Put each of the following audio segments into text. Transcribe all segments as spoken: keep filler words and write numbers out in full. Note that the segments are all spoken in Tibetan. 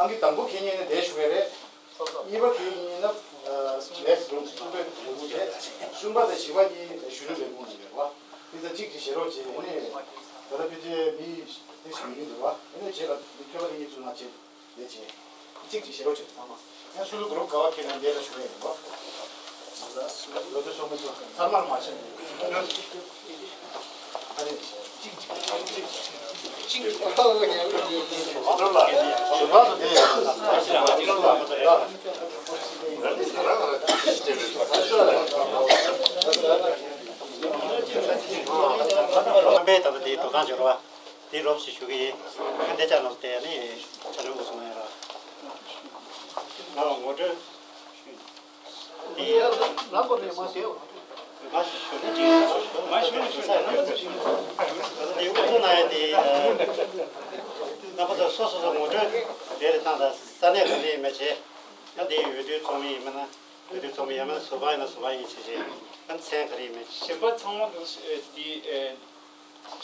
ཨང་ཀི་དང་པོ་ཁེ་ཉིན་ནི་དེ་ཞུ་བས་རེད། གཉིས་པ་ཁེ་ཉིན་ན་ལེགས་རུམ་གསུམ་པའི་ལས་ཁུངས་རེད། གསུམ་པ་དང་བཞི་པ་གཉིས་གཞོན་ནུ་ལས་ཁུངས་ནས་རེད་བ། དེ་ཚོ་གཅིག་ཅིག་བྱེད་རོགས་བྱེད་ཨ་ནི། ད་ལྟ་ཕལ་ཆེར་མི་ཏོག་ཙམ་མི་འདུག་བ། ཨ་ནི་བྱེད་ལ་མི་ཁྱོད་པ་དེ་གཉིས་ཚུར་མ་བྱེད། ལས་བྱེད། གཅིག་ཅིག་བྱེད་རོགས་བྱེད་ཚང་མ། ཡང་སོ་སོ་གུ་རུབ་ག་བ་ཁེ་ན་འདས་ལ་ཞུ་ཡ་ཡིན་པ། ལོ་དེ་སོང་མི་ཚོ་ཚར་མར་མ་བྱེད། ཨ་ནི་གཅིག་ཅིག་གཅིག་ཅིག་ཁམས་པའི་ད་ལྟ་དེའི་འགྲོ་སྟངས་ཀྱི་རོ། དེ་རོབ་ཞིག་ཞུ་གི་ཡིན། ཁ་འདི་ཅག་ནང་དེ་ནི་ཆ་ལུགས་སོང་ཡ་ར། ང་ལ་ངོ་སྤྲོད། དེ་ལམ་པ་མེད་མ་ཟེར། མ་ཞུ་ན་དེ་མ་ཞུ་ན་ཞུ་ས་ཡོད། དེ་འུ་ཚོ་ན་ཡ་དེ་རྣམ་པ་ཚོ་སོ་སོ་སོ་ངོ་སྤྲོད་དེ་རེ་བཏང་དང་ས་གནས་ག་རེ་ཡིན་མ་བྱས། ད་དེ་འོས་བསྡུའི་ཚོགས་མི་ཡིན་མིན་ན་འོས་བསྡུའི་ཚོགས་མི་ཡིན་མིན་ན་ཟུར་པ་ཡིན་ན་ཟུར་པ་ཡིན་ཞེས་བྱས། ད་མཚན་ག་རེ་ཡིན་མིན་ཞེས། གཞན་པ་ཚང་མ་འདུག་དེ།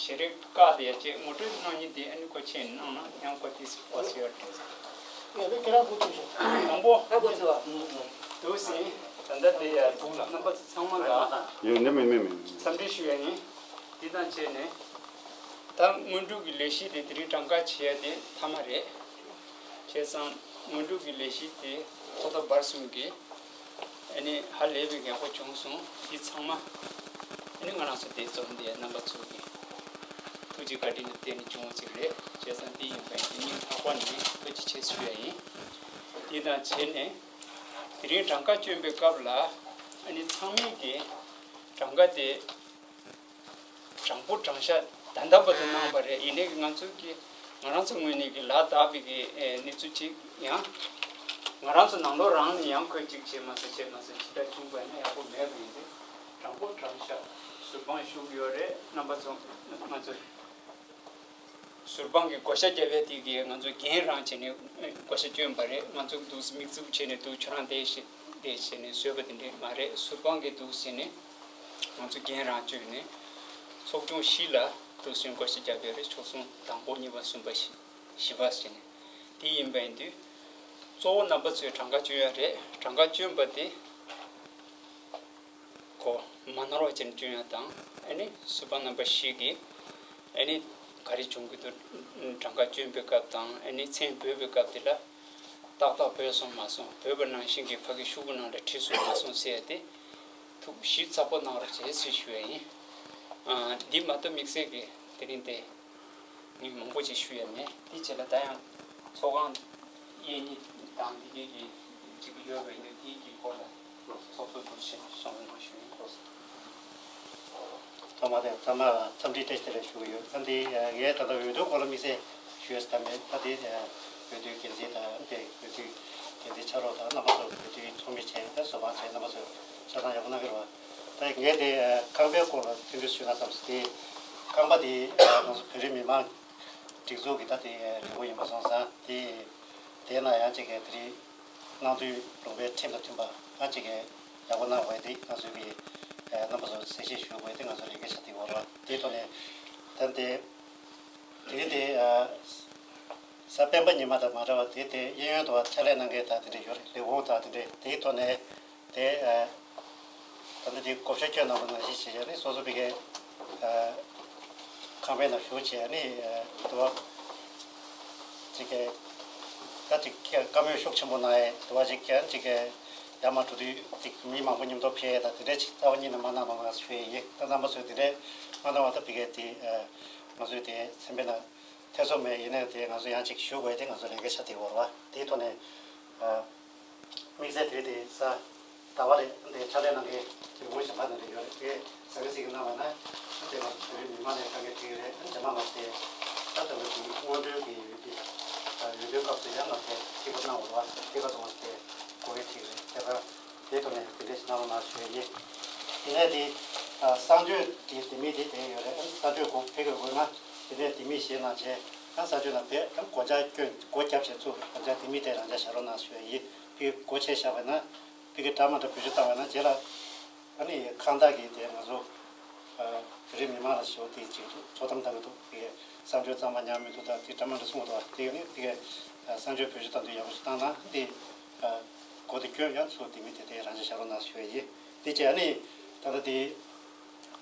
ཞེ་རེ་བཀག་དེ་ཡ་ཅེ་ངོ་སྤྲོད་གནང་ཉིན་དེ་ཨ་ནི་ཁོ་ཆེ་ནང་ན་ཡང་ཁོ་ཏིས་ཕོ་སི་ཡོད་དེ། ངས་ཁྱེད་རང་གོ་ཚུལ་ཞིག་དང་པོ་ཨ་གོ་ཚུལ་བ། དུ་སིན་ད་ལྟ་དེ་ཡ་རྣམ་པ་ཚོ་ཚང་མ་ལ་ཡོད་ནི་མེད་མེད་མེད། འཚམས་འདྲི་ཞུ་ཡ་ཡིན། དེ་དང་བཅས་ནས་ད་སྔོན་འགྲོ་གི་ལས་གཞི་དེ་དེ་རིང་གྲངས་ཀ་བྱེད་ཡ་དེ་མཐའ་མ་རེད། བྱས་ཙང་སྔོན་འགྲོ་གི་ལས་གཞི་དེ་ཐོག་མཐའ་བར་གསུམ་གྱི་ཨ་ནི་ཧ་ལས་པའི་ཡག་པོ་བྱུང་སོང་། འདི་ཚང་མ་ཨ་ནི་ང་རང་ཚོ་དེ་འཛོམས་དེ་རྣམ་པ་ཚོ་གི་ཐུགས་རྗེ་བཀའ་དྲིན་ལ་བརྟེན་ནས་བྱུང་བ་ཅིག་རེད། བྱས་ཙང་འདི་ཡིན་པ་ཡིན་དེ་ཉིད་ལྷག་པ་ནས་ཐུགས་རྗེ་ཆེ་ཞུ་ཡ་ཡིན། དེ་དང་བྱས་ནས་དེ་རིང་གྲངས་ཀ་བསྐྱོན་པའི་སྐབས་ལ་ཨ་ནི་ཚང་མས་ཀྱི་གྲངས་ཀ་དེ་དྲང་པོ་དྲང་བཞག་ད་ལྟ་བར་དུ་གནང་བ་རེད། ཡིན་ནའི་ང་ཚོ་གི་ང་རང་ཚོ་ངོས་ནས་ཀྱི་ལག་བསྟར་བའི་གི་ཨེ་གནས་ཚུལ་ཅིག་ཡང་ང་རང་ཚོ་ནང་ལོགས་རང་ནས་ཡང་ཁོས་ཅིག་བྱས་མ་ཟེར་བྱས་མ་ཟེར་ཅི་འདྲ་བྱུང་བ་ཡིན་ན་ཡག་པོ་མེད་པ་ཡིན་ཏེ། དྲང་པོ་དྲང་བཞག་ཟུར་དཔང་ཞུ་གི་ཡོད་རེད། རྣམ་པ་ཚོ་ང་ཚོ་ཟུར་དཔང་གི་བགོ་བཤའ་རྒྱབ་ཡ་དེ་གི་ང་ཚོ་འགན་རང་བྱས་ནས་བགོ་བཤའ་བསྐྱོན་པ་རེད། ང་ཚོ་འདུག་མིག་བཙུམ་བྱས་ནས་འདུག་ཁྱོད་རང་བསྡད་ཤིག་བསྡད་བྱས་ནས་བཟོས་པ་དེ་འདྲས་མ་རེད། ཟུར་དཔང་གི་འདུག་བྱས་ནས། ང་ཚོ་འགན་རང་བཅོལ་ནས་ཚོགས་ཆུང་བཞི་ལ་འདུག་སེ་བགོ་བཤའ་རྒྱག་གི་རེད། ཆོལ་གསུམ་དང་པོ་གཉིས་པ་གསུམ་པ་བཞི་བཞི་པ་ཟེར་ནས། དེ་ཡིན་པ་ཡིན་དུས་གཙོ་བོ་རྣམ་པ་ཚོས་གྲངས་ཀ་བཅོལ་ཡ་རེད། གྲངས་ཀ་བཅོལ་བ་དེ་གོ་མ་ནོར་བ་བྱས་ནས་བཅོལ་ཡ་དང་། ཨ་ནི་ཟུར་པ་རྣམ་པ་བཞི་གིས་ཨ་ནི་ག་རེ་བྱུང་གི་འདུག་གྲངས་ཀ་བཅོལ་བའི་སྐབས་དང་། ཨ་ནི་མཚན་འབོད་པའི་སྐབས་དེ་ལ། ཏག་ཏག་བོས་སོང་མ་སོང་། བོས་པ་ནང་བཞིན་གྱི་ཕ་གི་ཤོག་བུ་ནང་ལ་བྲིས་སོང་མ་སོང་ཟེར་ཡ་དེ་ཐུགས་གཞི་ཚ་པོ་གནང་རོགས་བྱེད་ཟེར་ཞུ་ཡ་ཡིན། ཨ། འདི་མ་གཏོགས་དམིགས་བསལ་གྱི་དེ་རིང་དེ་ངས་མང་པོ་ཅིག་ཞུ་ཡ་མེད། དེ་རྗེས་ལ་ད་ཡང་ཚོགས་ཁང་གཡས་གཉིས་དང་དེ་གའི་གི་ཅིག་ཡོད་པ་ཡིན་དུས་དེའི་གི་སྐོར་ལ་ཚོགས་གཙོ་དུ་ཆེ་གསུང་རོགས་ཞུ་ཡིན། ཐོག་མ་དེ་ཚང་མ་འཚམས་འདྲི་བཀྲ་ཤིས་བདེ་ལེགས་ཞུ་གི་ཡོད། ཨ་འདི་ངས་ད་ལྟ་འོས་བསྡུའི་སྐོར་ལ་དམིགས་བསལ་ཞུས་ཟིན་པ་མེད། ད་འདི་འོས་བསྡུའི་འགན་འཛིན་དང་། འདི་འོས་བསྡུའི་འགན་འཛིན་ཆ་རོགས་དང་། རྣམ་པ་ཚོ་འོས་བསྡུའི་ཚོགས་མི་བྱས། ད་ཟུར་དཔང་བྱས། རྣམ་པ་ཚོ་ཆ་ཚང་ཡག་པོ་གནང་གི་རེད་བ། ད་ངས་དེ་ཁང་པའི་སྐོར་ལ་ཐུང་ཐུང་ཞུས་ན་བསམས་སོང་། དེ་ཁང་པ་དེ་ང་ཚོ་བོད་རིགས་མི་མང་སྒྲིག་འཛུགས་ཀྱི་ད་དེ་ལས་ཁུངས་ཡིན་པ་སོང་ཙང་། དེ་དེ་ན་ཡང་ཅིག་གི་དེ་རིང་གནང་དུས་ལུང་པའི་ཁྲིམས་དང་མཐུན་པ་ཡང་ཅིག་གི་ཡག་པོ་གནང་བ་དེ་ང་ཚོའི་གི་རྣམ་པ་ཚོ་གསལ་བཤད་ཞུ་དགོས་དེ་ང་ཚོ་ལས་ཀ་ཆ་དེ་བོར་བ་དེའི་ཐོག་ནས། ད་དེ་དེ་རིང་དེ་གཟའ་སྤེན་པ་ཉི་མ་དང་མ་འདྲ་བ་དེ་དེ་གཡས་གཡོན་དུ་བ་ཕྱག་ལས་གནང་མཁན་དང་དེ་འདྲ་ཡོད་རེད། ལས་ཁུངས་དང་དེ་འདྲ། དེའི་ཐོག་ནས། དེ་ཨ་ད་ལྟ་དེ་བགོ་བཤའ་བསྐྱོན་གནང་བ་ནང་བཞིན་བྱས་ནས་སོ་སོ་བི་གའི་ཨ་ཁང་པའི་ནང་བཞུགས་བྱས་ནས། ཨ་དུ་བ་ཅིག་གི་ད་ཅིག་བཀའ་མོལ་ཤུགས་ཆེན་པོ་གནང་ཡས་དུ་བ་ཅིག་ཀྱང་ཅིག་གི་ཡར་མར་འགྲོ་དུས་ཅིག་མི་མང་པོ་མཉམ་དུ་ཕེབས་ཡས་དང་དེ་འདྲ་ཅིག་རྩ་བ་ཉིད་ནས་མ་གནང་རོགས་གནང་ཞུ་ཡས་ཡིན། ད་རྣམ་པ་ཚོས་དེ་འདྲ་མ་གནང་བ་ད་བི་གའི་དེ་ཨ་ང་ཚོའི་དེ་ཚན་པའི་ནང་ཐེ་ཚོམ་མེད། ཡིན་ནའི་དེ་ང་ཚོ་ཡང་ཅིག་ཞུ་དགོས་དེ་ང་ཚོ་ལས་ཀའི་ཆ་དེ་བོར་བ་དེའི་ཐོག་ནས་ཨ། དམིགས་བསལ་དེ་རིང་དེ་གཟའ་ཟླ་བ་རེད། འདི་ཕྱག་ལས་གནང་མཁན་དེ་ངོ་ཤེས་པ་དེ་འདྲ་ཡོད་རེད། དེ་གཟའ་མིག་དམར་གནང་བ་ན་དེ་ང་ཚོ་བོད་རིགས་མི་མང་ནས་དཀའ་ངལ་འཕྲད་ཀྱི་རེད། རྗེས་མ་མ་ཟད་ད་ལྟ་བུ་དེ་སྔོན་འགྲོའི་གི་འོས་བསྡུ་འོས་བསྡུའི་སྐབས་སུ་ཡང་མ་ཟད་སྐྱིད་པོ་གནང་བ་རེད་བ། དེ་ག་ཚོད་མ་ཟད་དེ་གོ་སྐབས་འཕྲད་ཀྱི་རེད། དེ་ག་དེ་ཐོག་ནས་དེ་འདྲ་ཞིག་གནང་རོགས་གནང་ཞུ་ཡས་ཡིན། དེ་ནས་དེ་གསང་སྤྱོད་དེ་དེ་མི་དེ་དེ་ཡོད་རེད། གསང་སྤྱོད་གོ་ཕེབས་དགོས་ན་དེ་ནས་དེ་མི་ཞེད་སྣང་བྱས། གསང་སྤྱོད་ནང་དེ་སྒོ་ལྕགས་སྐྱོན་སྒོ་བརྒྱབ་བྱས་ཚུར་སྒོ་ལྕགས་དེ་མི་དེ་རང་འཇགས་བཞག་རོགས་གནང་ཞུ་ཡས་ཡིན། དེ་སྒོ་ཕྱེ་བཞག་པ་ན། ཕ་གི་འདྲ་མ་འདྲ་བེད་སྤྱོད་བཏང་བ་ན་རྗེས་ལ་ཨ་ནི་ཁང་བདག་གིས་དེ་ང་ཚོ་ཨ་བོད་རིགས་མི་མང་ལ་ཞེ་པོ་དེ་ཅིག་ཚོགས་གཏམ་བཏང་གི་འདུག་ཕ་གི་གསང་སྤྱོད་གཙང་མ་ཉར་མི་འདུག་ད་དེ་འདྲ་མ་འདྲ་གསུངས་འདུག་དེ་ཡང་ནི་ཕ་གི་ གསར་འགྱུར་བེད་སྤྱོད་གཏོང་དུས་ཡག་པོ་ཞིག་བཏང་ན་དེ་གོ་དེ་སྐྱོན་ཡང་ཚུར་དེ་མི་དེ་དེ་རང་ཅག་བཞག་རོགས་གནང་ཞུ་ཡ་ཡིན། དེ་བྱས་ནས་ད་ལྟ་དེ་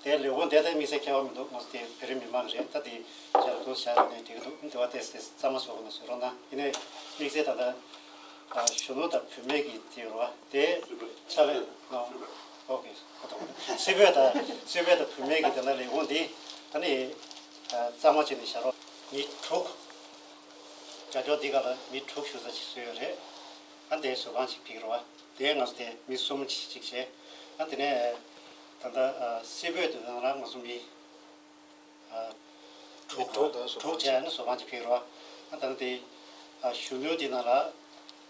དེ་ལས་ཁུངས་དེ་ད་དམིགས་བསལ་ཁྱད་པར་མི་འདུག་ང་ཚོ་དེ་བོད་རིགས་མི་མང་གི་རེད། ད་དེ་བྱ་ར་འདུག་བྱ་ར་ནས་འགྲིག་གི་འདུག་འདི་བ་དེ་གཙང་མ་བཟོ་དགོས་ན་བཟོ་རོགས་གནང་། ཡིན་ནའི་དམིགས་བསལ་ད་ལྟ་གཞོན་ནུ་དང་བུད་མེད་ཀྱི་དེ་རོ་དེ་ཕྱག་ལས་གནང་། ཨོ་ཁེ། སུད་བོད་དང་སུད་བོད་དང་བུད་མེད་ཀྱི་དེ་ན་ལས་ཁུངས་འདི་ད་ནི་གཙང་མ་བྱས་ནས་བཞག་རོགས། མི་དྲུག་རྒྱ་སྐྱོར་འདི་ག་ལ་མི་དྲུག་བཞུགས་ས་ཅིག་བཟོས་ཡོད་རེད། ཨ་འདིའི་བཟོ་ཁང་ཅིག་ཕིག་རོ། དེ་ང་ཚོ་དེ་མི་གསུམ་ཅིག་ཅིག་བྱས། ཨ་དེ་ནས་ད་ལྟ་སུད་བོད་དེ་ནང་ལ་ང་ཚོ་མི་དྲུག་དྲུག་བྱས་ནས་བཟོ་ཁང་ཅིག་ཕིག་རོ། ཨ་ད་ལྟ་དེ་གཞོན་ནུ་དེ་ནང་ལ་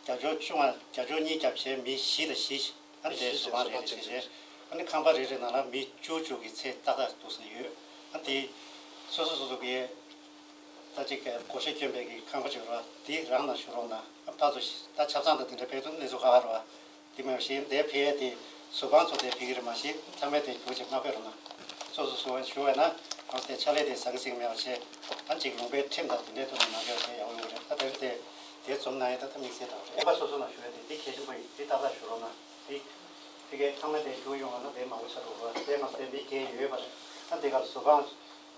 རྒྱ་སྐྱོར་བཅུ་ང་རྒྱ་སྐྱོར་གཉིས་བརྒྱབ་བྱས་མི་བཞི་དང་བཞི་ཅིག་ཨ་ནི་དེ་བཟོ་ཁང་རེ་རེ་བྱས་བྱས། ཨ་ནི་ཁང་པ་རེ་རེ་ནང་ལ་མི་བཅུ་བཅུ་གི་ཚད་ཏག་ཏག་འདུག་སེ་ཡོད། ཨ་དེ་སོ་སོ་སོ་སོ་གི་ད་ཅིག་བགོ་བཤའ་བསྐྱོན་པའི་གི་ཁང་པ་ཅིག་རོ། དེ་རང་ནང་ཞུ་རོགས་གནང་། ཨ་ཕར་ཚུར་ད་ཆབ་གསང་དང་དེ་འདྲ་ཕེབས་དུས་གནས་ཚུལ་ཁག་ཁག་རོ། དེ་མེད་པ་བཞིན་དེ་ཕེབས་ཡས་དེ་བཟོ་ཁང་ཚོ་དེ་ཕེབས་ཀྱི་རེད། མ་གཞི་ཚང་མས་དེ་རྒྱུགས་ཅིག་མ་ཕེབས་རོགས་གནང་། སོ་སོ་སོ་ཞུ་བས་ན་ང་ཚོ་དེ་ཕྱག་ལས་དེ་ཟང་ཟིང་མེད་པ་བྱས། ཨ་ཅིག་ལུང་པའི་ཁྲིམས་དང་དེ་འདྲའི་ཐོག་ནས་མ་འགལ་བ་དེ་ཡག་པོ་ཡོད་རེད། ད་དེ་རིང་དེ་དེ་འཛོམས་གནང་ཡས་ད་ད་དམིགས་བསལ་དང་རེད། ཨེ་པ་སོ་སོ་ནང་ཞུ་ཡས་དེ་དེ་གལ་ཆེན་པོ་ཡིན། དེ་ཏག་ཏག་ཞུ་རོགས་གནང་། དེ་དེ་གའི་ཚང་མ་དེ་རྒྱུགས་ཡོང་བ་ན་དེ་མང་པོ་ཆགས་འགྲོ་གི་རེད། དེ་ང་ཚོ་དེ་མི་བརྒྱད་ཡོད་པ་རེད། ཨ་དེ་ག་ལ་བཟོ་ཁང་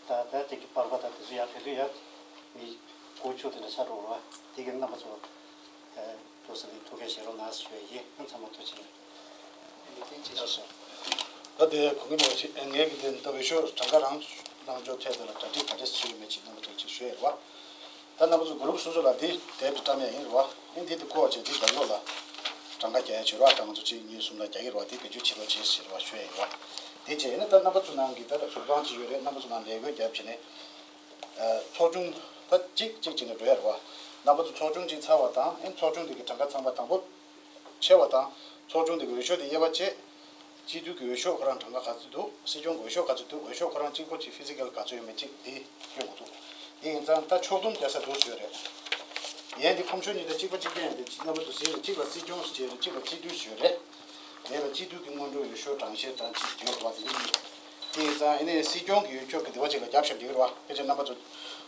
ད་ད་ཅིག་གི་པར་པ་དང་དེ་ཚོ་ཡར་ཕེབས་དུས་ཡར་མི་དགུ་བཅུ་དེ་འདྲ་ཆགས་འགྲོ་གི་རེད། དེ་གའི་རྣམ་པ་ཚོ་ཨ་འགྲོ་ས་ནས་ཐུགས་ཁུར་བཞེས་རོགས་གནང་ཞུ་ཡས་ཡིན། ཨ་ཚང་མ་ཐུགས་རྗེ་ཆེ། ད་དེ་གོང་གི་མ་ཞིག་ངས་ཀྱི་དེ་ལྟ་བའི་ཤོག་གྲངས་ཀ་རང་གནང་ཕྱོགས་ཐད་དེ་ལ་གྲ་སྒྲིག་ག་འདྲས་བྱས་ཡོད་མེད་ཅིག་རྣམ་པ་ཚོར་ཅིག་ཞུ་ཡས་རེད་བ། ད་རྣམ་པ་ཚོ་གུ་རུབ་སོ་སོ་ལ་འདི་དེབ་དེ་བཀྲམ་ཡ་ཡིན་རེད་བ། ཨེ་འདི་དེ་བཀོག་བྱས་འདི་རྒྱབ་ལོགས་ལ་གྲངས་ཀ་རྒྱག་ཡ་བྱེད་རོགས། ད་ང་ཚོ་གཅིག་གཉིས་གསུམ་ལ་རྒྱག་གི་རེད་བ། འདི་བེད་སྤྱོད་བྱེད་རོགས་བྱེད་ཟེར་བ་ཞུ་ཡ་ཡིན་བ། དེ་བྱས་ན་ད་རྣམ་པ་ཚོ་ནང་གི་ད་ཟུར་ཁང་ཅིག་ཡོད་རེད། རྣམ་པ་ཚོ་ནང་ལས་བགོས་རྒྱབ་བྱས་ནས་ཚོགས་ཆུང་ད་གཅིག་གཅིག་བྱས་ནས་འགྲོ་ཡ་རེད་བ། རྣམ་པ་ཚོ་ཚོགས་ཆུང་གཅིག་ཚར་བ་དང་ཨེ་ཚོགས་ཆུང་དེ་གི་གྲངས་ཀ་ཚང་མ་དང་པོ་ཆེ་བ་དང་། ཚོགས་ཆུང་དེ་གི་འོས་ཤོག་དེ་དབྱེ་བ་བཅད། སྤྱི་འཐུས་ཀྱི་འོས་ཤོག་ཁོ་རང་གྲངས་ཀ་ག་ཚོད་འདུག་སྲིད་སྐྱོང་གི་འོས་ཤོག་ག་ཚོད་འདུག་འོས་ཤོག་ཁོ་རང་གཅིག་པོ་གཅིག་ཕི་ཛི་ཀལ་ག་ཚོད་ཡོད་མེད་གཅིག་འདི་སྐྱོན་དགོས་འདུག་དེ་ཡིན་ཙང་ད་ཕྱོགས་བསྡོམས་རྒྱག་ས་འདུག་ཟེར་རེད། ཡན་དེ་ཁོམ་ཆུང་གཉིས་དང་གཅིག་པ་གཅིག་རྐྱང་ཡིན་དེ་གཅིག་རྣམ་པ་ཚོ་ཟེར་རེད། གཅིག་ལ་སྲིད་སྐྱོང་ཟེར་རེད། གཅིག་ལ་སྤྱི་འཐུས་ཟེར་རེད། དེ་ལ་སྤྱི་འཐུས་ཀྱི་སྔོན་འགྲོ་འོས་ཤོག་གྲངས་བཤེར་དང་གཅིག་བྱེད་དགོས་པ་དེ་ཡིན། དེ་ཡིན་ཙང་ཨེ་ནས་སྲིད་སྐྱོང་གི་འོས་ཤོག་གི་དེ་བ་གཅིག་ལ་རྒྱབ་ཤར་འགྲིག་རེད་བ། ཕལ་ཆེར་རྣམ་པ་ཚོ་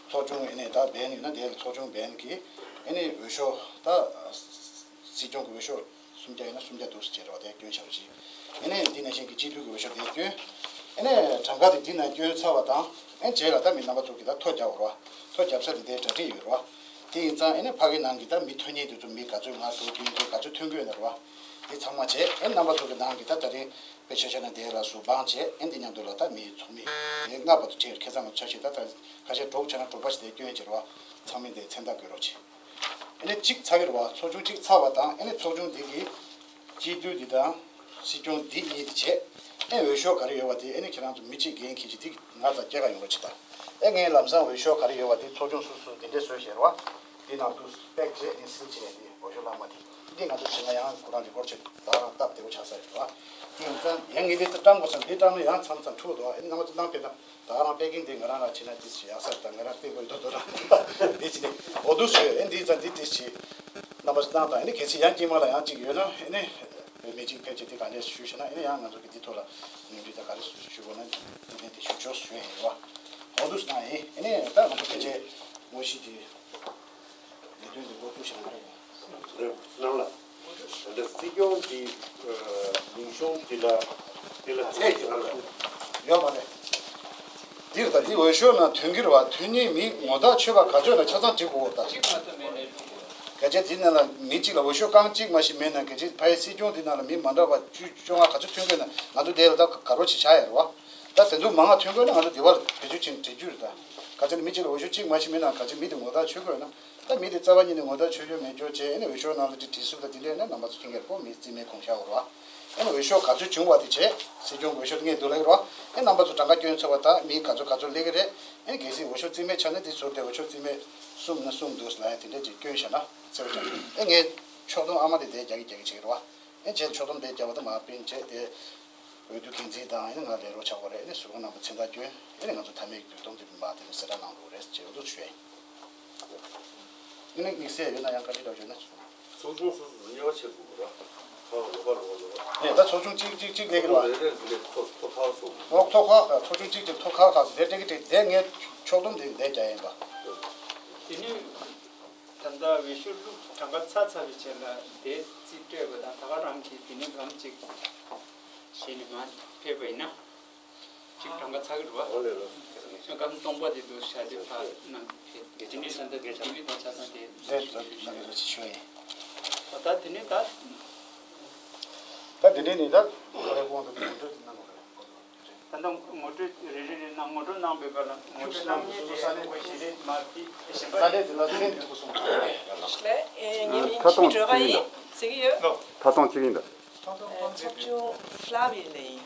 ཚོགས་ཆུང་ཨེ་ནས་ད་བན་ཡོད་ན་དེ་ལ་ཚོགས་ཆུང་བན་གི་ཨེ་ནས་འོས་ཤོག་ད། སྲིད་སྐྱོང་གི་འོས་ཤོག་སུམ་བརྒྱ་ཡིན་ན་སུམ་བརྒྱ་འདུག་ཟེར་བ་དེ་སྐྱོན་བཞག་རོགས་གྱིས། ཨེ་ནས་འདི་ནང་བཞིན་གྱི་སྤྱི་འཐུས་ཀྱི་འོས་ཤོག་དེ་སྐྱོན། ཨེ་ནས་གྲངས་ཀ་དེ་འདི་ནང་སྐྱོན་ཚར་བ་དང་། ཨེ་རྗེས་ལ་ད་མི་རྣམ་པ་ཚོ་གི་ད་ཐོ་རྒྱག་འོར་བ། ཐོ་རྒྱབ་ས་དེ་དེ་གྲ་སྒྲིག་ཡོད་རོ། དེ་ཡིན་ཙང་ཨེ་ནས་ཕ་གི་ནང་གི་ད་མི་ཐོ་ཉེས་དེ་ཚོ་མི་ག་ཚོད་ང་ཐོ་སྐྱོན་དེ་ག་ཚོད་ཐོན་གྱི་ཡོད་ན་རོ། དེ་ཚང་མ་བྱས་ཨེ་རྣམ་པ་ཚོ་གི་ནང་གི་ད་ད་རིང་དཔེ་ཆ་བཞག་ན་དེ་ལ་ཟུར་དཔང་བྱས་ཨེ་འདི་མཉམ་དུ་ལ་ད་མི་ཚོགས་མི་དེ་ལྔ་བར་དུ་ཁྲིད་ཁ་སང་ལ་ཆ་ཤས་ད་ད་ཁ་ཤས་དྲུག་ཆ་ན་དྲུག་པ་ཞིག་དེ་སྐྱོན་བྱེད་རོ། ཚང་མི་དེ་མཚན་རྟགས་བཀོད་རོགས་བྱེད། ཨེ་ནས་གཅིག་ཚར་གི་རེད་བ། ཚོགས་ཆུང་གཅིག་ཚར་བ་དང་ཨེ་ནས་ཚོགས་ཆུང་འདི་གི་སྤྱི་འཐུས་འདི་དང་སྲིད་སྐྱོང་འདི་གཉིས་འདི་བྱས། ཨེ་འོས་ཤོག་ག་རེ་ཡོད་བ་དེ་ཨེ་ནས་ཁྱེད་རང་ཚོ་མི་གཅིག་འགན་འཁྱེར་གྱི་འདི་ང་ཚ་སྐྱེ་ག་ཡོང་རོགས་བྱེད་དང་། ཨེ་ངས་ལམ་སང་འོས་ཤོག་ག་རེ་ཡོད་བ་དེ་ཚོགས་ཆུང་སུ་སུ་འདི་འདྲས་བཟོས་བཞག་རེད་བ། འདི་ནང་དུ་པེག་བྱས་ཨེ་སིལ་བྱས་ནས་འདི་འོས་ཤོག་ལྷག་མ་དེ་འདི་ང་ཚོ་བྱེད་ན་ཡང་ཁོ་རང་རི་ཀོར་བྱེད་ད་རང་སྟབས་བདེ་བོ་ཆགས་ས་རེད་བ། དེ་ཡིན་ཙང་ཡང་ངས་འདི་ལྟར་བཀྲམ་དགོས་ཙང་འདི་བཀྲམ་ན་ཡང་མཚམས་མཚམས་འཁྲུག་འདུག་ཨེ་ནས་རྣམ་པ་ཚོ་གནང་ཕེབས་དང་། ད་རང་པེ་ཀིང་དེ་ང་རང་ལ་བྱེད་ན་ཏིས་ཡག་ས་དང་ང་རང་སྟེགས་བུ་དོ་དོ་རང་དེ་བྱེད་ནས་འོ་དུ་བཟོས་ཨེ་འདི་ཙང་འདི་ཏིས་བྱེད། རྣམ་པ་སྣང་དང་ཨེ་ནི་གལ་སྲིད་ཡང་དཀྱིལ་མ་ལ་ཡང་གཅིག་ཡོད་ན་ཨེ་ནི་མི་གཅིག་ཕལ་ཆེར་དེ་ག་འདྲས་ཞུས་ཤེ་ན་ཨེ་ནི་ཡང་ང་ཚོ་གི་འདི་ཐོག་ལ་ངོས་འཛིན་དང་ག་རེ་ཞུ་དགོས་ན་འདི་ནས་དེ་ཞུ་ཆོག་ཞུ་ཡ་ཡིན་རེད་བ། འོ་དུ་སྣང་ཨེ་ཨེ་ནི་ད་ང་ཚོ་ཕལ་ཆེར་ངོ་ཤེས་དེ། ལས་དོན་དེ་འགོ་བཙུགས་ཤིང་མ་རེད། རེད་གནང་ལ། ད་ལྟ་སྲིད་སྐྱོང་གི་ལུང་གཤོང་དེ་ལ་དེ་ལ་ཚད་ཀྱི་བར་ལ། ཡོད་མ་རེད། འདིར་ད་འདི་འོས་ཤོག་ནང་ཐོན་གྱི་རེད་བ། ཐོན་མཁན་མི་ངོ་རྟགས་ཆོད་པ་ག་ཚོད་ན་ཆ་ཚང་བྲིས་དགོས་ད། གལ་ཆེ་འདི་ནང་ལ་མི་གཅིག་ལ་འོས་ཤོག་རྐང་གཅིག་མ་ཞིག་མེད་ན་གལ་ཆེ་ཕ་ཡི་སྲིད་སྐྱོང་འདི་ནང་ལ་མི་མ་འདྲ་བ་བཅུ་བཅོ་ལྔ་ག་ཚོད་ཐོན་དགོས་ན་ང་ཚོ་དེ་ལ་ད་དགའ་རོགས་ཆེ་ཆགས་ཡ་རེད་བ། ད་དེ་ཚོ་མང་ང་ཐོན་དགོས་ན་ང་ཚོ་དེ་བར་བེད་སྤྱོད་ཕྱིན་འབྲི་རྒྱུ་རེད་ད། ག་ཚོད་ནི་མི་གཅིག་ལ་འོས་ཤོག་གཅིག་མ་ཞིག་མེད་ན་ག་ཚོད་མི་དེ་ངོ་རྟགས་ཆོད་དགོས་ན། ད་མི་དེ་རྩ་བ་ཉིད་ནས་ངོ་རྟགས་ཆོད་ཆོད་མེད་ཆོག་བྱས་ཨ་ནི་འོས་ཤོག་ནང་ལ་དེ་བྲིས་སུབ་ད་དེ་འདྲས་ན་རྣམ་པ་ཚོ་མཁྱེན་གྱི་རེད་པོ། མི་རྩིས་མེད་གོང་ཤག་འོར་བ། ཨ་ནི་འོས་ཤོག་ག་ཚོད་བྱུང་བ་དེ་བྱས་སྲིད་སྐྱོང་གི་འོས་ཤོག་དེ་ངས་བསྡུ་ལ་ཡོད་རེད་བ། ཨ་རྣམ་པ་ཚོ་གྲངས་ཀ་སྐྱོན་ཚོར་བ་དང་མི་ག་ཚོད་ག་ཚོད་སླེབས་ཀྱི་རེད། ཨ་ནི་གལ་སྲིད་འོས་ཤོག་རྩིས་མེད་ཆགས་ན་དེ་ཟུར་དེ་འོས་ཤོག་རྩིས་མེད་གསུམ་ན་གསུམ་འདུག་ལ་ཡ་དེ་འདྲས་ཅིག་སྐྱོན་བཞག་ན་ཚེ་བ་ཅན་ཨ་ངས་ཕྱོགས་བསྡོམས་ཨ་མ་དེ་དེ་རྒྱག་གི་རྒྱག་གི་བྱེད་ཀྱི་རེད་བ། ཨ་བྱས་ཕྱོགས་བསྡོམས་དེ་རྒྱག་པ་དང་མ་སྤེལ་བྱས་དེ། འོས་བསྡུ་འགན་འཛིན་དང་ཨེ་ནི་ང་ལས་རོགས་བྱ་དགོས་རེད། ཨེ་ནི་ཟུར་ཁང་རྣམ་པ་མཚན་རྟགས་སྐྱོན། ཨེ་ནི་ང་ཚོ་མཐའ་མའི་འོས་བསྡུ་སྡོམ་དེ་མ་དེ་ནི་གསལ་བསྒྲགས་གནང་དགོས་རེད་ཅེས་འོ་དུ་ཞུ་ཡ་ཡིན། ཨེ་ནི་དམིགས་བསལ་ཡོད་ན་ཡང་བཀའ་འདྲི་རག་ཡོད་ན། ཚོགས་ཆུང་སོ་སོ་དབྱེ་བ་ཕྱེ་དགོས་ར། ཁག་ལོ་ཁག་ལོ་ཁག་ལོ་ཁག་ཨེ་ད་ཚོགས་ཆུང་གཅིག་གཅིག་གཅིག་ལས་ཀྱི་ར། རེ་རེ་རེ་ཐོ་ཐོ་ཁག་སོང་། ཨོ་ཐོ་ཁག་ཚོགས་ཆུང་གཅིག་གཅིག་ཐོ་ཁག་ཁག་དེ་སྤྲད་ཀྱི་དེ་ངས་ཕྱོགས་བསྡོམས་དེ་འདས་རྒྱག་ཡིན་པ། དེ་ནི། ད་ལྟ་འོས་ཤོག་བླུགས་གྲངས་ཀ་ཚར་ཚར་བའི་རྗེས་ལ་དེ་རྩིས་སྤྲད་པ་དང་། ད་ག་རང་གིས་དེ་ནས་སྒམ་གཅིག་བྱས་ནས་མར་ཕེབས་པ་ཡིན་ན་གཅིག་གྲངས་ཀ་ཚར་གི་རེད་བ། སྒམ་སྟོང་པ་དེ་འདུག་བྱ་དེ་ཕར་གནང་ཕེབས། དེ་ནས་ད་ལྟ་དེ་དེ་ནས་ད་ཆ་ཚང་དེ་རེད། ལགས་ལགས་ལགས་ཞུ་ཡིན། ད་དེ་ནས་ད། ད་དེ་ནས་ནི་ད་ཁ་རེ་དབང་དུ་ངོ་སྤྲོད་གནང་དགོས་རེད། ད་ལྟ་ངོ་སྤྲོད་རེ་རེ་རེ་གནང་། ངོ་སྤྲོད་གནང་བའི་བར་ལ་ངོ་སྤྲོད་གནང་མཁན་དེ་ཁོ་ཞལ་རས་མ་བྲིས། གཞན་པ་ས་གནས་དེ་ལ་ཚད་མཐོན་པོ་གསུངས་འདུག་ལགས། ཨེ། ངའི་མིང་ཁྲི་སྒྲོལ་དཀར་ཡིན་ཟེར་གྱི་ཡོད། ད་ཐོག་གཅིག་ཡིན་ད། ཨེ། ཚོགས་ཆུང་ཧྥ་ལ་ཝི་ལ་ཡིན།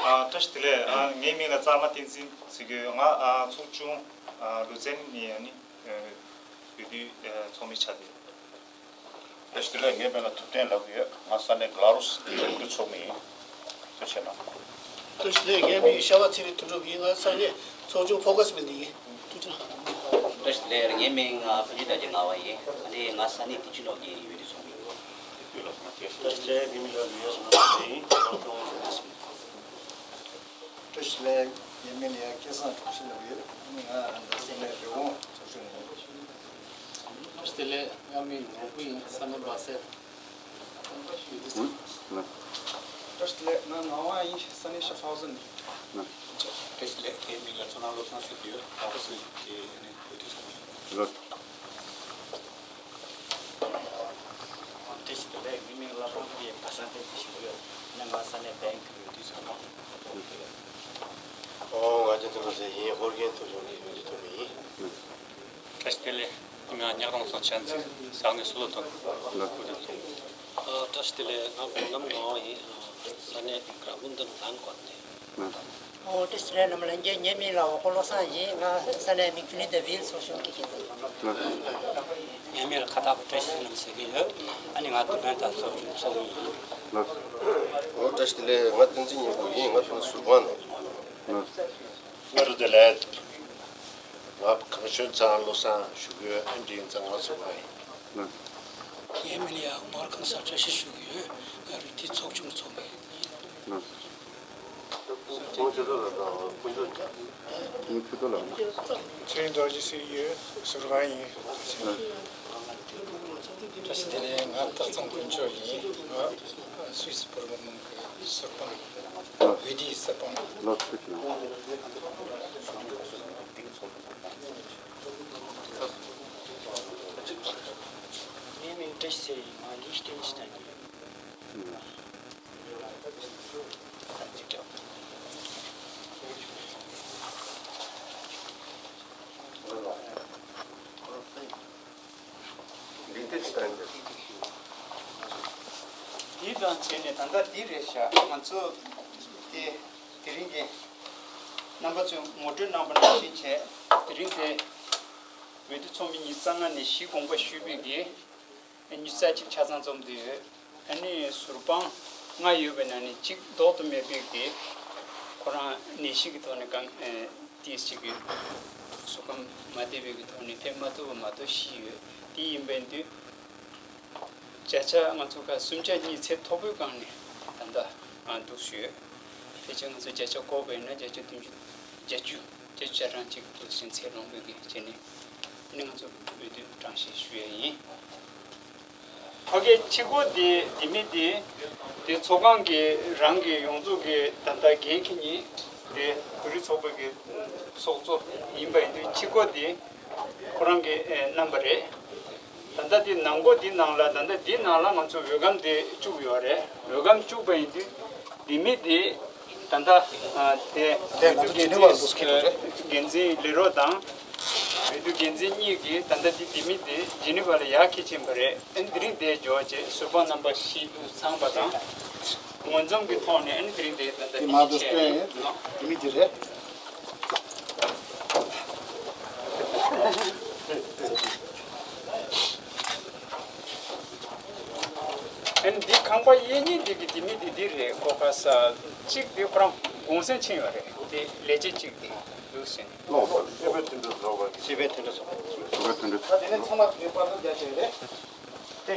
ཨ། བཀྲ་ཤིས་བདེ་ལེགས། ཨ། ངའི་མིང་ལ་ཙར་མ་བསྟན་འཛིན་ཟེར་གྱི་ཡོད། ང་ཨ་ཚོགས་ཆུང་ཨ་ལུ་ཙན་ནས་ཨ་ནི་ཨ་འོས་བསྡུའི་ཨ་ཚོགས་མི་ཆགས་བསྡད་ཡོད། བཀྲ་ཤིས་བདེ་ལེགས། ངའི་མིང་ལ་ཐུབ་བསྟན་ལབ་ཀྱི་ཡོད། ང་ས་གནས་གྷ་ལ་རུ་སི་འོས་བསྡུ་ཚོགས་མི་ཡིན། ཐུགས་རྗེ་གནང་། བཀྲ་ཤིས་བདེ་ལེགས། ངའི་མིང་ཤ་བ་ཚེ་རིང་དོན་གྲུབ་ཡིན། ང་ས་གནས་ཚོགས་ཆུང་ཕོ་ཁ་སི་མི་ལ་ཡིན། ཐུགས་རྗེ་གནང་། བཀྲ་ཤིས་བདེ་ལེགས། ངའི་མིང་ཨ་ཕུན་ཚོགས་རྡོ་རྗེ་ངག་དབང་ཡིན། ཨ་ནི་ང་ས་གནས་བདེ་ཆེན་ནོར་གྱི་འོས་བསྡུ་ཚོགས་མི་ཡིན། བཀྲ་ཤིས་བདེ་ལེགས། ངའི་མིང་ལ་ལུས་ཡ་བཟང་ལགས་ཡིན། ལོ་སྟོང་ལྔ་བཅུ་ང་གསུམ། བཀྲ་ཤིས་བདེ་ལེགས། ངའི་མིང་ལ་ཡ་སྐལ་བཟང་གྲོགས་ཤིས་ལབ་ཡོད། ང་ད་ས་གནས་རི་བོང་ཚོགས་ཆུང་ནས་ཡིན། བཀྲ་ཤིས་བདེ་ལེགས། ང་མིང་ནོར་བུ་ཡིན། ས་གནས་སྦ་སེར། ཨུ། ལགས། བཀྲ་ཤིས་བདེ་ལེགས། ང་ངག་དབང་ཡིན། ས་གནས་ཤ་ཧྥ་ཧུ་ཟན་ནས། ལགས། བཀྲ་ཤིས་བདེ་ལེགས། ངའི་མིང་ལ་མཚོ་སྣ་བློ་བཟང་ཟེར་གྱི་ཡོད། ཨ་ཁུ་སི་གི་ཨ་ནི་འོས་བསྡུ་ཚོགས་མི་ཡིན། ལགས། བཀྲ་ཤིས་བདེ་ལེགས། ངའི་མིང་ལ་ལྷ་ཁང་པའི་པ་སངས་བསྟན་འཛིན་ཞུ་གི་ཡོད། ཨ་ནི་ང་ས་གནས་བན་གྱི་འོས་བསྡུ་ཚོགས་མི་ཡིན། ཨོ། ང་རྒྱལ་མཚན་བློ་བཟང་ཡིན། ཧོར་རྒན་ཚོགས་ཆུང་གི་འོས་བསྡུ་ཚོགས་མི་ཡིན། བཀྲ་ཤིས་བདེ་ལེགས། ང་ཉག་རོང་ཚོ་ཆ་འཛིན། ས་གནས་སུ་ལོ་ཐོན། ལགས། ཨ། བཀྲ་ཤིས་བདེ་ལེགས། ང་སྒོམ་རྣམ་ངག་དབང་ཡིན། ས་གནས་གྲྭ་བུ་འདུན་ལན་ཀོན་ནས། ཨོ། བཀྲ་ཤིས་བདེ་ལེགས། རྣམ་པ་ལྷན་རྒྱས། ངའི་མིང་ལ་འོ་ཀོ་བློ་བཟང་ཡིན། ང་ས་གནས་མིག་ཆུ་ནི་དེ་བིལ་ཚོགས་ཆུང་གི་འགན་འཛིན། ངའི་མིང་ལ་ཁ་ཐག་པ་བཀྲ་ཤིས་བསོད་ནམས་ཟེར་གྱི་ཡོད། ཨ་ནི་ང་དུ་བན་ད་ཚོགས་ཆུང་ཚོགས་མི་ཡིན། ཨོ། བཀྲ་ཤིས་བདེ་ལེགས། ང་བསྟན་འཛིན་སྙིང་པོ་ཡིན། ང་དུ་ཟུར་པང་ནས། བཀྲ་ཤིས་བདེ་ལེགས། ང་གངས་ཞོལ་ཚང་བློ་བཟང་ཞུ་གི་ཡོད། ཨ་འདི་ཡིན་ཙང་ང་ཚོ་བ་ཡིན། ངའི་མིང་ལ་ཡ་ངོར་ཁང་ས་བཀྲ་ཤིས་ཞུ་གི་ཡོད། ང་རི་ཐི་ཚོགས་ཆུང་ཚོགས་མི་ཡིན། ཁོང་ཆེ་ཚོ་ལ་དང་ཁོང་ཚོ་ཁོང་ཆེ་ཚོ་ལ། ཚེ་རིང་རྡོ་རྗེ་ཟེར་ཡོད། ཟུར་པང་ཡིན། བཀྲ་ཤིས་བདེ་ལེགས། ང་སྟག་ཚང་དཀོན་མཆོག་ཡིན། ང་སུད་སི་བོད་མི་མང་གི་ཟུར་པང་ཡིན། འོས་བསྡུའི་ཟུར་པང་ཡིན། ལགས་སོ། ངའི་མིང་བཀྲ་ཤིས་ཟེར་ཡིན། ང་ལིའི་ཤི་ཏེན་ཤི་ཏན་ཡིན། འདི་དེ་ལྟར་འདི། དེ་དང་བྱས་ནས་ད་ལྟ་འདི་རེད་ཤག་ང་ཚོ་དེ་དེ་རིང་གི་རྣམ་པ་ཚོས་ངོ་སྤྲོད་གནང་པ་ནང་བཞིན་བྱས། དེ་རིང་དེ་འོས་བསྡུ་ཚོགས་མི་ཉི་ཤུ་རྩ་ལྔ་ནས་གཞི་དགོངས་པ་ཞུས་པའི་གི་ཉི་ཤུ་རྩ་གཅིག་ཆ་ཚང་འཛོམས་བསྡད་ཡོད། ཨ་ནི་ཟུར་དཔང་ལྔ་ཡོད་པའི་ནང་ནས་གཅིག་ལྡོག་ཏུ་མེད་པའི་གི་ཁོ་རང་ནད་གཞི་གི་ཐོག་ནས་གང་ཨེ་ཏིས་ཅིག་གི་གཟུགས་ཁམས་མ་བདེ་བའི་གི་ཐོག་ནས་ཕེབས་མ་ཐུབ་པ་མ་གཏོགས་ཤི་ཡོད། དེ་ཡིན་པའི་དུས་བརྒྱ་ཆ་ང་ཚོ་ག་སུམ་ཆ་གཉིས་ཚད་མཐོ་པོའི་སྒང་ནས་ད་ལྟ་ཨ་འདུག་ཞུས། ཕལ་ཆེར་ང་ཚོ་བརྒྱ་ཆ་བགོས་པ་ཡིན་ན་བརྒྱ་ཆ་བདུན་ཅུ། བརྒྱད་ཅུ། བརྒྱད་ཅུ་གྲངས་གཅིག་ཏུ་ཕྱིན་ཚེ་ལོངས་སྤྱོད་ཀྱི་བྱས་ནས་ནི་ང་ཚོ་འོས་བསྡུ་གྲངས་བཤེར་ཞུ་ཡ་ཡིན། ཕ་གིའི་ཕྱི་སྐོར་དེ་དེ་མི་དེ་དེ་ཚོགས་ཁང་གི་རང་གི་ཡོངས་རྫོགས་ཀྱི་ད་ལྟ་འགན་འཁྱེར་མཁན་དེ་བོད་རིགས་ཚོགས་པ་གི་ཚོགས་གཙོ་ཡིན་པ་ཡིན་དུས་ཕྱི་སྐོར་དེ་ཁོ་རང་གི་ཨེ་བསྣམས་པ་རེད། ད་ལྟ་འདི་ནང་སྒོ་འདི་ནང་ལ་ད་ལྟ་འདི་ནང་ལ་ང་ཚོ་འོས་སྒམ་དེ་བཅུག་ཡོད་རེད། འོས་སྒམ་བཅུག་པ་ཡིན་དུས་འདི་མི་དེ་ད་ལྟ་ཨ་དེ་དེ་ང་ཚོ་འོས་བསྡུ་འགན་འཛིན་འགན་འཛིན་ལས་རོགས་དང་འོས་བསྡུ་འགན་འཛིན་གཉིས་ཀྱིས་ད་ལྟ་འདི་འདི་མི་དེ་ཇི་ནི་ཝ་ལ་ཡར་འཁྱེར་ཕྱིན་པ་རེད། ཨ་ནི་དེ་རིང་འདིར་འབྱོར་རྗེས་ཟུར་དཔང་རྣམ་པ་ཞིག་ཏུ་ཚང་པ་དང་། ངོས་འཛོམས་ཀྱི་ཐོག་ནས་ཨ་ནི་དེ་རིང་འདིར་ད་ལྟ་དེ་མ་གཏོགས་བསྟན་ཡོད། འདི་མི་དེ་རེད། ཨ་ནི་འདི་ཁང་པ་གཡས་གཉིས་འདི་གི་འདི་མི་འདི་འདི་རེད། ཁོ་ཁ་ས་གཅིག་འདི་ཁོ་རང་གུང་སེང་ཕྱིན་ཡོད་རེད། འདི་ལས་བྱེད་གཅིག་འདི་འདུག་ཟིན། ལོག་པ་སྤྱི་པའི་མཐུན་སྒྲིལ་ཚོགས་པ། སྤྱི་པའི་མཐུན་སྒྲིལ་ཚོགས་པ། སྤྱི་པའི་མཐུན་སྒྲིལ། ད་དེ་ནས་ཚང་མ་དེ་པར་འདུམ་རྒྱག་བྱས་རེད། ཁ་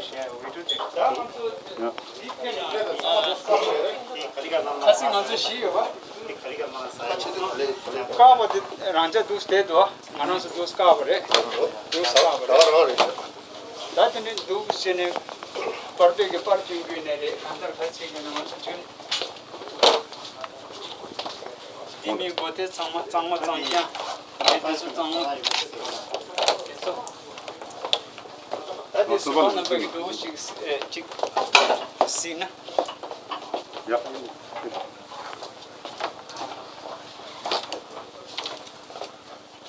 སང་ང་ཚོ་བཞི་ཡོད་པ། བཀག་པ་དེ་རང་འཇགས་འདུག་བསྡད་འདུག་ང་རང་ཚོ་འདུག་བཀག་པ་རེད། འདུག་བཀག་པ་རེད། ད་དེ་ནས་འདུག་བྱས་ནས་པར་དེ་གི་པར་བསྐྱོན་དགོས་ནས་རེད། གང་ལྟར་ཁ་ཆེ་གི་ནང་ང་ཚོ་བྱོན། དེ་མིན་སྒོ་དེ་ཚང་མ་གཙང་མ་གཙང་རྐྱང་། ངས་དེ་ཚོ་གཙང་མ་དེ་ཚོ། ད་དེ་སུ་བ་རྣམ་པ་གི་འགྲོ་བོ་ཞིག་ཨེ་ཅིག་གཟིགས་ན། ཡ།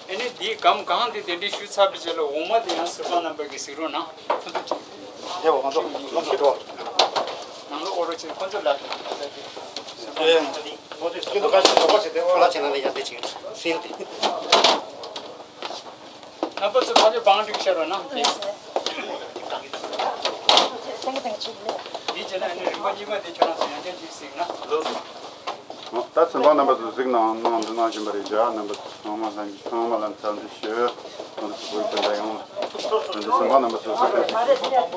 ཨེ་ནི་འདིའི་སྒམ་གང་དེ་དེ་འདྲའི་ཞུ་ཚར་བའི་རྗེས་ལ་འོག་མ་དེ་ཡང་སུ་བ་རྣམ་པ་གི་གཟིགས་རོགས་གནང་། དེ་འོག་མ་ཚོ་ལོག་ཤི་འགྲོ། ནང་ལོགས་འོ་རོ་ཆེ་ཁོ་ཚོ་ལ། ཨེ། ཁྱོད་ཚོ་ཁ་ཤས་ལོག་པ་བྱས་ཏེ་ཨོ་ལ་བྱས་ན་ལས་ཡག་དེ་ཅིག་སིལ་ཏེ། རྣམ་པ་ཚོ་ཕ་ལོས་བང་སྒྲིག་ཤར་བ་ན། འདི་བྱས་ན་ཨ་ནི་རིམ་པ་གཉིས་པ་དེ་ཁྱོད་རང་ཚོ་ཡང་བསྐྱར་ཅིག་གཟིགས་ན། ད་ཚོན་པ་རྣམ་པ་ཚོ་གཟིགས་གནང་གནང་འདུག་གནང་བཞིན་པ་རེད། བཞག་རྣམ་པ་ཚོ་ཚང་མ་ལ་ཚང་མ་ལ་འཚམས་འདྲི་ཞུ། ང་ཚོ་བོད་དོན་ལ་ཡོང་། ང་ཚོ་ཚོན་པ་རྣམ་པ་ཚོ་གཟིགས་གནང་ཞུ།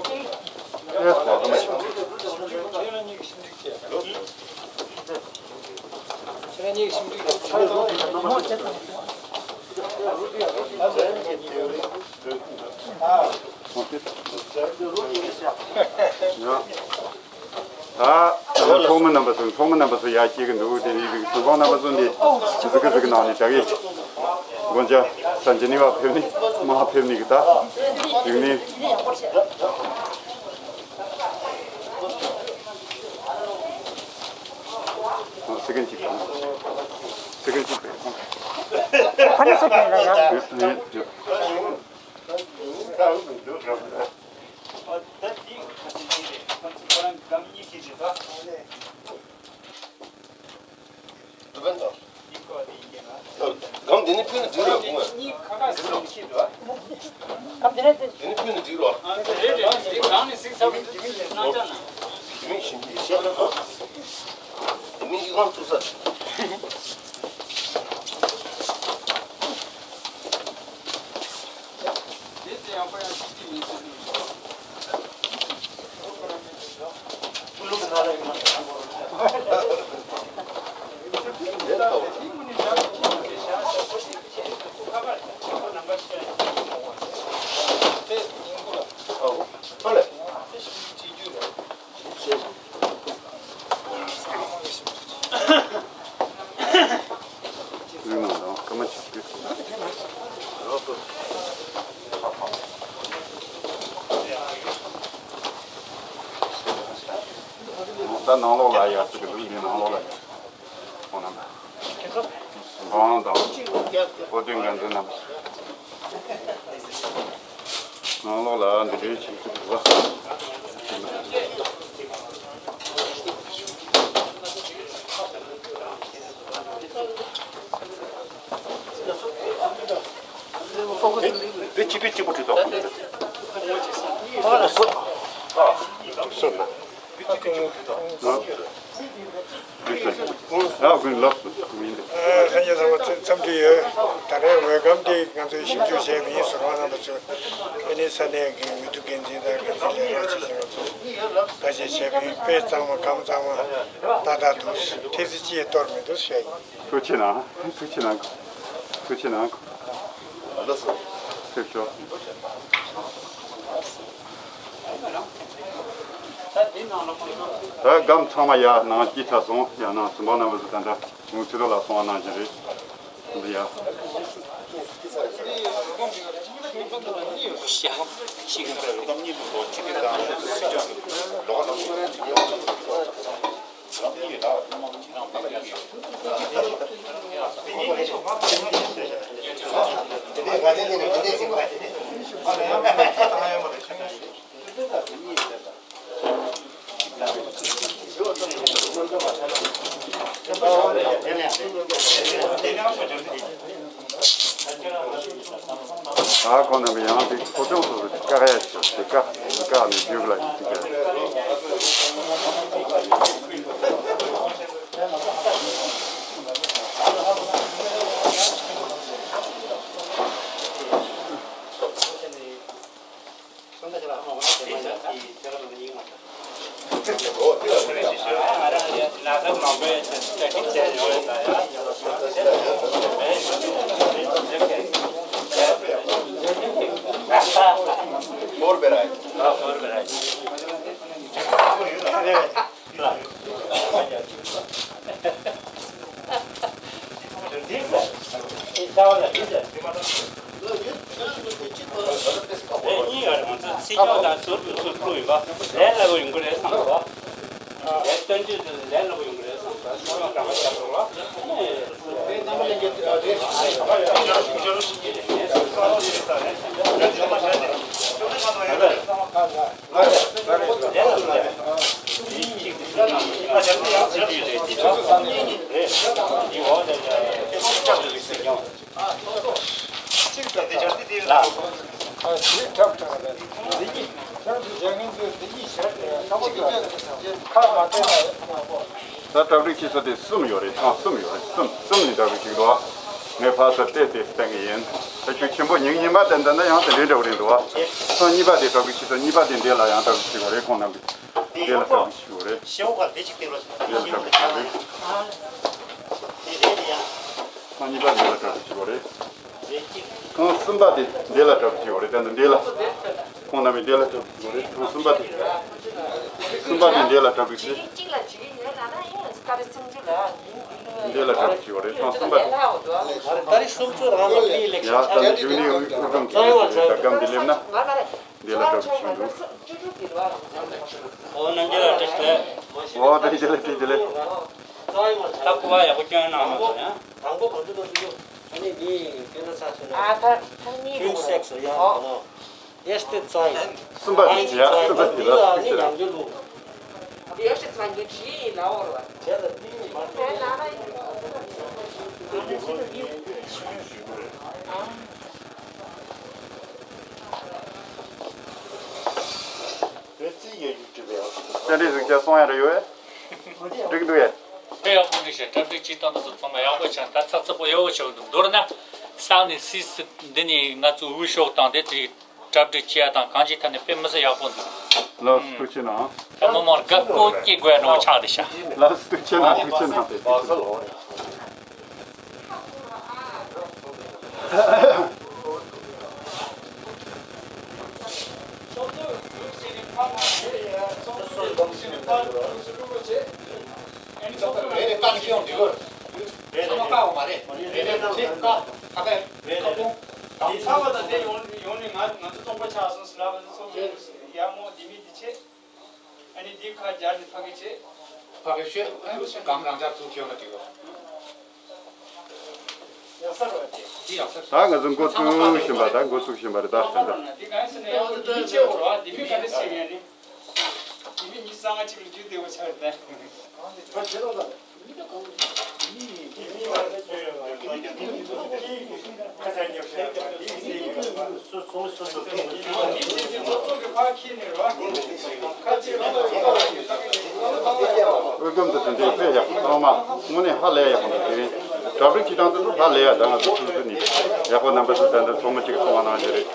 ཨེ་ཧོ། ད་ཚོགས་མི་རྣམ་པ་ཚོ་ཚོགས་མི་རྣམ་པ་ཚོ་ཡར་སྐྱེལ་གི་འདུག་དེ་ནས་ཚོང་ཁང་རྣམ་པ་ཚོ་འདི་གཟིགས་གི་གཟིགས་གི་ནང་ནས་ད་གི་དགོན་ཆ་ས་འཇི་ནི་བ་ཕེབས་ནི་མ་ཕེབས་ནི་གི་ད་གཟིགས་ནི། ཨ། སེ་ཀེན་གཅིག་དང་། སེ་ཀེན་གཅིག་པས། ཁ་ནས་སོ་གན་ལ་ཡ། ཡོད་ཡོད་ཡོད། སྒམ་འདི་ནས་ཕུལ་ན་འགྲིག་རོགས་གོང་མ། སྒམ་འདི་ནས་ཕུལ་ན་འགྲིག་རོགས། དེ་མིན་ཞིམ་པའི་ཤ་ལ་དེ་མིན་ཡིག་རང་བཙུགས་ས། ད་ནང་ལོགས་ལ་ཡར་ཚུད་ཀྱི་འདུག་འདི་ནང་ལོགས་ལ་ཡར། ཁོང་རྣམ་པ། ཁོང་དང་། བོད་དོན་འགན་འཛིན་རྣམ་པ། ནང་ལོགས་ལ་འདི་འདྲའི་བྱེད་ཀྱི་འདུག་བ། འདི་གཅིག་པའི་གཅིག་པུ་བྲིས་ཐོག་སོ་ན། ལྷན་རྒྱས་ཚང་མ་འཚམས་འདྲི་ཡོད། ད་རེས་འོས་སྒམ་འདི་ང་ཚོས་ཞིབ་འཇུག་བྱས་པ་ཡིན། ཟུར་པ་རྣམ་པ་ཚོས་ཨ་ནི་ས་གནས་ཀྱི་འོས་བསྡུ་འགན་འཛིན་དང་འགན་འཛིན་ལས་རོགས་བྱེད་བཞིན་པ་ཚོས་ལྟ་ཞིབ་བྱས་པ་ཡིན། དཔེ་གཙང་མ་སྒམ་གཙང་མ་ཏག་ཏག་འདུག་ཁྲིག་ཙེ་ཅི་ཡང་གཏོར་མི་འདུག་ཞུ་ཡ་ཡིན། ཐུགས་རྗེ་གནང་། ཐུགས་རྗེ་གནང་། ཐུགས་རྗེ་གནང་། ལགས་སོ། ཐུགས་རྗེ་ཆེ། ད་སྒམ་ཚང་མ་ཡར་ནང་སྐྱེལ་ཚར་སོང་། ཡང་ན་ཚོང་པ་རྣམ་པ་ཚོ་ད་ལྟ་ངོ་ཚུལ་ལ་སོང་བ་གནང་བཞིན་རེད། འདི་ཡ། ད་ཁོང་རྣམ་པས་ཡང་དེ་ཚོ་ཆུང་སོ་སོ་བཀག་ཡ་ཞིག་དེ་བཀག་དེ་བཀག་ནས་རྒྱུགས་ལ་ཡིན་ཟེར། ད་གྲ་སྒྲིག་བྱེད་ས་དེ་གསུམ་ཡོད་རེད། ཐེངས་གསུམ་ཡོད་རེད། གསུམ། གསུམ་ནས་གྲ་སྒྲིག་བྱེད་འདུག་ངས་ཕར་ཚུར་བལྟས་ཏེ་བསྟན་གྱི་ཡིན། ད་ཁྱོད་ཆེན་པོ་ཉིན་གཉིས་པ་དེ་འདི་ན་ཡང་དེ་འདྲའི་འདྲ་བོ་རེད་འདུག་ཐེངས་གཉིས་པ་དེ་གྲ་སྒྲིག་བྱེད་ས་གཉིས་པ་དེ་འདི་ལ་ཡང་གྲ་སྒྲིག་བྱེད་དགོས་རེད། ཁོང་རྣམས་ཀྱིས་འདི་ལ་གྲ་སྒྲིག་བྱེད་དགོས་རེད། ཤེའུ་ག་འདི་གཅིག་སྟེར་རོགས། འདི་ལ་གྲ་སྒྲིག་བྱེད་དགོས་རེད། ཐེངས་གཉིས་པ་འདི་ལ་གྲ་སྒྲིག་བྱེད་དགོས་རེད། ཐེངས་གསུམ་པ་དེ་འདི་ལ་གྲ་སྒྲིག་བྱེད་དགོས་རེད། ད་འདི་ལ། ཁོང་རྣམ་པས་འདི་ལ་གྲ་སྒྲིག་བྱེད་དགོས་རེད། ཐེངས་གསུམ་པ་དེ། གསུམ་པ་དེ་འདི་ལ་གྲ་སྒྲིག་བྱེད། འདི་ལ་གྲ་སྒྲིག་བྱེད་དགོས་རེད། ཐེངས་གསུམ་པ་དེ། ད་རེས་སུམ་ཅུ་རང་ལ་ཕི་ལེགས་ཤ་ཡ། ད་ནི་གཞུག་ནས་དབུས་ཁྲོམ་གྱི་ད་སྒམ་འདི་སླེབས་ན། འདི་ལ་གྲ་སྒྲིག་བྱེད་འདུག་ཨོ་ན་འདི་ལ་གྲ་སྒྲིག་ལས། ཨོ་ད་འདི་ལ་གྲ་སྒྲིག་ལས། ད་ཀུ་བ་ཡག་པོ་སྐྱོན་གནང་མ་སོང་ཡ། དང་པོ་གང་དུ་ནོར་ཞུ། ཨ་ནི་འདི་སྐྱོན་ན་ཚ་སོང་ན། ཨ་ད་ཐང་མི་ཀུན་སེག་སོ་ཡ་ཨོ། ཨེ་སྟེ་ཙའི། གསུམ་པ་དེ་ཡ། གསུམ་པ་དེ་ལ་ནི་ནང་གི་ལུགས། ཡོ་ཤི་ཚང་གི་ཇི་ལ་ཨོ་ར། དེ་ལ་ནི་མ་ཐལ་ལ་ལ་ཡིན། རྩིས་ཡོད་རྒྱུ་གྲུབ་པའི། བཅར་འདྲི་གཟིགས་བྱ་སོང་ཡ་རེ་ཡོད། འགྲིག་འདུག་ཡ། དཔེ་ཡག་པོ་འགྲིག་ཤག་གྲ་སྒྲིག་བྱེད་སྟངས་དེ་ཚོ་ཚང་མ་ཡག་པོ་ཆགས། ད་ཚགས་ཚུད་པོ་ཡག་པོ་ཆགས་འདུག་མདོར་ན་ས་ནས་སུད་སི་འདི་ནས་ང་ཚོ་འོས་ཤོག་དང་དེ་ཚོའི་གྲ་སྒྲིག་བྱེད་ཡ་དང་གང་ཅིའི་ཐད་ནས་དཔེ་མི་སྲིད་ཡག་པོ་འདུག་ལགས་སོ། ཐུགས་རྗེ་གནང་། ད་མི་མང་དགའ་སྤྲོ་སྐྱེ་དགོས་ནོ་ཆགས་བསྡད་ཤག་ལགས་སོ། ཐུགས་རྗེ་གནང་། ཐུགས་རྗེ་གནང་། ཚང་མ་བཀག་པ་དང་དེ་ཡོང་ཡོང་ནས་ང་ང་ཚོ་ཚོགས་པ་ཆགས་སོང་ཟེར་ལབ་པ་ཚོགས་པ་ཡག་མོ་འདི་མི་འདི་བྱེད། ཨ་ནི་འདི་ཁ་སྦྱར་ནས་ཕ་གི་བྱེད། ཕ་གི་བཤད། ཨ་ནི་གང་རང་ཅག་ཚུར་ཁྱེར་ན་འགྲིག་གོ། ཡག་ས་རེད་དེ། འདི་ཡག་ས་རེད། ད་ང་ཚོ་འགོ་བཙུགས་བཞིན་པ། ད་འགོ་བཙུགས་བཞིན་པ་རེད། ད་ད་ད། འདི་གང་ཟེར་ན་ཡང་འདི་མི་བྱེད་འོ་ར། འདི་མི་ག་རེ་བྱེད་ངས་ནི། འདི་མི་ཉི་ཤུ་རྩ་ལྔ་གཅིག་ལ་རྒྱུ་བདེ་བོ་ཆགས་རེད་ད། དབུས་ཁམས་དུ་དེ་འདྲའི་དཔེ་ཡག་པོ། ཚང་མ་དངོས་གནས་ཧ་ལས་ཡག་པོ་འདུག་དེ་རིང་གྲ་སྒྲིག་བྱེད་སྟངས་དེ་ཚོ་ཧ་ལས་ཡ། ད་ང་ཚོ་ཐུགས་སུ་ནི་ཡག་པོ། རྣམ་པ་ཚོ་ད་ལྟ་ཚོགས་མི་གཅིག་གིས་གསུངས་པ་ནང་བཞིན་རེད།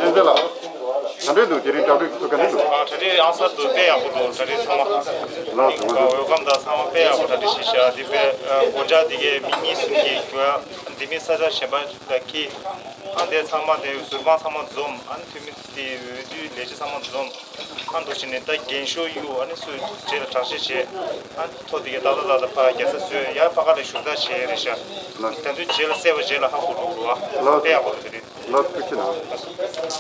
ཨེ་འཛེ་ལགས། ག་འདྲ་འདུག་དེ་རིང་གྲ་སྒྲིག་ཚོ་ག་འདྲ་འདུག་ཨ། གྲ་སྒྲིག་ཡག་ས་འདུག་དཔེ་ཡག་པོ་འདུག་གྲ་སྒྲིག་ཚང་མ། ལགས་སོ། ང་ཚོ་འོས་སྒམ་དང་ཚང་མ་དཔེ་ཡག་པོ་གྲ་སྒྲིག་བྱས་ཤག་འདི་དཔེ་སྒོ་ལྕགས་འདི་གའི་མི་གཉིས་གསུམ་གྱིས་རྒྱུ་འདི་མི་ས་ཆ་གཞན་པ་ལ་ཁྱེར། ཨ་འདི་ཚང་མ་དེ་ཟུར་དཔང་ཚང་མ་འཛོམས། ཨ་ནི་འཐུས་མི་དེ་འོས་བསྡུའི་ལས་བྱེད་ཚང་མ་འཛོམས། ཨ་འདུག་བྱས་ནས་ད་རྒན་ཤོས་གཡུག་ཨ་ནི་སུ་རྗེས་ལ་དྲག་ཤེས་བྱས། ཨ་ཐོ་དེ་གའི་ཏག་ཏག་ཏག་ཏག་ཕར་རྒྱལ་ས་བཟོས། ཡར་ཕ་ག་ལ་ཞུ་དག་བྱས་རེད་ཤག་དེ་ཚོའི་རྗེས་ལ་གསལ་པོ་རྗེས་ལ་ཧ་གོ་འགྲོ་གི་རེད་བ། དཔེ་ཡག་པོ་འདུག་དེ་རིང་། ལགས་སོ། ཐུགས་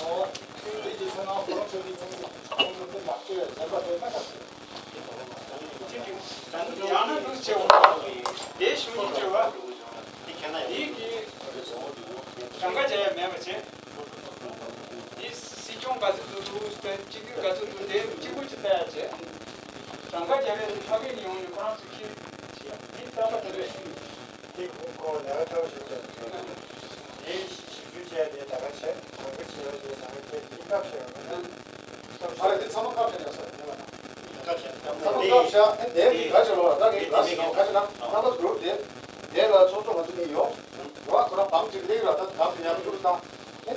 རྗེ་གནང་། ཡང་ན་འདུག་ཅེས་འོང་། དེའི་གཞུང་ཉིད་བརྗོད་པ། འདི་གི་གྲངས་ཀ་བྱ་ཡ་མེད་པ་བྱས། འདི་སྲིད་སྐྱོང་ག་ཚོད་འདུག་སྤྱི་འཐུས་ག་ཚོད་འདུག་དེ་གཅིག་པུ་ཅིག་ལྟ་ཡ་བྱས། གྲངས་ཀ་བྱ་བའི་ཕ་གི་ནས་ཡོང་ནས་ཁོ་རང་ཚོ་ཁྱེར། འདི་ལྟ་བ་དེ་རེད། དེ་ཁོ་ལས་ཀ་ཐབས་ཤེས་བྱས། དེ་ཞིབ་འཇུག་བྱས་ཏེ་ད་ག་བྱས། ད་ག་བྱས་ཏེ་ད་ག་བྱས་ཏེ་སྐབས་ཤིག་ཡོང་གི་འདུག་ཨ་རེ་དེ་ཚང་མ་སྐབས་ཤིག་ཡོང་ས་རེད་ལབ་ན། སྐབས་ཤིག་ཡོང་ས་རེད། སྐབས་ཤིག་ཨེ་དེ་ག་ཅིག་ལོ་ད་གི་ག་ཞིག་ཡོང་ག་ཅིག་ན་རྣམ་པ་གུ་རུབ་དེ་དེ་ལ་ཚོགས་གཙོ་ང་ཚོ་གཉིས་ཡོང་། རོ་ཁོ་རང་བང་ཅིག་ལེགས་ར། ད་གང་དུ་ཡང་གུ་རུབ་དང་ཨེ་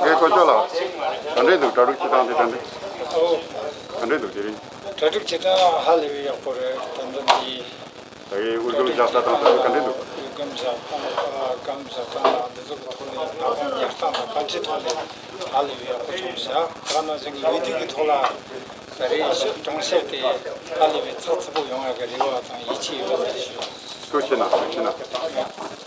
ངས་ཁོ་ཚོ་ལ་ག་འདྲས་འདུག་གྲ་སྒྲིག་བྱེད་སྟངས་དེ་ག་འདྲས། ག་འདྲས་འདུག་དེ་རིང་། གྲ་སྒྲིག་བྱེད་སྟངས་ཧ་ལས་པའི་ཡག་པོ་རེད། ད་ལྟ་འདི། ད་གའི་དབུ་སྒྲོན་རྒྱག་ས་དང་ད་ལྟ་ག་འདྲས་འདུག་དབུ་སྒམ་བཞག་སྟངས། ཨ། སྒམ་བཞག་སྟངས་ལ་འདི་ཚོ་གི་ཐོག་ནས་ལག་པ་ཉར་སྟངས་དང་གང་ཅིའི་ཐོག་ནས་ཧ་ལས་པའི་ཡག་པོ་བྱུང་བཞག་ད་ག་ནང་བཞིན་གྱི་འོས་བསྡུ་གི་ཐོག་ལ་ད་རེས་གྲོང་གསེབ་དེ་ཧ་ལས་པའི་ཚགས་ཚུད་པོ་ཡོང་ཡག་གི་རེ་བ་དང་ཡིད་ཆེས་ཡོད་པ་ཞུ། ཐུགས་རྗེ་གནང་། ཐུགས་རྗེ་གནང་།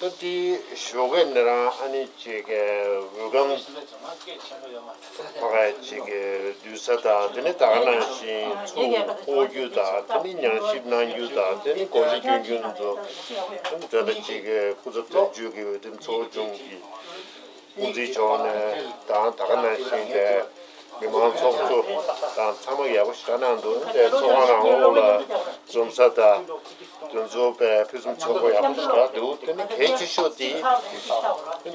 ད་དེ་ཞོགས་ཀས་ནི་རང་ཨ་ནི་ཅིག་འོས་སྒམ་ཕ་ག་ཅིག་བསྡུ་ས་དང་དེ་ནི་ད་ག་ནང་བཞིན་ཚུར་འཕོ་རྒྱུ་དང་དེ་ནི་ཉམས་ཞིབ་གནང་རྒྱུ་དང་དེ་ནི་གོ་སྒྲིག་སྐྱོན་རྒྱུ་ཚོ་དེ་ནི་དེ་འདྲ་ཅིག་སྐུ་ཚབ་དོན་གཅོད་ཀྱི་འོས་འདེམས་ཚོགས་ཆུང་གི་དབུ་འཛིན་མཆོག་ནས་དང་ད་ག་ནང་བཞིན་པའི་མི་མང་ཚོགས་གཙོ་དང་ཚང་མ་ཡག་པོ་ཞེ་དྲག་གནང་འདུག་དེ་ཚོགས་ཁང་རང་ལོགས་ལ་འཛོམས་ས་དང་དེ་ཚོ་པའི་ཕུན་སུམ་ཚོགས་པོ་ཡག་པོ་ཞེ་དྲག་འདུག་དེ་ནི་གལ་ཆེ་ཤོས་དེ་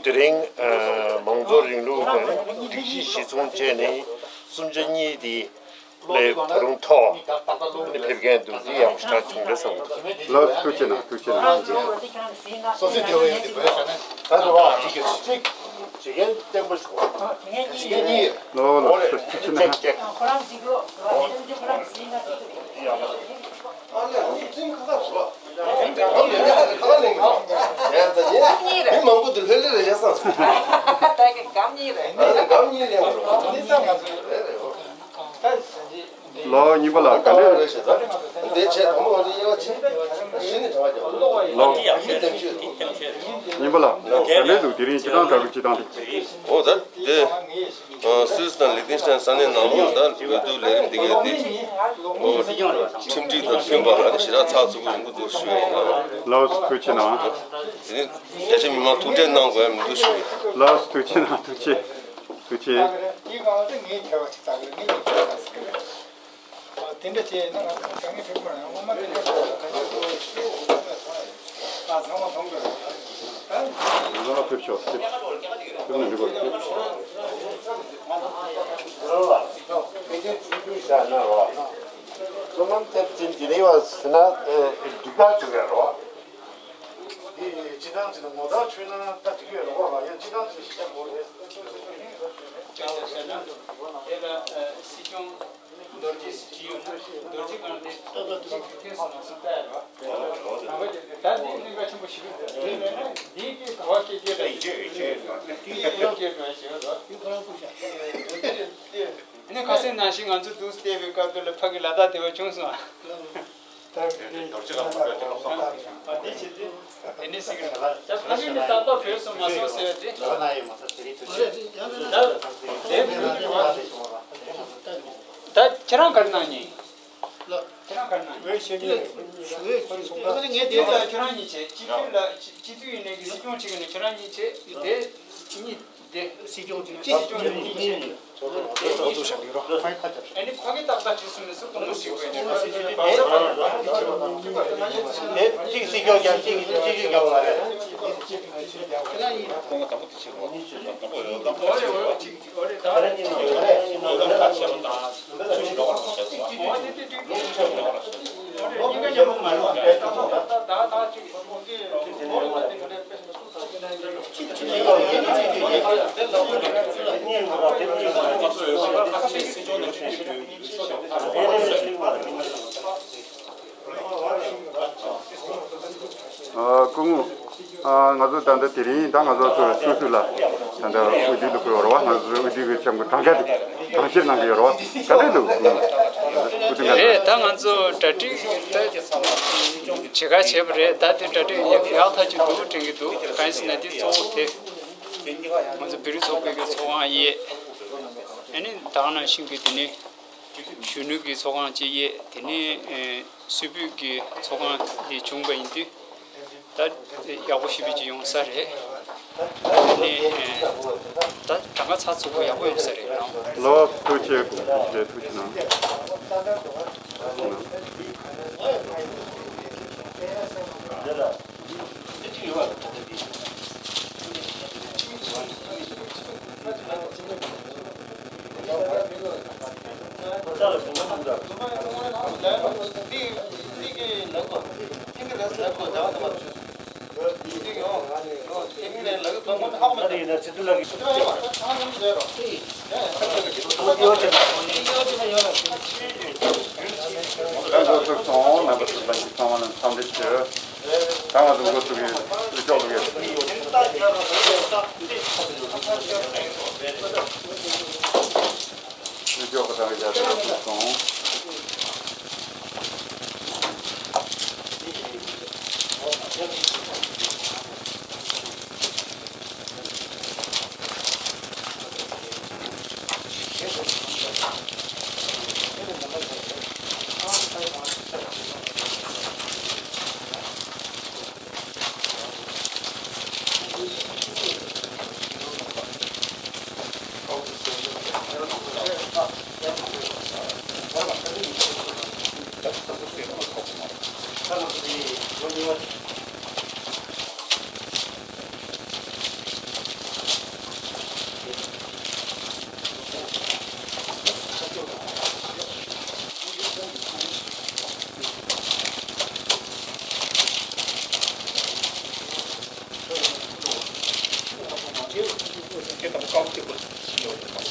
དེ་རིང་ཨ་མང་གཙོ་རིང་ལུགས་དང་སྒྲིག་གཞི་གཞི་བཟུང་བྱས་ནས་གསུམ་ཆ་གཉིས་དེ། ལས་ད་རུང་ཐོག་ནས་ཕེབས་མཁན་འདུག་དེ་ཡག་པོ་ཞེ་དྲག་བྱུང་འདྲ་སོང་། ལགས་སོ། ཐུགས་རྗེ་གནང་། ཐུགས་རྗེ་གནང་། སོ་སོའི་དེ་བས་ཡིན་དེ་བས་ཀྱང་ནི་ད་དུ་བ་གཅིག་བྱེད་མཁན་བརྟན་པོ་ཞིག་བྱེད་མཁན་གཉིས། ལོ་ལོ་ལོ། ཐུགས་རྗེ་གནང་། ཨ་ལས་ཁོང་ཚིམ་ཁ་ཁ་བྱེད་པ། ཁ་ཁ་ལེན་གྱི་རེད། མི་མང་པོ་དེ་ལྷོད་ལྷོད་རེད་བྱས་སོང་། ད་གི་སྒམ་གཉིས་རེད། ཨ་ལས་སྒམ་གཉིས་ལེན་དགོས་རེད། རེད་རེད། ལོ་གཉིས་པ་ལ་ག་འདྲས། འདི་བྱས་དང་པོ་ང་ཚོ་དབྱེ་བ་ཕྱེ། གཞི་ནས་དྲ་བ་རྒྱབ། ལོ་མི་ལྡེམ་ཤོས་དེ། གཉིས་པ་ལ་ག་འདྲས་འདུག་དེ་རིང་སྤྱི་བཏང་གྲ་སྒྲིག་སྤྱི་བཏང་དེ། འོ་ད་དེ། སུད་སི་དང་ལི་ཏེན་ཤི་ཏན་ས་གནས་ནང་ལོགས་ད་འོས་བསྡུ་ལས་རིམ་འདི་གའི་དེ། འོ་ཁྲིམས་སྒྲིག་དང་མཐུན་པ་ལ་ཞེ་དྲག་ཚགས་ཚུད་པོ་ཡོང་གི་འདུག་ཞུ་ཡ་ཡིན་ལ། ལགས་སོ། ཐུགས་རྗེ་གནང་། དེ་ནི་རྒྱ་ཆེ་མི་མང་ཐུག་འཕྲད་གནང་དགོས་ཡ་མི་འདུག་ཞུ་ཡ། ལགས་སོ། ཐུགས་རྗེ་གནང་། ཐུགས་རྗེ། ཐུགས་རྗེ། དེ་འདྲ་བྱས་ན་ང་ཚོ་དྲང་ངེས་ཕེབས་མ་ཡོང་ངོ་མ་དེ་འདྲ་ཞིག་ལ་ག་ཚོད་ཐུག་ཞུ་ཨ་ཚང་མ་མཐོང་དགོས་རེད། ང་ཚོ་ལ་ཕེབས་ཤོག་ཕེབས་ཕེབས་ན་འགྲིག་གོ། ཕལ་ཆེར་ཆུང་ཆུང་བཞག་ན་རོ། བསོད་ནམས་ཐེབས་ཆེན་འདི་རེད་བ་ཟེར་ན་འགྲིག་པ་ཆུ་བས་རོ། འདི་སྤྱི་བཏང་ཟེར་ན་ངོ་ཐག་ཆོད་ན་ད་འགྲིག་གི་རེད་རོ། ཡང་སྤྱི་བཏང་ཟེར་ཞིག་ཆགས་དགོས་རེད། དེ་ལ་སྲིད་སྐྱོང་རྡོ་རྗེ་ཞིག་བྲིས་ཡོད་ན་རྡོ་རྗེ་སྒང་དེ་ཏག་ཏག་ཏུ་ཐོན་སོང་ན་སུ་ལྟ་ཡ་རོ། ད་འདི་གླིང་ག་ཆེན་པོ་ཞིག་རེད། དེ་མེད་ན་འདི་གི་ག་བ་སྐད་སྐད་རེད། སྐད་སྐད་རེད་ཞེས་རོ། ཨ་ནི་ཁ་སང་ནང་བཞིན་ང་ཚོ་འདུག་བལྟས་པའི་སྐབས་དེ་ལ་ཕ་གི་ལ་དྭགས་དེ་བ་བྱུང་སོང་ཨ། ད་འདི་རྡོ་རྗེ་གླིང་པ་དེ་ལ་ཨ་འདི་བྱེད་དུས་དེ་ནས་ཟེར་གི་རེད། ད་ཕ་གི་ནི་རྟག་པར་བོད་སོང་མ་སོང་ཟེར་བ་དེ། ད་དེ་མི་འདུག་ཨ། ད་ཁྱེད་རང་ག་རེ་གནང་མཁན། ཁྱེད་རང་ག་རེ་གནང་མཁན། ངས་དེ་ལ་ཁྱེད་རང་གཉིས་བྱས། སྤྱི་འཐུས་ལ་སྤྱི་འཐུས་ཡིན་ནའི་གི་སྲིད་སྐྱོང་བྱེད་མཁན་ནི་ཁྱེད་རང་གཉིས་བྱས། དེ་གཉིས། དེ་སྲིད་སྐྱོང་ཅིག་ཅིག་ཅིག་ཅིག་ཅིག་ཅིག་ཨ་ནི་ཕ་གི་ཏག་ཏག་ཅིག་སུ་མི་སུ་གོང་མ་ཞིག་དགོས་ནས་དེ་གཅིག་སྲིད་སྐྱོང་རྒྱབ་གཅིག་གཅིག་རྒྱབ་མ་རེད། ཨ་སྐུ་ངོ། ཨ་ང་ཚོ་ད་ལྟ་དེ་རིང་ད་ང་ཚོ་ཚོ་སུ་སུ་ལ་ད་ལྟ་འོས་བསྡུ་ལུག་ཡོད་རེད་བ། ང་ཚོ་འོས་བསྡུ་གི་ཆེད་དུ་གྲངས་ཀ་དེ་གྲངས་བཤེར་གནང་གི་ཡོད་རེད་བ། ག་འདྲ་འདུག་སྐུ་ངོ། འོས་བསྡུ་ང་ཚོ། རེད། ད་ང་ཚོ་གྲ་སྒྲིག་ད་བྱེད་ག་བྱས་པ་རེད། ད་དེ་གྲ་སྒྲིག་ཡག་ཡག་ཐག་ཆོད་འདུག་དྲན་གྱི་འདུག་གང་ཡིན་ཟེར་ན་དེ་གཙོ་བོ་དེ་ང་ཚོ་བོད་རིགས་ཚོགས་པའི་གི་ཚོགས་ཁང་ཡས། ཨ་ནི་ད་ག་ནང་བཞིན་གི་དེ་ནས་གཞོན་ནུ་གི་ཚོགས་ཁང་ཅིག་ཡས། དེ་ནས་ཨེ་སུད་བོད་ཀྱི་ཚོགས་ཁང་དེ་བྱུང་བ་ཡིན་དུས། ད་ཡག་པོ་ཞེ་པོ་ཅིག་ཡོང་ས་རེད། དེ་ནས་ཨེ་ད་གྲངས་ཀ་ཚགས་ཚུད་པོ་ཡག་པོ་ཡོང་ས་རེད་ལགས། ལགས་སོ། ཐུགས་རྗེ་ཆེ། ཐུགས་རྗེ་གནང་། ད་འགོ་ཚུགས་སོང་། རྣམ་པ་ཚོ་ཚང་མ་ལ་འཚམས་འདྲི་ཞུ། ད་ང་ཚོ་འགོ་ཚུགས་ཡོད། ཚུར་ཕྱོགས་ལ་ཡོད། ཚུར་ཕྱོགས་པ་དང་རྒྱ་ཚོགས་ཚུགས་སོང་།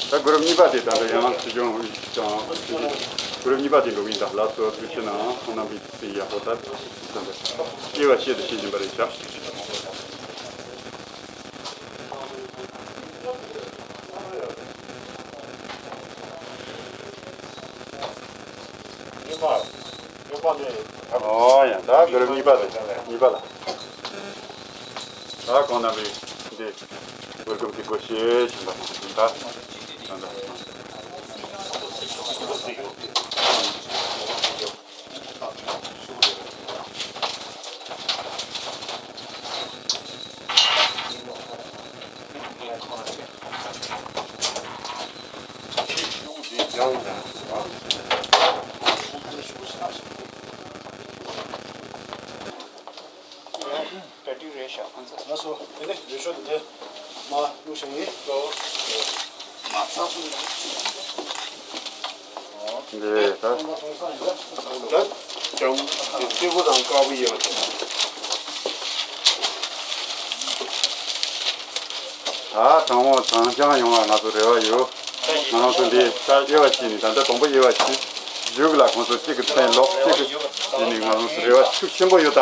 ད་གུ་རུབ་གཉིས་པ་དེ་ད་ལྟ་ཡང་སྲིད་སྐྱོང་དང་། གུ་རུབ་གཉིས་པ་དེ་འགྲོ་གི་ཡིན་ད། ལགས་སོ། ཐུགས་རྗེ་གནང་། ཁོང་རྣམ་པའི་སྲིད་ཡག་པོ་ད་ད་དབྱེ་བ་ཕྱེ་དུ་བྱེད་བཞིན་པ་རེད་ཤག་ཨོ་ཡ། ད་གུ་རུབ་གཉིས་པ་རེད། གཉིས་པ་ལ། ད་ཁོང་རྣམ་པས་འདི་གུར་གུམ་གྱི་སྒོ་ཕྱེ་བཞིན་པ་ཡིན་ད། ད་ད། གྲ་སྒྲིག་རེད་ཤག་ཁོང་ཚོ། ལགས་སོ། དེ་ནས་འོས་ཤོག་དེ་འདྲ་མར་བླུགས་བཞག་ཡིན། འདི་ད། ད་ལྕགས་པོ་དེ་སེར་པོ་དང་དཀར་པོ་ཡོད་པ་དེ། ད་དང་པོ་དྭངས་ཤིང་ཡོང་བ་ང་ཚོ་རེ་བ་ཡོད། ང་རང་ཚོ་འདི་ད་དབྱེ་བ་ཕྱེ་ནས། ད་ལྟ་དང་པོ་དབྱེ་བ་ཕྱེ། བཞུགས་ལ་ཁོང་ཚོ་གཅིག་གི་མཚན་ལོག་གཅིག་གི་བྱས་ནས། ང་རང་ཚོ་རེ་བ་ཤུགས་ཆེན་པོ་ཡོད་ད།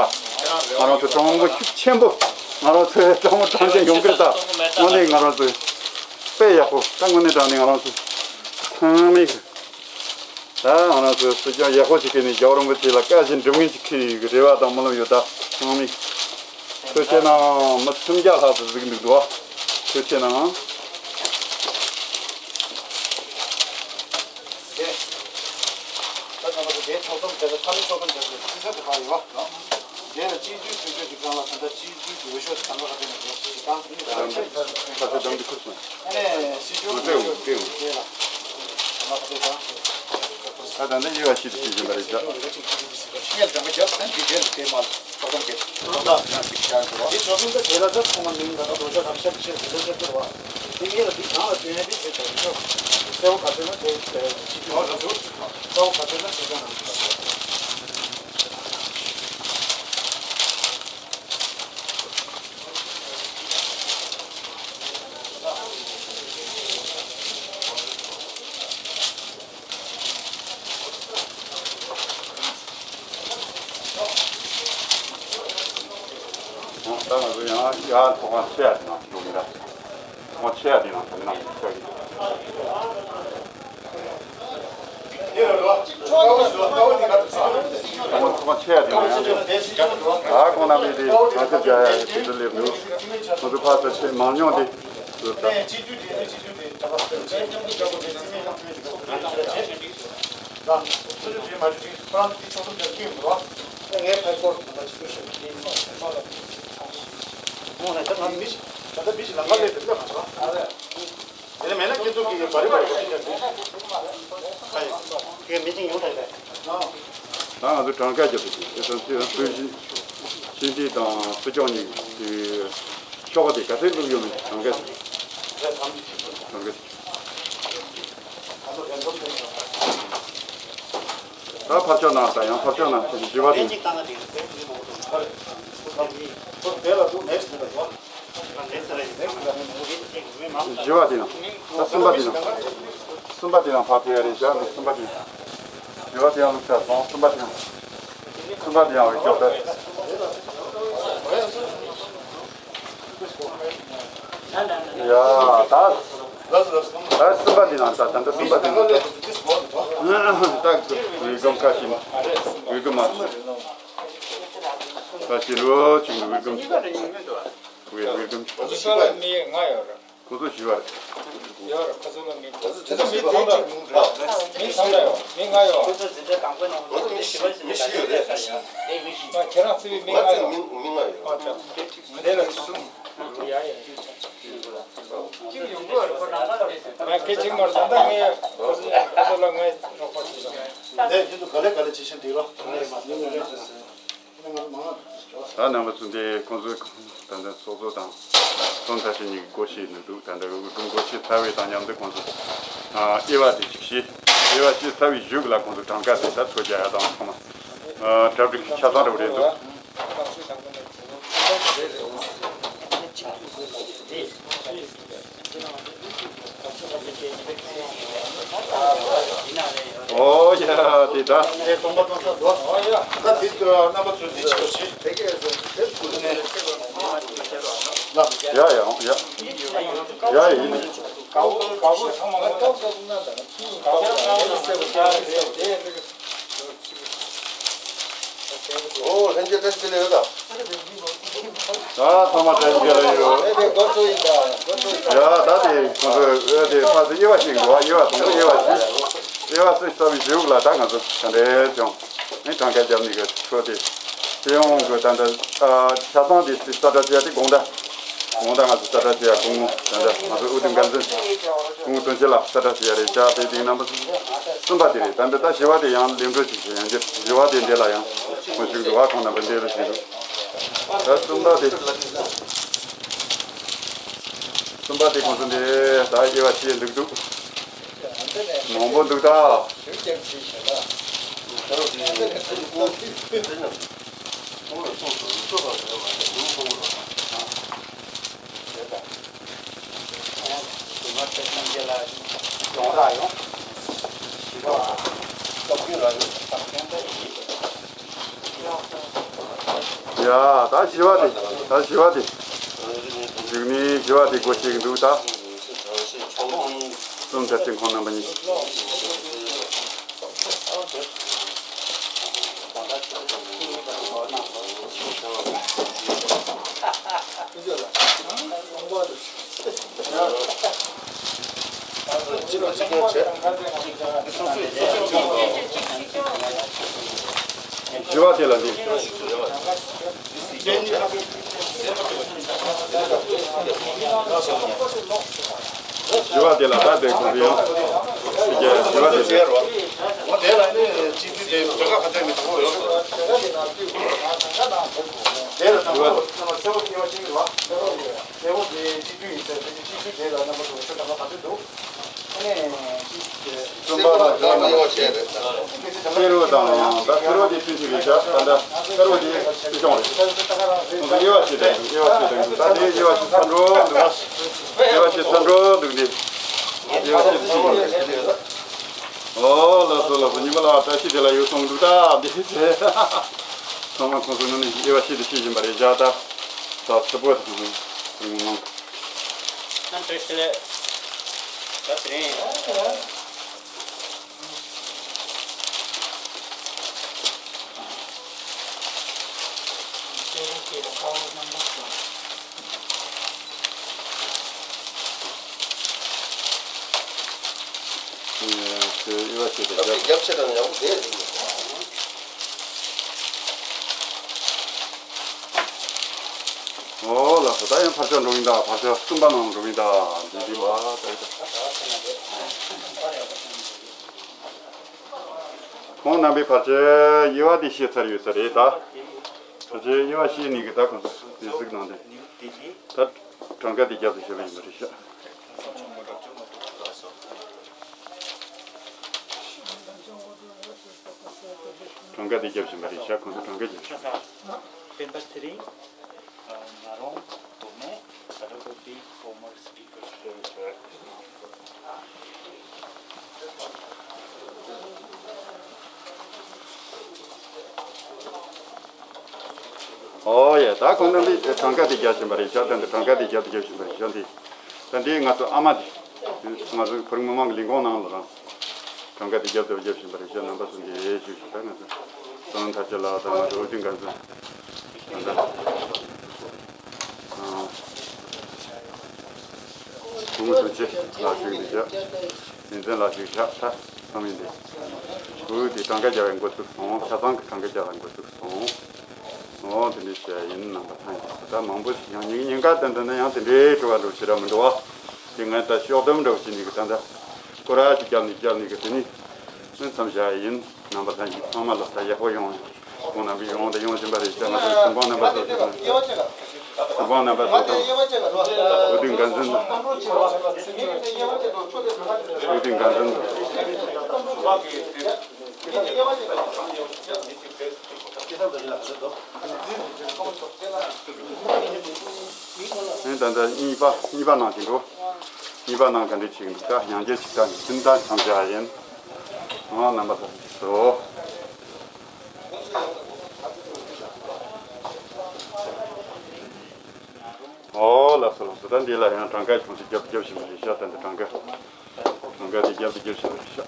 ང་རང་ཚོ་གྲོང་མི་ཤུགས་ཆེན་པོ། ང་རང་ཚོའི་གྲོང་མི་གྲོང་ཆེན་ཡོང་གི་རེད་ད། དངོས་གནས་ང་རང་ཚོ་དཔེ་ཡག་པོ་ད། དངོས་གནས་དྲང་གནས་ང་རང་ཚོ་ཚང་མས་ད་ང་རང་ཚོ་སྲིད་སྐྱོང་ཡག་པོ་ཞིག་བྱས་ནས་རྒྱལ་བ་རིན་པོ་ཆེ་ལ་བཀའ་བཞིན་སྒྲུབ་མཁན་ཞིག་འཁེལ་ཡོད་ཀྱི་རེ་བ་དང་སྨོན་ལམ་ཡོད་ད། ཚང་མས་ཐུགས་རྗེ་གནང་། མི་སུམ་བརྒྱ་ལྷག་ཙམ་གཟིགས་འདུག་འདུག་བ། ཐུགས་རྗེ་གནང་། དེ། ད་ང་ཚོ་དེའི་ཚོགས་གཙོ་དེ་ཚོ་ཚང་མའི་ཚོགས་གཙོ་དེ་ཚོ་ཕྱི་ཚོགས་དེ་ག་ཡོད་བ། དེ་ལ་སྤྱི་འཐུས་ཚོགས་ཆུང་གི་སྒང་ལ་ད་ལྟ་སྤྱི་འཐུས་ཀྱི་འོས་ཤོག་དེ་ཚང་མ་ག་དེ་ནས་འགྲོ་ཞིག་དང་དེ་ནས་ད་ཆ་ཡིན་ས་ཁ་ས་དམ་དུ་ཁུར་སོང་། ཨ་ནས་སྲིད་སྐྱོང་འོས་ཤོག་དེ་ལ་ཚང་མ་ག་དེ་དང་། ད་ད་ལྟ་དབྱེ་བ་ཕྱེ་སྟེ་བྱེད་བཞིན་པ་རེད་ཤག་ཤེས་ལ་དྲན་པ་བརྒྱབ་ན་འདི་གས་ལ་བལྟས་མ་ལ་ཐོག་མ་གས་ཐོག་མ་ཡང་ཅིག་བཞག་འགྲོ་བ། དེ་ཆོག་མིན་ད་དེ་ལ་ད་ཚང་མ་མིང་ད་ད་འགྲོ་ཤག་རང་ཤག་ཤག་དེ་འདྲ་ཤག་འགྲོ་བ། དེ་ངས་ལ་འདི་གང་ལ་བསྟན་ཡ་དེ་བྱེད་དགོས་ཆོག་གསལ་བོ་ག་ཚོད་ན་དེ་ཅིག་འགྲོ་བ་ལ་ཚུར་གསལ་བོ་ག་ཚོད་ན་དེ་ག་ནང་། ད་ང་ཚོ་ཡང་ཡར་ཚོགས་ཁང་ཆེ་ཡ་དེ་ནང་འགྲོ་གི་ར། ཚོགས་ཁང་ཆེ་ཡ་དེ་ནང་དེ་ནང་ཆགས་ཀྱི། ཚོགས་ཁང་ཆེ་ཡ་དེ་ནང་ཡང་རེད། ད་ཁོང་རྣམ་པས་དེ་གྲངས་ཐེབས་རྒྱག་ཡ་དེ་ཚོ་སླེབས་འདུག་ཁོང་ཚོ་ཕར་ཚུར་ཆེས་མང་ཉུང་དེ་ཚོ་ད། ད་སོ་སོའི་གྲས་མ་གྲས་ཁོ་རང་འདི་ཕྱོགས་སྟོན་རྒྱབ་ཀྱི་ཡོད་རེད་བ། ངས་ཕར་སྐོར་དང་པ་ཅིག་ཤོད་ཤོད་ཀྱི་ཡིན་ནོ་ཟེར་མ་ལ། ངོ་ནས་ད་ང་མི་ཞིག་ད་ལྟ་མི་ཞིག་ལམ་ཁ་སླེབས་འདུག་ལ་མ་རེད། དེ་ནས་མེད་ན་ཁྱེད་ཚོ་གིས་བ་རི་བ་རི་ཞིག་རྒྱབ་ཀྱི་ཡོད། ཁ་ཡོད། ངས་མི་ཞིག་ཡོང་ཐལ་ལ། ད་ང་ཚོ་གྲངས་ཀ་རྒྱབ་པའི་དེ་ཚོ་ཚོས་སྲོལ་རྒྱུན་ཤེས་འདི་དང་སྲིད་སྐྱོང་གཉིས་ཀྱི་ཤོག་པ་དེ་ག་ཚད་བླུགས་ཡོད་མེད་གྲངས་ཀ་དེ་གྲངས་ཀ་དེ། ད་ཕར་ཕྱོགས་ནང་དང་ཡང་ཕར་ཕྱོགས་ནང་ཕྱིན་བཞི་པ་དེ། བཞི་པ་དེ་ནང་ད་གསུམ་པ་དེ་ནང་གསུམ་པ་དེ་ནང་ཕར་ཕེབས་ཡ་རེད་བཞག་ནས་གསུམ་པ་དེ་ནང་བཞི་པ་དེ་ཡང་བླུགས་ཚར་སོང་། གསུམ་པ་དེ་ནང་གསུམ་པ་དེ་ཡང་འོས་སྐྱོར་ད། ཡ་ད། ད་གསུམ་པ་འདི་ནང་ད་ད་ལྟ་གསུམ་པ་འདི་ནང་ད་འོས་སྒམ་ཁ་ཤས་འོས་སྒམ་མ་ཁ་ཤས་ལོ་ཅིག་འོས་སྒམ་འོས་འོས་སྒམ་ཁོ་ཚོ་ས་ལ་མི་ལྔ་ཡོད་རེད། ཁོ་ཚོ་བཞི་བ་རེད། ཡོད་རེད། ཁོ་ཚོ་ལ་མི་ཁོ་ཚོ་དེ་ཚོ་མི་བདུན་ཅིག་མི་ཚང་མ་ཡོད། མི་ལྔ་ཡོད། ཁོ་ཚོ་འཛིན་གྲྭ་དང་པོ་ནང་ཁོ་ཚོ་མི་བཞི་མི་བཞི་ཡོད་རེད། ང་ཁྱེད་རང་བརྩི་བའི་མི་ལྔ་ཡོད། མི་མི་ལྔ་ཡོད། ཨ་ཅག་དེ་ལ་གསུམ། ང་སྐད་ཅིག་མར་ད་ལྟ་ངས་ཁོ་ཚོ་ལ་ངས་རོགས་པ་བྱེད་དང་། ལས་ཁྱེད་ཚོ་ག་ལེ་ག་ལེ་བྱེད་བཞིན་འདུག་ལ། ད་རྣམ་པ་ཚོ་འདི་ཁོང་ཚོས་ད་ལྟ་ཚོགས་གཙོ་དང་བསོད་ནམས་བཀྲ་ཤིས་གཉིས་ཀྱིས་སྒོ་ཕྱེ་ནས་འདུག་ད་ལྟ་འོས་སྒོ་ཕྱེ་ཚར་བའི་དང་མཉམ་དུ་ཁོང་ཚོ་དབྱེ་བ་དེ་ཅིག་བྱས། དབྱེ་བ་ཕྱེ་ཚར་བའི་གཞུག་ལ་ཁོང་ཚོ་གྲངས་ཀ་དེ་ད་ཚོ་རྒྱག་ཡ་དང་ཚང་མ་གྲ་སྒྲིག་ཆ་ཚང་འདྲ་བོ་རེད་འདུག་ཨོ་ཡ་དེ་ད། ད་དེ་ད་རྣམ་པ་ཚོ་དེ་ཆོག་ཤི། ཡ་ཡ་ཡ། ཡ་ཡ་ཡིན། ཨོ་ལྷན་རྒྱས་བཀྲ་ཤིས་བདེ་ལེགས་ཡོད་ད། ད་ཚང་མ་བཀྲ་ཤིས་བདེ་ལེགས་ཡོད། ཡ་ད་དེ་ཁོང་ཚོས་ཨེ་དེ་ཕར་ཚུར་དབྱེ་བ་ཞིག་འགྲོ་བ། དབྱེ་བ་དང་པོ་དབྱེ་བ་ཞིག་དབྱེ་བ་སུ་ཞིག་ཚར་བའི་གཞུག་ལ་ད་ང་ཚོ་ད་འདྲའི་བྱུང་ནས་གྲངས་ཀ་རྒྱབ་ནས་གི་འཕྲོ་དེ་སྤྱི་ཡོངས་ཀྱི་ད་ལྟ་ཆ་ཚང་དེ་གསལ་བསྒྲགས་བྱས་ཏེ་དགོངས་དག་དགོངས་དག་ང་ཚོ་གསལ་བསྒྲགས་བྱས་ཡ་སྐུ་ངོ་ད་ལྟ་ང་ཚོ་ཨུ་དུམ་འགན་འཛིན་སྐུ་ངོ་དོན་ཆེ་ལགས་གསལ་བསྒྲགས་བྱས་ཡ་རེད་བྱ་བའི་དེའི་རྣམ་པ་གསུམ་པ་དེ་རེད། ད་འདི་ད་བཞི་བ་དེ་ཡང་ལེགས་འགྲོ་ཞིག་བྱས་ཡང་འདིར་བཞི་བ་དེ་འདི་ལ་ཡང་ཁོང་ཞུགས་འདུག་བ། ཁོང་རྣམ་པ་འདི་རུ་ཞུགས་འདུག་ད་གསུམ་པ་དེ་གསུམ་པ་དེ་ཁོང་ཚོ་འདི་ད་དབྱེ་བ་ཕྱེ་འདུག་འདུག་མང་པོ་འདུག་ད། ཡ་ད་བཞི་བ་དེ་ད་བཞི་བ་དེ་འཇིགས་མེད་བཞི་བ་དེ་སྒོ་ཕྱེ་གི་འདུག་ད། གསུམ་དེ་ཚེ་ཁོང་རྣམ་པ་གཉིས། བཞི་པ་དེ་ལ་འདི། བཞི་པ་དེ་ལ་ད་དེ་ཁོང་ཚོ་ཡང་། བཞི་པ་དེ་ལ། གསེར་འོད་དང་། ད་གསེར་འོད་དེ་ཆུང་ཆུང་རེད་ཤག་ད་ལྟ་གསེར་འོད་དེ་ཆུང་ཆུང་རེད། ཁོང་ཚོ་དབྱེ་བ་ཕྱེ་དང་། དབྱེ་བ་ཕྱེ་དང་། ད་དེ་དབྱེ་བ་ཕྱེ་ཚར་འགྲོ་འདུག་དབྱེ་བ་ཕྱེ་ཚར་འགྲོ་འདུག་འདི། དབྱེ་བ་ཕྱེ་དེ་ཆུང་ཆུང་རེད། ཨོ་ལགས་སོ་ལགས་སོ། ཉི་མ་ལགས་བཀྲ་ཤིས་བདེ་ལེགས་ཡོད་སོང་འདུག་ད་འདི་ཚེ། ཚང་མ་ཁོང་ཚོ་ནང་ནས་དབྱེ་བ་ཕྱེ་དེ་ཕྱེ་བཞིན་པ་རེད་ཤག་ད་ད་ཚེ་པོ་དང་ཁོང་མང་། ཨ་བཀྲ་ཤིས་བདེ་ལེགས། ད་དེ་རིང་། ཨོ་ལགས་སོ། ད་ཡང་ཕར་ཕྱོགས་འགྲོ་གིན་གདའ། ཕར་ཕྱོགས་གསུམ་པ་ནང་འགྲོ་གིན་གདའ། འདི་འདི་མ་ད་ད། ཁོང་རྣམ་པས་ཕལ་ཆེར་དབྱེ་བ་དེ་ཕྱེ་ཚར་ཡོད་ས་རེད་ད། ཕལ་ཆེར་དབྱེ་བ་ཕྱེ་ནས་གི་ད་ཁོང་ཚོ་དེ་གཟིགས་གནང་དེ། ད་གྲངས་ཀ་དེ་རྒྱབ་ཏུ་བྱས་པ་ཡིན་པ་རེད་ཤག་གྲངས་ཀ་དེ་རྒྱབ་བཞིན་པ་རེད་ཤག་ཁོང་ཚོ་གྲངས་ཀ་རྒྱབ་བཞིན། སྤེན་པ་ཚེ་རིང་། ང་རང་དོ་མོ་ད་ལྟ་བོད་པའི་former speaker ཨོ་ཡ། ད་ཁོང་རྣམ་པས་གྲངས་ཀ་དེ་རྒྱབ་བཞིན་པ་རེད་ཤག་ད་འདི་གྲངས་ཀ་དེ་རྒྱབ་དེ་རྒྱབ་བཞིན་པ་རེད་ཤག་འདི། ད་འདི་ང་ཚོ་ཨ་མ་དེ། ང་ཚོའི་བོད་རིགས་མི་མང་གི་ལས་ཁུངས་ནང་ལ་རང་གྲངས་ཀ་དེ་རྒྱབ་དེ་རྒྱབ་བཞིན་པ་རེད་ཤག་རྣམ་པ་ཚོ་འདི་ཞུ་ཞུ། ད་ང་ཚོ་སོང་ཐར་ཅི་ལགས་དང་ང་ཚོ་ཨུ་ཏི་འགན་འཛིན། ད་ལྟ། ཨ། སྐུ་ངོ་དྲུང་ཆེ་ལགས་ཞུགས་འདུག་ཤག་འཛིན་ལགས་ཞུགས་ཤག་ད་ཚང་མས་འདི། ཁོས་དེ་གྲངས་ཀ་རྒྱག་པའི་འགོ་ཚུགས་སོང་། ཆ་ཚང་གི་གྲངས་ཀ་རྒྱག་པའི་འགོ་ཚུགས་སོང་། འོ་དེ་འདྲའི་བཤད་ཡིན། རྣམ་པ་ཐང་ཡིན། ད་མང་པོ་ཞིག་ཡང་ཉིན་ཉིན་ཀ་དེ་འདྲ་ན་ཡང་དེ་འདྲའི་དྲི་བ་འགྲོ་ཞེ་དྲག་མི་འགྲོ་བ། དེ་ངས་ད་ཤོག་སྡོམ་འདྲ་བོ་བྱས་ནས་གི་ད་ལྟ་སྐོར་ར་ཅིག་བརྒྱབ་ནས་བརྒྱབ་ནས་གི་དེ་ནི་མཚམས་བཞག་ཡིན། རྣམ་པ་ལྷན་རྒྱས་ཚང་མ་ལ་ད་ཡག་པོ་ཡོང་། ཁོང་རྣམ་པས་ཡོང་དང་ཡོང་བཞིན་པ་རེད་ཤག་ང་ཚོའི་གཟིམ་དཔོན་རྣམ་པ་ཚོ་ཞུ་དང་། གཟིམ་དཔོན་རྣམ་པ་ཚོ་དང་། ཨུ་ཏི་འགན་འཛིན་དང་། ཨུ་ཏི་འགན་འཛིན་དང་། ཨེ་ད་ལྟ་གཉིས་པ་གཉིས་པ་ནང་བཞིན་འགྲོ། གཉིས་པ་ནང་ག་འདྲས་བྱེད་ཀྱི་འདུག་ད་ཡང་བསྐྱར་ཅིག་ད་ནི་ཁྱིམ་བདག་འཆམ་བྱ་ཡིན། ཨང་། རྣམ་པ་ཚོ། ཨོ་ལགས་སོ་ལགས་སོ། ད་འདི་ལ་ཡང་གྲངས་ཀ་ཁྱོད་ཚོས་རྒྱབ་རྒྱབ་བཞིན་པ་རེད་ཤག་ད་འདི་གྲངས་ཀ། གྲངས་ཀ་དེ་རྒྱབ་ཏུ་རྒྱབ་བཞིན་པ་རེད་ཤག་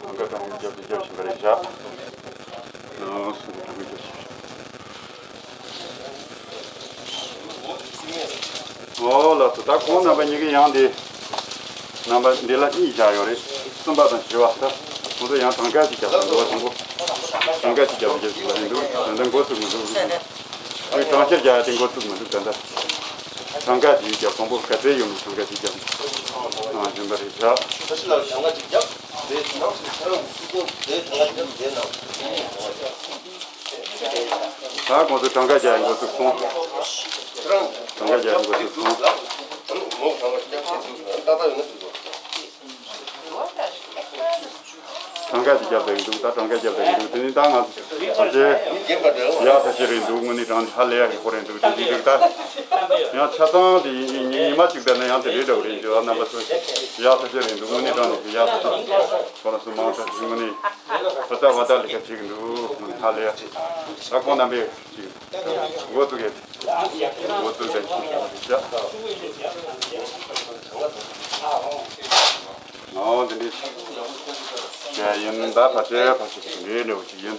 གྲངས་ཀ་གྲངས་ཀ་རྒྱབ་ཏུ་རྒྱབ་བཞིན་པ་རེད་ཤག་ཨང་། སུ་གྲངས་ཀ་རྒྱབ་བཞིན། ཨོ་ལགས་སོ། ད་ཁོང་རྣམ་པ་གཉིས་ཀྱིས་ཡང་འདི། རྣམ་པ་འདི་ལ་གཉིས་བཞག་ཡོད་རེད། གསུམ་པ་དང་བཞི་པ། ད་ཁོང་ཚོ་ཡང་གྲངས་ཀ་ཅིག་རྒྱབ་དང་འདུག་བ། དང་པོ་གྲངས་ཀ་ཅིག་རྒྱབ་རྒྱབ་བཞིན་པ་རེད་འདུག་ད་ལྟ་འགོ་བཙུགས་མི་འདུག་ཨ་ནི་གྲངས་བཤེར་རྒྱག་ཡ་དེ་འགོ་བཙུགས་མི་འདུག་ད་ལྟ་གྲངས་ཀ་དེ་རྒྱབ། དང་པོ་ག་ཚད་ཡོད་མེད་གྲངས་ཀ་ཅིག་རྒྱབ་ཨ་བཞིན་པ་རེད་ཤག་ད་ཁོང་ཚོ་གྲངས་ཀ་རྒྱག་འགོ་བཙུགས་སོང་། གྲངས་ཀ་རྒྱག་འགོ་བཙུགས་སོང་། གྲངས་ཀ་དེ་རྒྱབ་བསྡད་ཀྱི་འདུག་ད་གྲངས་ཀ་རྒྱབ་བསྡད་ཀྱི་འདུག་དེ་ནི་ད་ང་ཚོ་ཕལ་ཆེར་ཡག་ཐག་ཆོད་རེད་འདུག་དངོས་གནས་དྲང་གནས་ཧ་ལས་ཡག་ཡག་པོ་རེད་འདུག་དེ་འདྲ་འདུག་ད་ཡང་ཆ་ཚང་དེ་ཉི་ཉི་མ་གཅིག་བསྡད་ན་ཡང་དེ་འདྲའི་འདྲ་བོ་རེད་འདུག་རྣམ་པ་ཚོ་ཡག་ཐག་ཆོད་རེད་འདུག་དངོས་གནས་དྲང་གནས་ཡག་ཐག་ཆོད། ཁོ་རང་ཚོ་མང་ཚོགས་ཀྱིས་དངོས་གནས་བ་ད་བ་ད་ལས་ཀ་བྱེད་ཀྱི་འདུག་དངོས་གནས་ཧ་ལས་ཡག་ད་ཁོང་རྣམ་པས་ཅིག་འགོ་བཙུགས་ཡས། འགོ་བཙུགས་དང་ཅིག་བྱ། ཨོ་འདི་འདྲའི་བྱས་ཡིན། ད་ཕལ་ཆེར་ཕལ་ཆེར་འདི་འདྲ་བོ་ཅིག་ཡིན།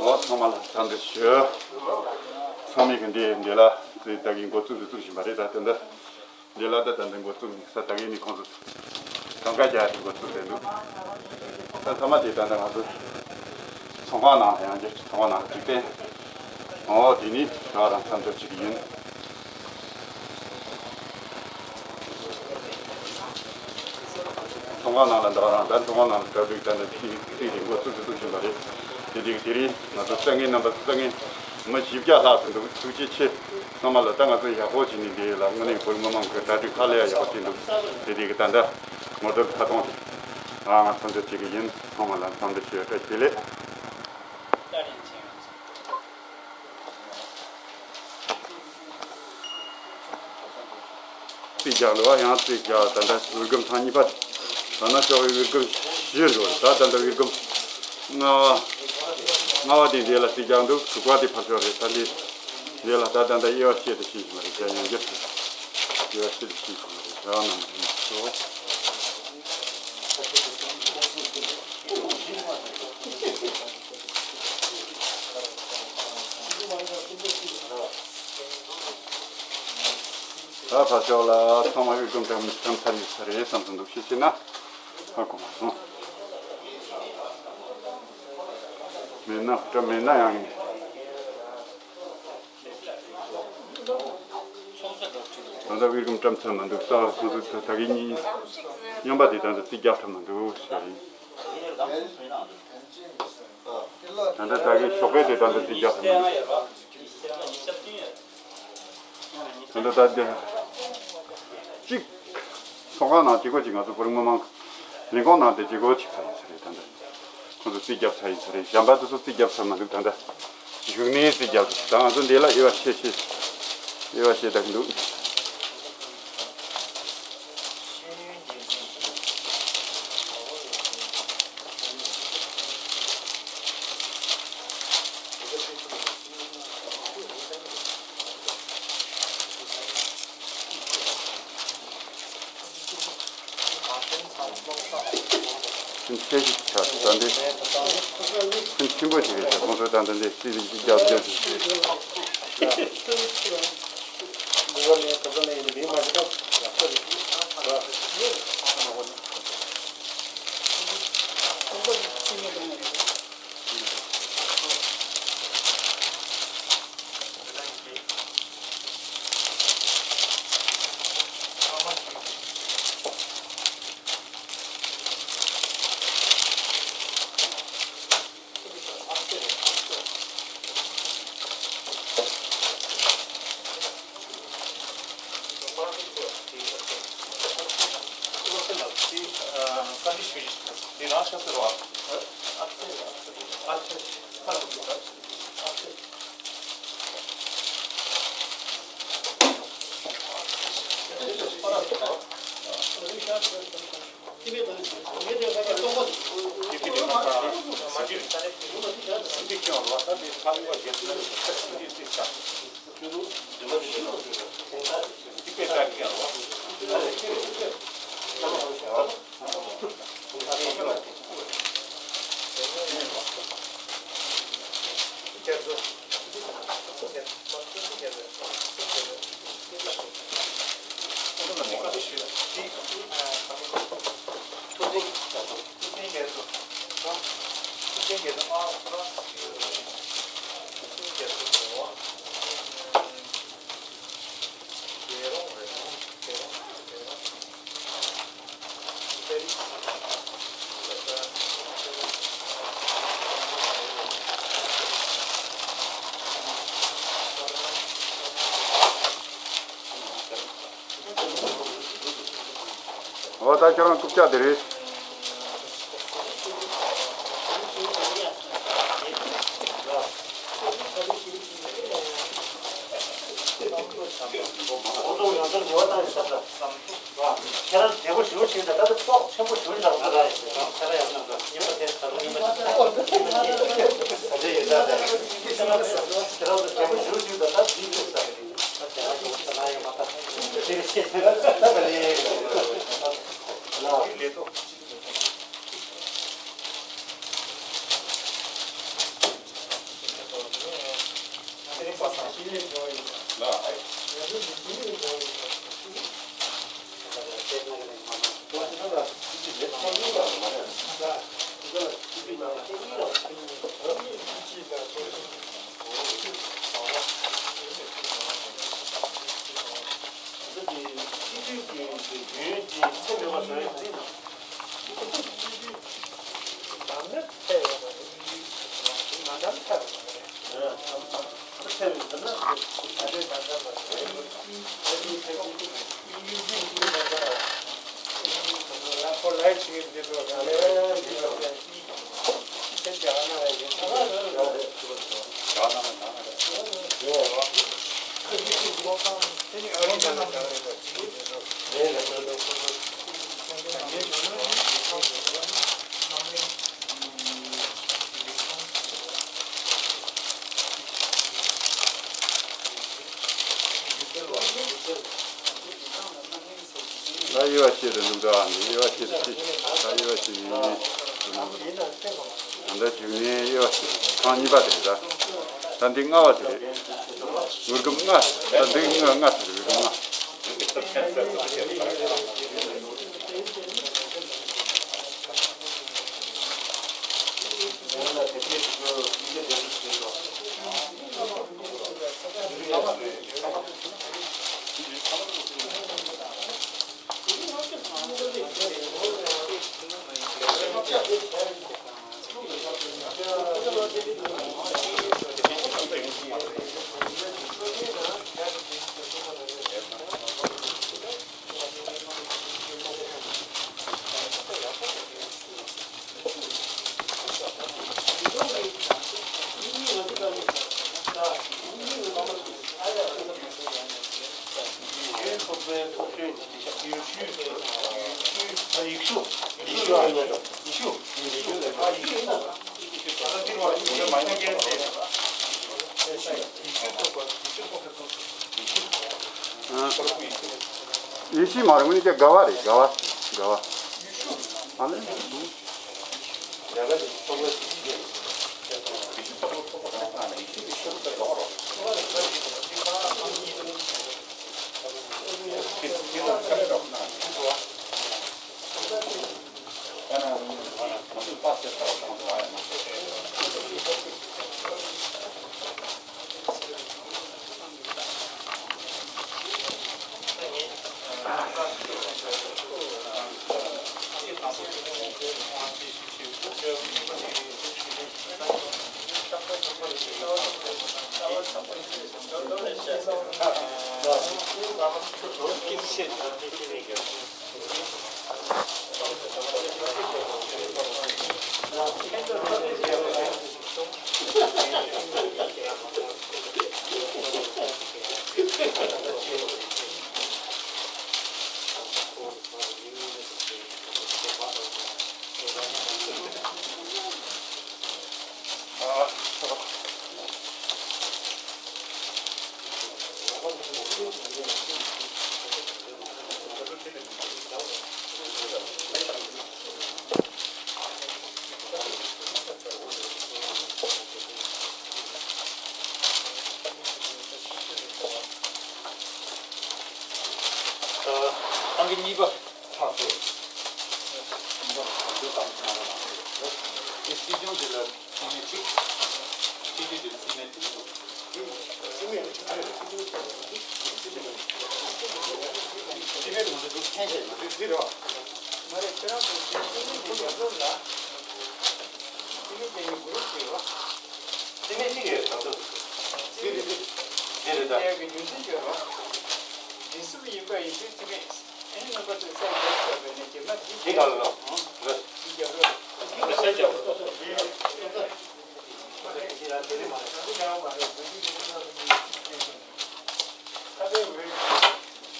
ཨོ་ཚང་མ་ལ་འཚམས་འདྲི་ཞུ། ཚང་མས་གི་འདི་འདི་ལ་ཙི་ད་གི་འགོ་བཙུགས་འདི་བཙུགས་བཞིན་པ་རེད། ད་དེ་འདི། འདི་ལ་ད་ལྟ་འདི་འགོ་བཙུགས་ནས་ས་ད་གིན་ནས་ཁོང་ཚོ་གང་ག་རྒྱག་དེ་འགོ་བཙུགས་རེད་འདུག་ད་ཚང་མ་དེ་ད་ལྟ་ང་ཚོ་ཚོང་ཁང་ནང་ཡང་རྒྱ་ཆེ་ཚོང་ཁང་ནང་འཇིག་རྟེན་འོ་དེ་ནི་ད་རང་མཚམས་འཇོག་བྱེད་ཀྱི་ཡིན། ཚོང་ཁང་ནང་ལ་འདུག་རང་ད་ཚོང་ཁང་ནང་ལ་གྲ་སྒྲིག་ད་ལྟ་ཐིག་ཐིག་རིང་པོ་བཙུགས་བཙུགས་བཞིན་པ་རེད། དེ་དུས་དེ་རིང་ང་ཚོ་ས་ངན་རྣམ་པ་ས་ངན་མི་བཞི་བརྒྱ་ལྷག་ཙམ་འདུག་ཐུགས་རྗེ་ཆེ། ཚང་མ་ལ་ད་ང་ཚོ་ཡག་པོ་བྱས་ནས་འདི་ལ་དངོས་གནས་བོད་མི་མང་གི་གྲ་སྒྲིག་ཧ་ལས་ཡག་པོ་བྱས་འདུག་དེ་དུས་ད་ལྟ་ངོ་རྡོལ་ཁ་ཐོང་དེ་ང་ང་མཚམས་འཇོག་བྱེད་ཀྱི་ཡིན། ཚང་མ་ལ་འཚམས་འདྲི་ཞུ་བཀྲ་ཤིས་བདེ་ལེགས། རྩིས་རྒྱག་ལོ་ཡང་རྩིས་རྒྱག་ད་ལྟ་འུར་སྒམ་ཐེངས་གཉིས་པ། ད་ན་ཤོག་འུར་སྒམ་བཞི་འགྲོ་རེད། ད་ད་ལྟ་འུར་སྒམ་ལྔ་བ། ལྔ་བ་དེ་འདི་ལ་རྩིས་རྒྱག་འདུག་དྲུག་པ་དེ་ཕར་ཕྱོགས་རེད། ད་འདི་འདི་ལ་ད་ད་ལྟ་དབྱེ་བ་ཕྱེ་དེ་ཤེས་བཞིན་པ་རེད། ཡང་རྒྱབ་དབྱེ་བ་ཕྱེ་དེ་ཤེས་བཞིན་པ་རེད། བྱ་བ་རྣམས་ལ་ཡིན་ཚོ། ད་ཕར་ཕྱོགས་ལ་ཚང་མ་འུར་སྒམ་བཀྲམ་བཀྲམ་ཚར་ཡོད་ས་རེད་བསམ་སོང་འདུག་ཤེས་ཤེས་ན་ཧ་གོ་མ་སོང་། མེད་ན་བཀྲམ་མེད་ན་ཡང་ངས། ད་ལྟ་འུར་སྒམ་བཀྲམ་ཚར་མ་འདུག་ས་ཁོང་ཚོ་ད་གིན་གཉིས་མཉམ་པ་དེ་ད་ལྟ་རྩིས་རྒྱག་ཐུབ་མ་འདུག་ཞེས་ཡིན། ད་ལྟ་ད་གིན་ཞོགས་པའི་དེ་ད་ལྟ་རྩིས་རྒྱག་ཐུབ་མ་འདུག་ད་ལྟ་ད་འདི་གཅིག་ཚོང་ཁང་ནང་གཅིག་པོ་གཅིག་ང་ཚོ་བོད་རིགས་མི་མང་ལས་ཁུངས་ནང་དེ་གཅིག་པོ་གཅིག་ཚར་ཡིན་ས་རེད། ད་ལྟ་ཁོང་ཚོ་རྩིས་རྒྱབ་ཚར་ཡིན་ས་རེད། གཞན་པ་དེ་ཚོ་རྩིས་རྒྱབ་ཚར་མ་འདུག་ད་ལྟ་གཞུག་ནས་རྩིས་རྒྱབ་ཚར། ད་ང་ཚོ་འདི་ལ་དབྱེ་བ་ཕྱེ་ཕྱེ་དབྱེ་བ་ཕྱེ་བསྡད་ཀྱི་འདུག་ཁྱིམ་ཆེ་ཞིག་ཆགས་ད་འདི་ཁྱིམ་ཆེན་པོ་ཞིག་རེད། ཁོང་ཚོ་ད་འདི་འདི་རྩིས་རིག་ཅིག་རྒྱབ་རྒྱབ་ཞིག་འོ་ད་ཁྱོད་རང་རྐུབ་ཀྱག་དེ་རེད། ཁྱེད་རང་བདེ་པོ་ཞུ་ཞུ་ད་ད་ཏོག་ཆེན་པོ་ཞུ་ཞུ་ད་ད་ད་ཁྱེད་རང་ཡང་ན་ཉིན་པ་དེ་ད་ཉིན་པ་ཉིན་པ་ད་ད་ཡོད་ད་ད་ཁྱེད་རང་བདེ་པོ་ཞུ་ཞུ་ད་ད་ཇི་ཞུ་ད་ད་དེ་རེད་ཤེས་ད་ད་ད་ལས་ལས་ཏོག་རྒྱུན་གྱི་ཚེ་འདྲ་བ་བཟོ་ཡ་འདི་དང་། འདམ་ནི་ཚད་ཡོད་པ་རེད། མ་འདམ་ཚད་ཡོད་པ་རེད། ཚད་ཡོད་ན་ད་ལྟའི་ད་ལྟ་བ་རེད། ད་ལྟའི་ཚད་ཡོད་ཀྱི་མེད། ཡིན་གྱི་ཡིན་གྱི་ད་ལྟ་བ། ལ་ཁོ་ལའི་ཞིག་འདི་ཚོ་ག་ལེ་འདི་ཚོ་ལས། ད་དབྱེ་བ་ཕྱེ་རུ་འདུག་ད་དབྱེ་བ་ཕྱེ་རུ་ཅི། ད་དབྱེ་བ་ཕྱེ་ཡིན་ཡིན། ད་ལྟ་བྱུང་ནས་དབྱེ་བ་ཕྱེ་རུ་ཁག་གཉིས་པ་དེ་རེད་ད། ད་འདི་ལྔ་བ་དེ་རེད། འུར་སྒམ་ལྔ། ད་འདི་ལྔ་ལྔ་དེ་རེད། འུར་སྒམ་ལྔ། ཡེ་ཤུ་མ་རེད། དངོས་གནས་དགའ་བ་རེད། དགའ་བ། དགའ་བ། ཨ་ལེ། ཨང་ཀི་གཉིས་པ། ཚགས་ཚུད། གཉིས་པ་གང་འདོད་གང་གནང་བ་ལ། དེ་སྲིད་སྐྱོང་དེ་ལ་རྩིས་མེད་གཅིག་སྤྱི་འཐུས་དེ་རྩིས་མེད་དེ་འདུག་རྩིས་མེད་དེ་ང་ཚོ་འདུག་མཁན་ཞིག་མ་རེད། རྩིས་རེད་བ། མ་རེད། ཁྱེད་རང་ཚོ་རྩིས་མེད་དེ་རྒྱབ་རོགས་ལ། རྩིས་མེད་དེ་ནི་གུ་རུབ་ཅིག་རེད་བ། རྩིས་མེད་གཅིག་ཡོད། ང་ཚོ་རྩིས་མེད་རྩིས་མེད་རེད་ད། དེ་གི་རྒྱུ་མཚན་ཡོད་རེད་བ། རིས་སུ་ཡིན་པ་ཡིན་དུས་རྩིས་མེད། ཨ་ནི་རྣམ་པ་ཚོས་གསལ་རྒྱག་ཆོག་པའི་ནས་རྗེས་མ་འདི་འདི་ག་ལ་ལོ། འདི་རྒྱབ་རོགས། འདི་གསལ་རྒྱག་རོགས། ཁ་པའི་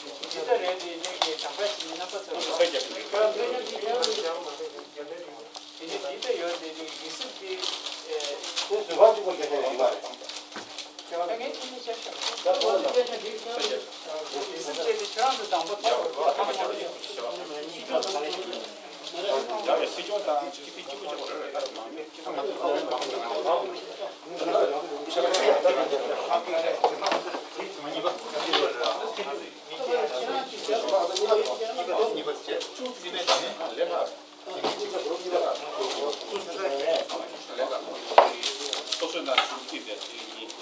འོས་ཇི་ལྟ་རེད་དེ་ནས་ཀྱི་གྲངས་ཀ་ཞིག་རྣམ་པ་ཚོར་འདི་གསལ་རྒྱག་གི་རེད། དེ་ནས་འདི་ལྟ་ཡོད་དེ་ནས་རིས་སུ་འདི། དེ་བཟོད་པ་གཅིག་པོ་བྱས་ཏེ་ཡོད་མ་རེད། ད་ངས་ཁྱེད་གཉིས་བཤད་ཤོག་ད་ཁོ་ལ་བཤད་ཤོག་འདི་ཤོག་རིས་སུ་འདི་ཁྱེད་རང་ཚོ་དང་པོ་ཐོག་རྒྱ་བའི་སྲིད་སྐྱོང་དང་སྤྱི་འཐུས་གཅིག་པུ་གཅིག་པུ་རེད་རེད། ད་མང་མེད། སོ་སོའི་ནང་ཞུགས་ཀྱི་དེ་དེ་གཉིས།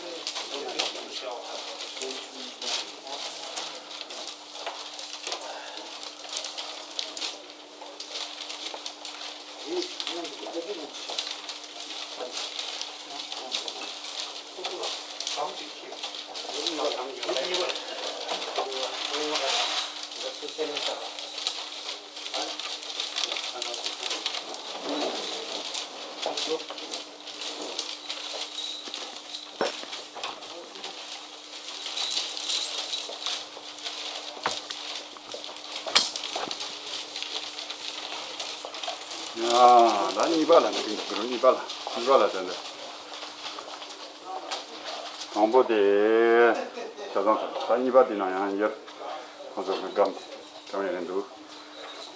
ཨ། ད་གཉིས་པ་ལ་འགྲོ་གི་འདུག་གཉིས་པ་ལ། གཉིས་པ་ལ་དེ་འདྲ། དང་པོ་དེ། ཆ་ཚང་ཚང་། ད་གཉིས་པ་དེ་ནང་ཡང་ཡོད། ཁོང་ཚོ་གི་སྒམ་དེ་སྒམ་ཡང་རེད་འདུག་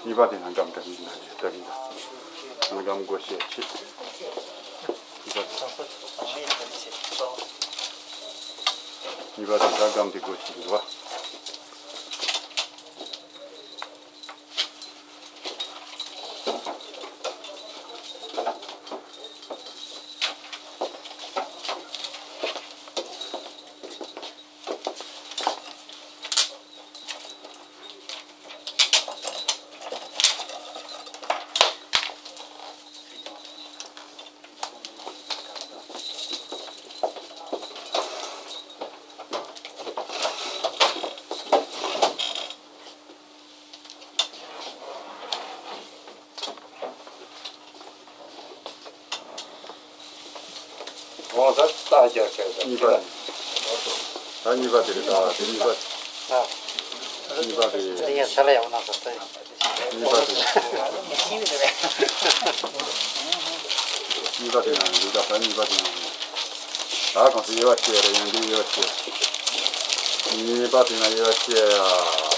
གཉིས་པ་དེ་ནང་སྒམ་འདྲ་མི་འདྲ་དེ་ལྟ་གི་འདུག་སྒམ་སྒོ་ཕྱེ་ཕྱེ། གཉིས་པ་དེ། གཉིས་པ་དེ་ད་སྒམ་དེ་སྒོ་ཕྱེ་གི་འདུག་བ། འོ་ད་རྟ་རྒྱག་བྱས་ད། གཉིས་པ་དེ། ད་གཉིས་པ་དེ་རེད། ད་དེ་གཉིས་པ། གཉིས་པ་དེ། དེ་ཡང་ས་ལ་ཡག་པོ་གནང་སོང་ད། གཉིས་པ་དེ། གཉིས་པ་དེ་ནང་འདུག་ད་གཉིས་པ་དེ་ནང་། ད་གང་ཟེར་དབྱེ་བ་ཕྱེ་རེད། ཡང་བསྐྱར་དབྱེ་བ་ཕྱེ། གཉིས་པ་དེ་ནང་དབྱེ་བ་ཕྱེ་ཡ།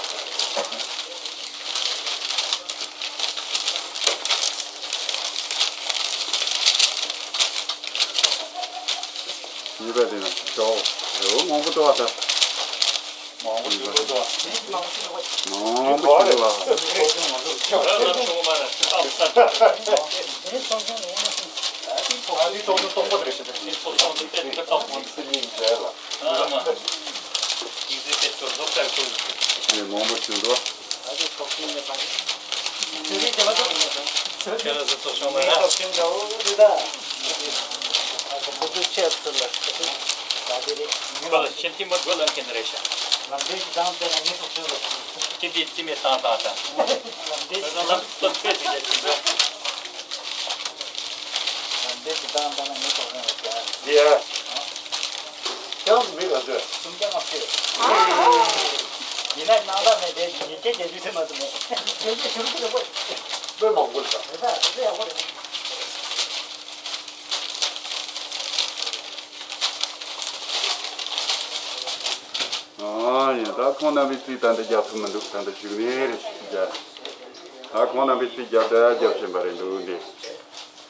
གཉིས་པ་དེ་ན་ཤོག་རེའུ་མང་པོ་འགྲོ་བ་ད། མང་པོ་ཞིག་འགྲོ་བ། མང་པོ་ཞིག་འགྲོ་བ། ཨ་ནི་ཚོགས་ཆུང་སྟོང་པ་དེ་རེད་ཤག་ཨ་མ། ཡིག་གཟུགས་དེ་ཚོ་རྫོགས་ཚར་ཚོ། ཡིན་མང་པོ་ཞིག་འགྲོ། ཁྱེད་རང་ཚོ་ཚོགས་ཆུང་མ་ཡིན་ན། ཁོ་ལ་ཤེས་ཐིག་མ་དགོས་ལ་མཁན་རེད་ཤག་ཁྱེད་དེ་ཅི་མེད་བཏང་བཏང་བཏང་། ཁྱེད་རང་ལམ་སྟོབས་ཆེ་ཞིག་རེད་ཅིག་འགྲོ། འདི་ཡ། ཡང་མི་ག་ཚོད། སུམ་བརྒྱ་ལྔ་བཅུ། ཡིན་ན་སྣང་དག་མེད་དེ་ཉིས་བརྒྱ་བརྒྱད་ཅུ་ཟེར་མ་ཐུབ་མེད། ཉིས་བརྒྱ་བརྒྱད་ཅུ་ཟེར་མ། དཔེ་མང་པོ་རེད་ད། རེད་ད། དེ་ཚོ་ཡག་པོ་རེད། ཨ་ཡ། ད་ཁོང་རྣམ་པའི་རྩིས་ད་འདི་རྒྱག་ཐུབ་མི་འདུག་ད་འདི་བཞུགས་གནས་རེད་ཞིག་རྒྱག་ད་ཁོང་རྣམ་པའི་རྩིས་རྒྱབ་ད་རྒྱབ་བཞིན་པ་རེད་འདུག་འདི།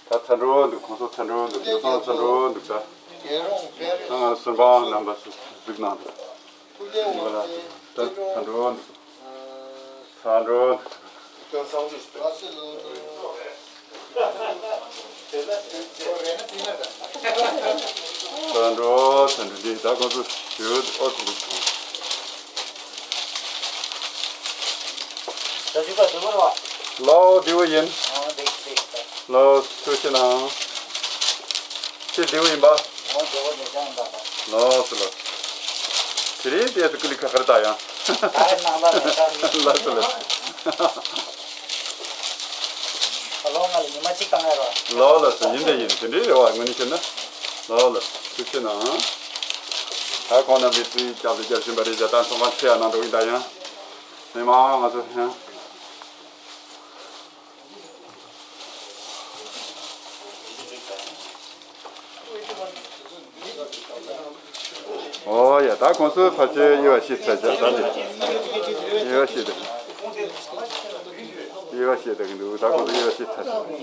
ད་ཚ་འགྲོ་འདུག་ཁོང་ཚོ་ཚ་འགྲོ་འདུག་ཁོང་ཚོ་ཚ་འགྲོ་འདུག་ད། ད་ང་ཚོ་སུན་པ་རྣམ་པ་སུ་གཟིགས་གནང་འདུག་ད་ཚ་འགྲོ་འདུག་ཚ་འགྲོ་འདུག་ཚ་འགྲོ་ཚ་འགྲོ་འདི་ད་ཁོང་ཚོ་ཞུ་ཨོ་ཐུག་འདུག་ད་ཅི་ག་དུ་བ་ར། ལའོ་དེ་བ་ཡིན། ཨོ་དེ་དེ། ལོ་སུ་ཞིག་ནང་། ཁྱེད་བདེ་བོ་ཡིན་པ། འོ་བདེ་བོ་ལེགས་ཤོམ་ཡིན་པ་དང་། ལོ་སུ་ལོ། དེ་རིང་དེ་ཚོ་ཀུ་ལི་ཁ་ཁར་ད་ཡང་། ད་ནང་ལ་ནས་ད་ནི། ལ་སུ་ལོ། ད་ལོ་ང་ལ་ཉི་མ་གཅིག་བཏང་ཡ་རོ། ལོ་ལ་སུ་ཡིན་དེ་ཡིན་དེ་འདྲའི་རེ་བ་དངོས་གནས་བཤད་ན། ལོ་ལ་སུ་ཞིག་ནང་། ད་ཁོང་རྣམ་པའི་རྩིས་རྒྱབ་ཏུ་རྒྱབ་བཞིན་པ་རེད་ད། ད་ཚོང་ཁང་ཆེ་ཡ་ནང་འགྲོ་གི་ད་ཡང་། མི་མང་ང་ཚོ་ཡང་། ཨོ་ཡ། ད་ཁོང་ཚོས་ཕལ་ཆེར་དབྱེ་བ་ཕྱེ་ཚར་བཞག་ད་ནི་དབྱེ་བ་ཕྱེ་ད། དབྱེ་བ་ཕྱེ་ད་གི་འདུག་ད་ཁོང་ཚོས་དབྱེ་བ་ཕྱེ་ཚར་བཞག་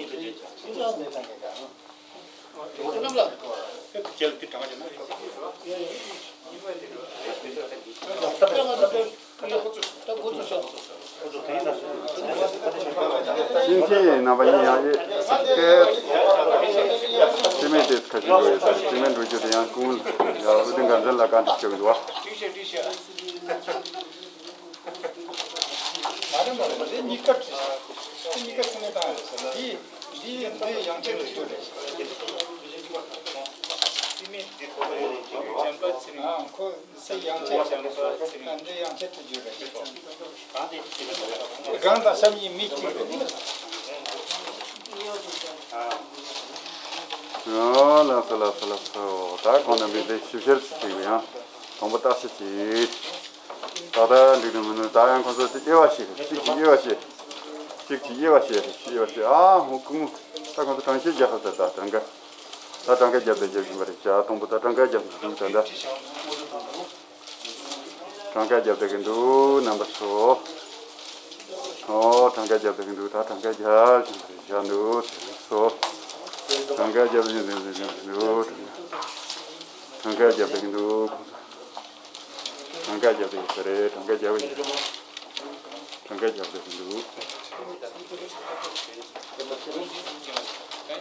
ཤིང་ཆེན་ཡིན་ན་པ་ཡིན་ཡང་ཨེ། སྐད། སི་མེན་ཏེ་ཁ་ཤས་འགྲོ་ཡོད་ས་རེད། སི་མེན་འགྲོ་རྒྱུ་དེ་ཡང་ཀུན་ཡང་ཨུ་དུ་འགན་འཛིན་ལ་བཀའ་འདྲི་ཞུ་གི་འདུག་བ། མ་རེད་མ་རེད། འདི་གཉིས་ཀ་འདི་གཉིས་ཀ་སི་མེན་བཏང་ཡོད་ས་རེད། འདི་འདི་འདི་ཡང་ཆེ་རུ་ཞུ་རེད། སི་མེན་འདི་ཁོ་ཁོ་ཡོད་རེད། ཁོ་ཡོད་རེད། ཨ་ཁོ། སེ་ཡང་ཆེ་ཞང་ཁོ་ཨ་འདི་ཡང་ཆེ་ཏུ་འགྱུར་རེ་ཞིག་གང་དང་སེམས་ཉིད་མི་གཅིག་རེད། ཨོ་ལགས་སོ་ལགས་སོ་ལགས་སོ། ད་ཁོང་རྣམ་པས་འདི་ཞིབ་བཤེར་ཅིག་བྱེད་དགོས་ཡང་དང་པོ་བརྟག་ཞིབ་ཅིག་ད་ལྟ་འགྲིག་ནི་མི་འདུག་ད་ཡང་ཁོང་ཚོ་དབྱེ་བ་ཞིག་གཅིག་གིས་དབྱེ་བ་ཞིག་གཅིག་གིས་དབྱེ་བ་བཤད་རེད། དབྱེ་བ་བཤད། ཨ་ཧོ་ཀུང་། ད་ཁོང་ཚོ་གྲངས་བཤེར་རྒྱག་ས་ད་གྲངས་ཀ་ད་གྲངས་ཀ་རྒྱབ་ད་རྒྱབ་བཞིན་པ་རེད། ཞག་དང་པོ་ད་གྲངས་ཀ་རྒྱབ་ད་ད་ད། གྲངས་ཀ་རྒྱབ་བསྡད་ཀྱི་འདུག་རྣམ་པ་ཚོ། ཨོ་གྲངས་ཀ་རྒྱབ་བསྡད་ཀྱི་འདུག་ད་གྲངས་ཀ་རྒྱབ་བཞིན་པ་རེད། བཞག་འདུག་དེ་ཚོ། གྲངས་ཀ་རྒྱབ་བཞིན་བཞིན་བཞིན་བཞིན་འདུག་གྲངས་ཀ་རྒྱབ་བསྡད་ཀྱི་འདུག་གྲངས་ཀ་རྒྱབ་བསྡད་ཀྱི་རེད། གྲངས་ཀ་རྒྱབ་བཞིན། གྲངས་ཀ་རྒྱབ་བསྡད་ཀྱི་འདུག་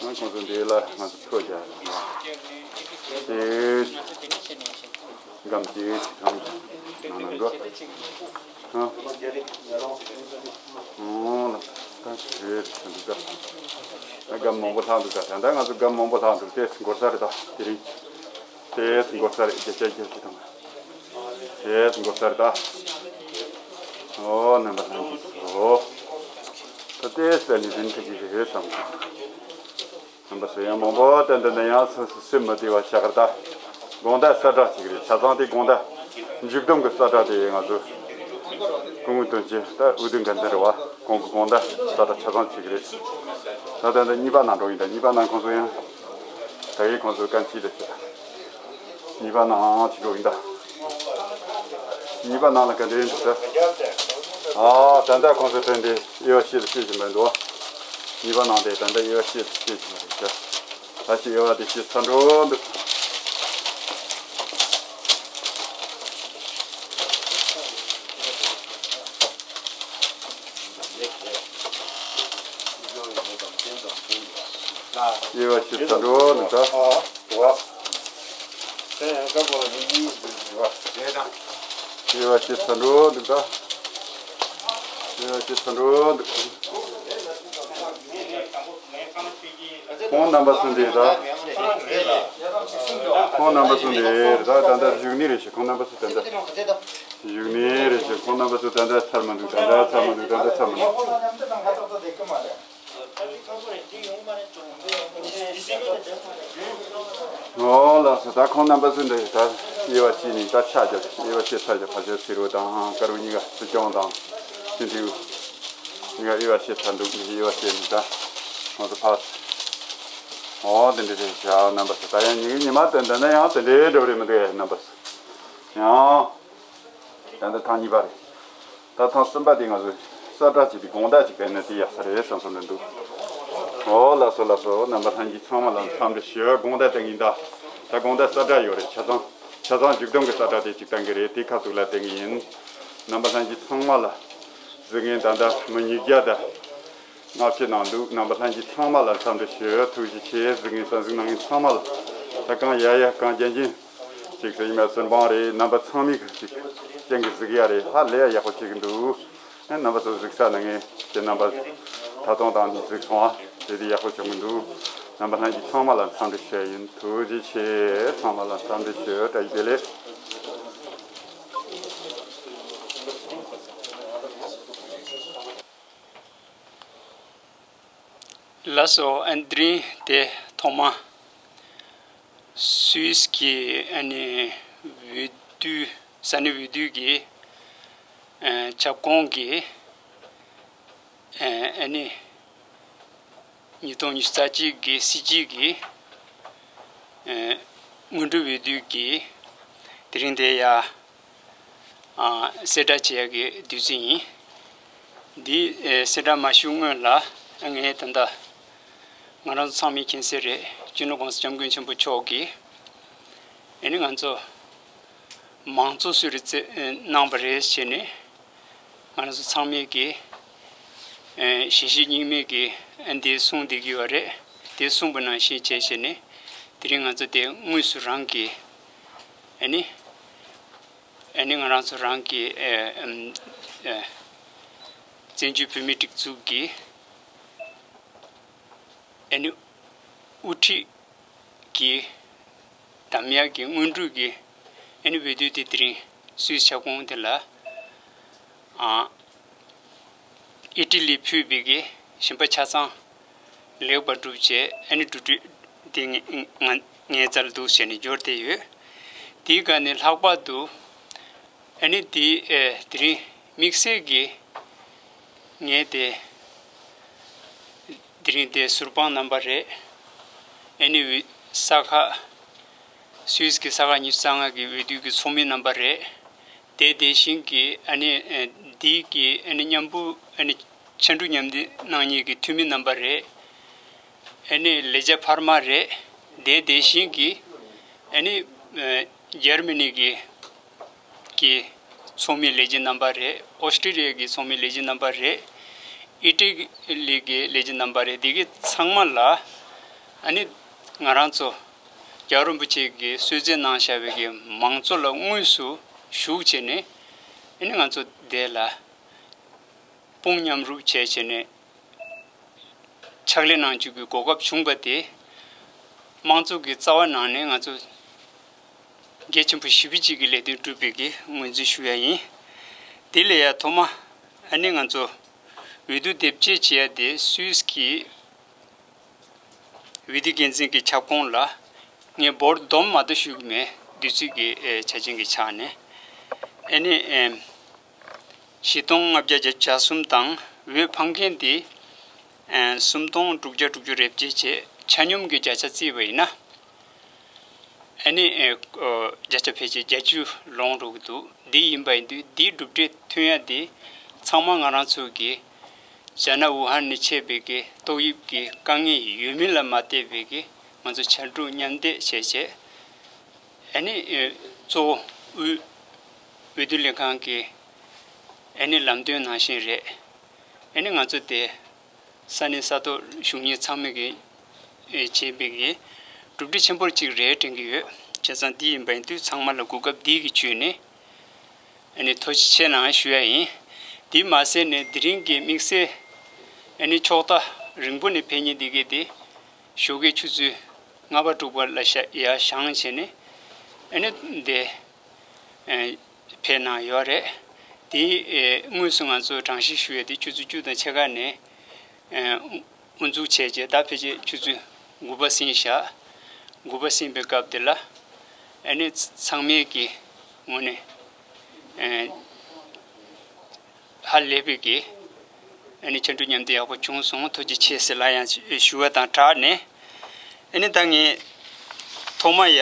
ང་ཁོང་ཚོ་འདི་ལ་ང་ཚོ་ཚོ་རྒྱག་དེ་སྒམ་དེ་གང་ནང་ན་འགྲོ། ཨོ་ལ་ད་རེད་འདུག་ད། སྒམ་མང་པོ་ལྷག་འདུག་ད། ད་ལྟ་ང་ཚོ་སྒམ་མང་པོ་ལྷག་འདུག་དེ་འགོར་ས་རེད། ད་དེ་རིང་དེ་འགོར་ས་རེད། བརྒྱ་ཆ་བརྒྱད་ཅུ་དང་། དེ་འགོར་ས་རེད་ད། ཨོ་རྣམ་པ་ལྷན་རྒྱས་ཚོ། ད་ལྟའི་ས་ནི་དེ་འདྲ་ཞིག་རེད་བསམ་གྱི། རྣམ་པ་ཚོ་ཡང་མང་པོ་ཏན་ཏན་ན་ཡང་སུ་སུ་སེམས་མ་བདེ་བ་བྱ་གར་ད། དགོང་དག་གསལ་བསྒྲགས་བྱེད་ཀྱི་རེད། ཆ་ཚང་དེ་དགོང་དག་མཇུག་བསྡོམས་ཀྱི་གསལ་བསྒྲགས་དེ་ང་ཚོ་སྐུ་ངོ་དོན་གཅོད་ད་འོས་བསྡུ་འགན་འཛིན་རེད་བ། ཁོང་གི་དགོང་དག་གསལ་བསྒྲགས་ཆ་ཚང་བྱེད་ཀྱི་རེད། ད་ལྟ་འདི་གཉིས་པ་ནང་འགྲོ་ཡིན། ད་གཉིས་པ་ནང་ཁོང་ཚོ་ཡང་ད་ཡིན། ཁོང་ཚོ་གན་ཅི་ལས་བྱེད། གཉིས་པ་ནང་ཅི་འགྲོ་ཡིན་ད། གཉིས་པ་ནང་ལ་ག་འདྲ་ཡིན་འདུག་ད། ཨ་ད་ལྟ་ཁོང་ཚོ་དྲན་དེ་དབྱེ་བ་བཤད་ལ་བཤད་བཞིན་པ་འདུག་གཉིས་པ་ནང་དེ་ད་ལྟ་དབྱེ་བ་བཤད་ལ་བཤད་བཞིན་པ་རེད་ད། ད་ཅི་དབྱེ་བ་དེ་བཤད་ཚར་འགྲོ་འདུག་དབྱེ་བ་བཤད་ཚར་འགྲོ་འདུག་ད། དབྱེ་བ་བཤད་ཚར་འགྲོ་འདུག་ད། དབྱེ་བ་བཤད་ཚར་འགྲོ་འདུག་ཁོང་རྣམ་པ་གསུམ་དེ་ད། ཁོང་རྣམ་པ་གསུམ་དེ་རེད་ད། ད་ལྟ་བཞུགས་གནས་རེད་ཤག་ཁོང་རྣམ་པ་གསུམ་ད་ལྟ་བཞུགས་གནས་རེད་ཤག་ཁོང་རྣམ་པ་གསུམ་ད་ལྟ་ཚར་མི་འདུག་ད་ལྟ་ཚར་མི་འདུག་ད་ལྟ་ཚར་མི་འདུག་ཨོ་ལགས་སོ། ད་ཁོང་རྣམ་པ་ཚོ་འདི་ད་དབྱེ་བ་ཕྱེ་ནས་ད་ཆ་བརྒྱབ། དབྱེ་བ་ཕྱེ་ཚར་བཞག་ཕལ་ཆེར་ཚེ་རོགས་དང་དཀར་པོ་གཉིས་ཀ་སྲིད་སྐྱོང་དང་སྤྱི་འཐུས་གཉིས་ཀ་དབྱེ་བ་ཕྱེ་ཚར་འདུག་དབྱེ་བ་ཕྱེ་ནས་ད་ཁོང་ཚོ་ཕར། ཨོ་དེ་འདྲ་རེད་བཞག་རྣམ་པ་ཚོ། ད་ཡང་ཉི་ཉི་མ་དེ་འདི་ན་ཡང་དེ་འདྲའི་འགྲོ་རེད་མི་འདུག་རྣམ་པ་ཚོ། ཡང་། ད་ལྟ་ཐེངས་གཉིས་པ་རེད། ད་ཐེངས་གསུམ་པ་དེ་ང་ཚོས་གསལ་བསྒྲགས་བྱས་པའི་དགོང་དག་ཅིག་བྱས་ན་དེ་ཡག་ས་རེད་བསམ་བསམ་རེད་འདུག་ཨོ་ལགས་སོ་ལགས་སོ། རྣམ་པ་ལྷན་རྒྱས་ཚང་མ་ལ་འཚམས་འདྲི་ཞུ། དགོང་དག་བཏང་གི་ཡིན་ད། ད་དགོང་དག་གསལ་བསྒྲགས་ཡོད་རེད། ཆ་ཚང་ཆ་ཚང་མཇུག་བསྡོམས་ཀྱི་གསལ་བསྒྲགས་དེ་ཅིག་བཏང་གི་རེད། དེ་ཁ་ཐུག་ལ་བཏང་གི་ཡིན། རྣམ་པ་ལྷན་རྒྱས་ཚང་མ་ལ་གཟིགས་མཁན་ད་ལྟ་མི་ཉིས་བརྒྱ་དང་ལྔ་བཅུ་ནང་འདུག་རྣམ་པ་ལྷན་རྒྱས་ཚང་མ་ལ་འཚམས་འདྲི་ཞུ། ཐུགས་རྗེ་ཆེ། གཟིགས་མཁན་གསན་གཟིགས་གནང་མཁན་ཚང་མ་ལ། ད་གང་ཡ་ཡ་གང་རྒྱན་རྒྱན། ཅིག་ཟེར་ཡིན་མ་སུན་པང་རེད། རྣམ་པ་ཚང་མས་ཅིག་སྤྱན་གྱིས་གཟིགས་ཡ་རེད། ཧ་ལས་ཡ་ཡག་པོ་བྱེད་ཀྱི་འདུག་ཨེ་རྣམ་པ་ཚོ་གཟིགས་ས་ནང་ངས་ཁྱེད་རྣམ་པ་ད་དུང་དང་ནས་གཟིགས་སོང་ཨ། དེ་དེ་ཡག་པོ་བྱུང་གི་འདུག་རྣམ་པ་ལྷན་རྒྱས་ཚང་མ་ལ་འཚམས་འདྲི་ཞུ་ཡ་ཡིན། ཐུགས་རྗེ་ཆེ། ཚང་མ་ལ་འཚམས་འདྲི་ཞུ། བཀྲ་ཤིས་བདེ་ལེགས། ལགས་སོ། ཨ་ནི་དེ་རིང་དེ་ཐོག་མ་སུད་སི་གི་ཨ་ནི་འོས་བསྡུ་ས་གནས་འོས་བསྡུ་གི་ཨ་ཁྱབ་ཁོངས་ཀྱི་ཨ་ནི་ཉིས་སྟོང་ཉི་ཤུ་རྩ་གཅིག་གི་སྲིད་སྤྱི་གི་ཨ་སྔོན་འགྲོ་འོས་བསྡུ་གི་དེ་རིང་དེ་ཡ། ཨ་གསལ་བསྒྲགས་བྱེད་ཡག་གི་དུས་ཚོད་ཡིན། འདི་ཨེ་གསལ་བསྒྲགས་མ་ཞུ་སྔོན་ལ་ངས་ད་ལྟ་ང་རང་ཚོ་ཚང་མས་མཁྱེན་གསལ་རེད། སྤྱི་ནོར་༸གོང་ས་༸སྐྱབས་མགོན་ཆེན་པོ་མཆོག་གིས་ཨ་ནི་ང་ཚོ་མང་གཙོ་སུ་རེད་བརྩི་ཨེ་གནང་བ་རེད་བྱས་ནས་ང་རང་ཚོ་ཚང་མས་ཀྱི་ཨེ་གཞིས་བྱེས་གཉིས་མེད་ཀྱི་ཨ་འདི་གསུངས་བསྡད་ཀྱི་ཡོད་རེད། དེ་གསུངས་པ་ནང་བཞིན་བྱས་བྱས་ནས་དེ་རིང་ང་ཚོ་དེ་དངོས་སུ་རང་གི་ཨ་ནི། ཨ་ནི་ང་རང་ཚོ་རང་གི་ཨེ་ཨམ་ཨེ་བཙན་བྱོལ་བོད་མིའི་སྒྲིག་འཛུགས་ཀྱི་ཨ་ནི་དབུ་ཁྲིད་ཀྱི་འདེམས་ཡག་གི་སྔོན་འགྲོ་གི་ཨ་ནི་འོས་བསྡུ་དེ་དེ་རིང་སུད་སི་ཁྱབ་ཁོངས་དེ་ལ་ཨ་ཨི་ཊ་ལི་ཕུད་པའི་གི་ཞིང་པ་ཆ་ཚང་ལེགས་པར་གྲུབ་བྱས། ཨ་ནི་འགྲུལ་བསྐྱོད་དེ་ང་ང་ངའི་རྩར་འདུག་བྱས་ནས་འབྱོར་བསྡད་ཡོད། དེའི་སྒང་ནས་ལྷག་པར་དུ་ཨ་ནི་དེ་ཨེ་དེ་རིང་དམིགས་བསལ་གྱི་ངས་དེ་ དེ་རིང་དེ་ཟུར་དཔང་རྣམ་པ་རེད། ཨ་ནི་ས་ཁ་སུད་སི་གི་ས་ཁ་ཉི་ཤུ་རྩ་ལྔ་གི་འོས་བསྡུ་གི་ཚོགས་མི་རྣམ་པ་རེད། དེ་དེ་བཞིན་གྱི་ཨ་ནི་འདི་གི་ཨ་ནི་མཉམ་པོ་ཨ་ནི་ཕྱར་གྲུ་མཉམ་འདེགས་གནང་མཁན་གྱི་འཐུས་མི་རྣམ་པ་རེད། ཨ་ནི་ལས་བྱ་འཕར་མ་རེད། དེ་དེ་བཞིན་གྱི་ཨ་ནི་འཇར་མ་ནི་གི་གི་ཚོགས་མི་ལས་བྱེད་རྣམ་པ་རེད། ཨོ་སི་ཀྲི་ལི་ཡ་གི་ཚོགས་མི་ལས་བྱེད་རྣམ་པ་རེད། ཨི་ཊ་ལི་གི་ལས་བྱེད་རྣམ་པ་རེད། འདི་གི་ཚང་མ་ལ་ཨ་ནི་ང་རང་ཚོ་རྒྱལ་བ་རིན་པོ་ཆེ་གིས་གསོལ་སྩལ་གནང་བཞག་པའི་གི་མང་གཙོ་ལ་དངོས་སུ་ཞུགས་བྱས་ནས་ཨ་ནི་ང་ཚོ་དེ་ལ་དཔུང་མཉམ་རུབ་བྱས་བྱས་ནས་ཕྱག་ལས་གནང་རྒྱུ་གི་གོ་སྐབས་བྱུང་བ་དེ་དམངས་གཙོ་གི་རྩ་བ་ནང་ནས་ང་ཚོ་གལ་ཆེན་པོ་ཞེ་པོ་ཅིག་གི་ལས་དོན་བསྒྲུབས་པའི་གི་ངོས་འཛིན་ཞུ་ཡ་ཡིན། དེ་ལས་ཡ་ཐོག་མ་ཨ་ནི་ང་ཚོ་འོས་བསྡུ་དེབ་སྐྱེལ་བྱེད་ཡ་དེ་སུད་སི་གི་འོས་བསྡུ་འགན་འཛིན་གྱི་ཁྱབ་ཁོངས་ལ་ངས་འབོར་བསྡོམས་མ་གཏོགས་ཞུ་གི་མེད། དུས་ཚོད་ཀྱི་ཨེ་ཆ་རྐྱེན་གྱི་ཆ་ནས་ཨ་ནི་ཨེམ་བཞི་སྟོང་ལྔ་བརྒྱ་བརྒྱད་ཅུ་གྱ་གསུམ་དང་འོས་འཕངས་མཁན་དེ་ཨེ་སུམ་སྟོང་དྲུག་བརྒྱ་དྲུག་ཅུ་རེ་བརྒྱད་བཅས། ཆ་སྙོམས་ཀྱི་བརྒྱ་ཆ་བརྩིས་པ་ཡིན་ན། ཨ་ནི་ཨེ་ཨོ་བརྒྱ་ཆ་ཕལ་ཆེར་བརྒྱད་ཅུ་ལོངས་འགྲོ་གི་འདུག་འདི་ཡིན་པ་ཡིན་དུས་འདིའི་གྲུབ་འབྲས་ཐོན་ཡ་དེ་ཚང་མ་ང་རང་ཚོ་གི་རྒྱ་ནག་ཝུ་ཧན་ནས་མཆེད་པའི་གི་ཏོག་དབྱིབས་ཀྱི་དཀའ་ངལ་ཡོད་མིན་ལ་མ་བལྟས་པའི་གི་ང་ཚོ་ཕྱར་གྲུ་མཉམ་འདེགས་བྱས་བྱས་ཨ་ནི་ཨེ་གཙོ་བོ་དབུས་འོས་བསྡུ་ལྷན་ཁང་གི་ཨ་ནི་ལམ་སྟོན་ནང་བཞིན་རེད། ཨ་ནི་ང་ཚོ་དེ་ས་གནས་ས་ཐོག་བཞུགས་མཁན་ཚང་མས་ཀྱི་ཨེ་བྱས་པའི་གི་གྲུབ་འབྲས་ཆེན་པོ་གཅིག་རེད་དྲན་གྱི་ཡོད། བྱས་ཙང་འདི་ཡིན་པ་ཡིན་དུས་ཚང་མ་ལ་གོ་སྐབས་འདི་གི་བརྒྱུད་ནས་ཨ་ནི་ཐུགས་རྗེ་ཆེ་གནང་ཞུ་ཡ་ཡིན། འདི་མ་ཟད་ནས་དེ་རིང་གི་དམིགས་བསལ་ཨ་ནི་ཕྱོགས་མཐའ་རིང་པོ་ནས་ཕེབས་མཁན་འདི་གས་དེ་ཞོགས་ཀའི་ཆུ་ཚོད་ལྔ་པ་དྲུག་པ་ལ་ཤ་ཡར་བཞེངས་བྱས་ནས་ཨ་ནི་འདི་ཨེ་ཕེབས་གནང་ཡོད་རེད། དེ་ཨེ་དངོས་སུ་ང་ཚོ་གྲངས་བཤེར་ཞུ་ཡས་དེ་ཆུ་ཚོད་བཅུ་དང་ཕྱེད་ཀ་ནས་ཨེ་དབུ་འཛུགས་བྱས་རྗེས་ད་ཕལ་ཆེར་ཆུ་ཚོད་དགུ་པ་ཟིན་བཞག་དགུ་པ་ཟིན་པའི་སྐབས་དེ་ལ་ཨ་ནི་ཚང་མས་ཀྱི་ངོས་ནས་ཨེ་ཧ་ལས་པའི་གི་ཨ་ནི་ཕྱར་གྲུ་མཉམ་འདེགས་ཡག་པོ་བྱུང་སོང་། ཐུགས་རྗེ་ཆེ་ཟེར་ལ་ཡང་ཞུ་བ་དང་སྦྲགས་ནས་ཨ་ནི་ད་ངས་ཐོག་མ་ཡ།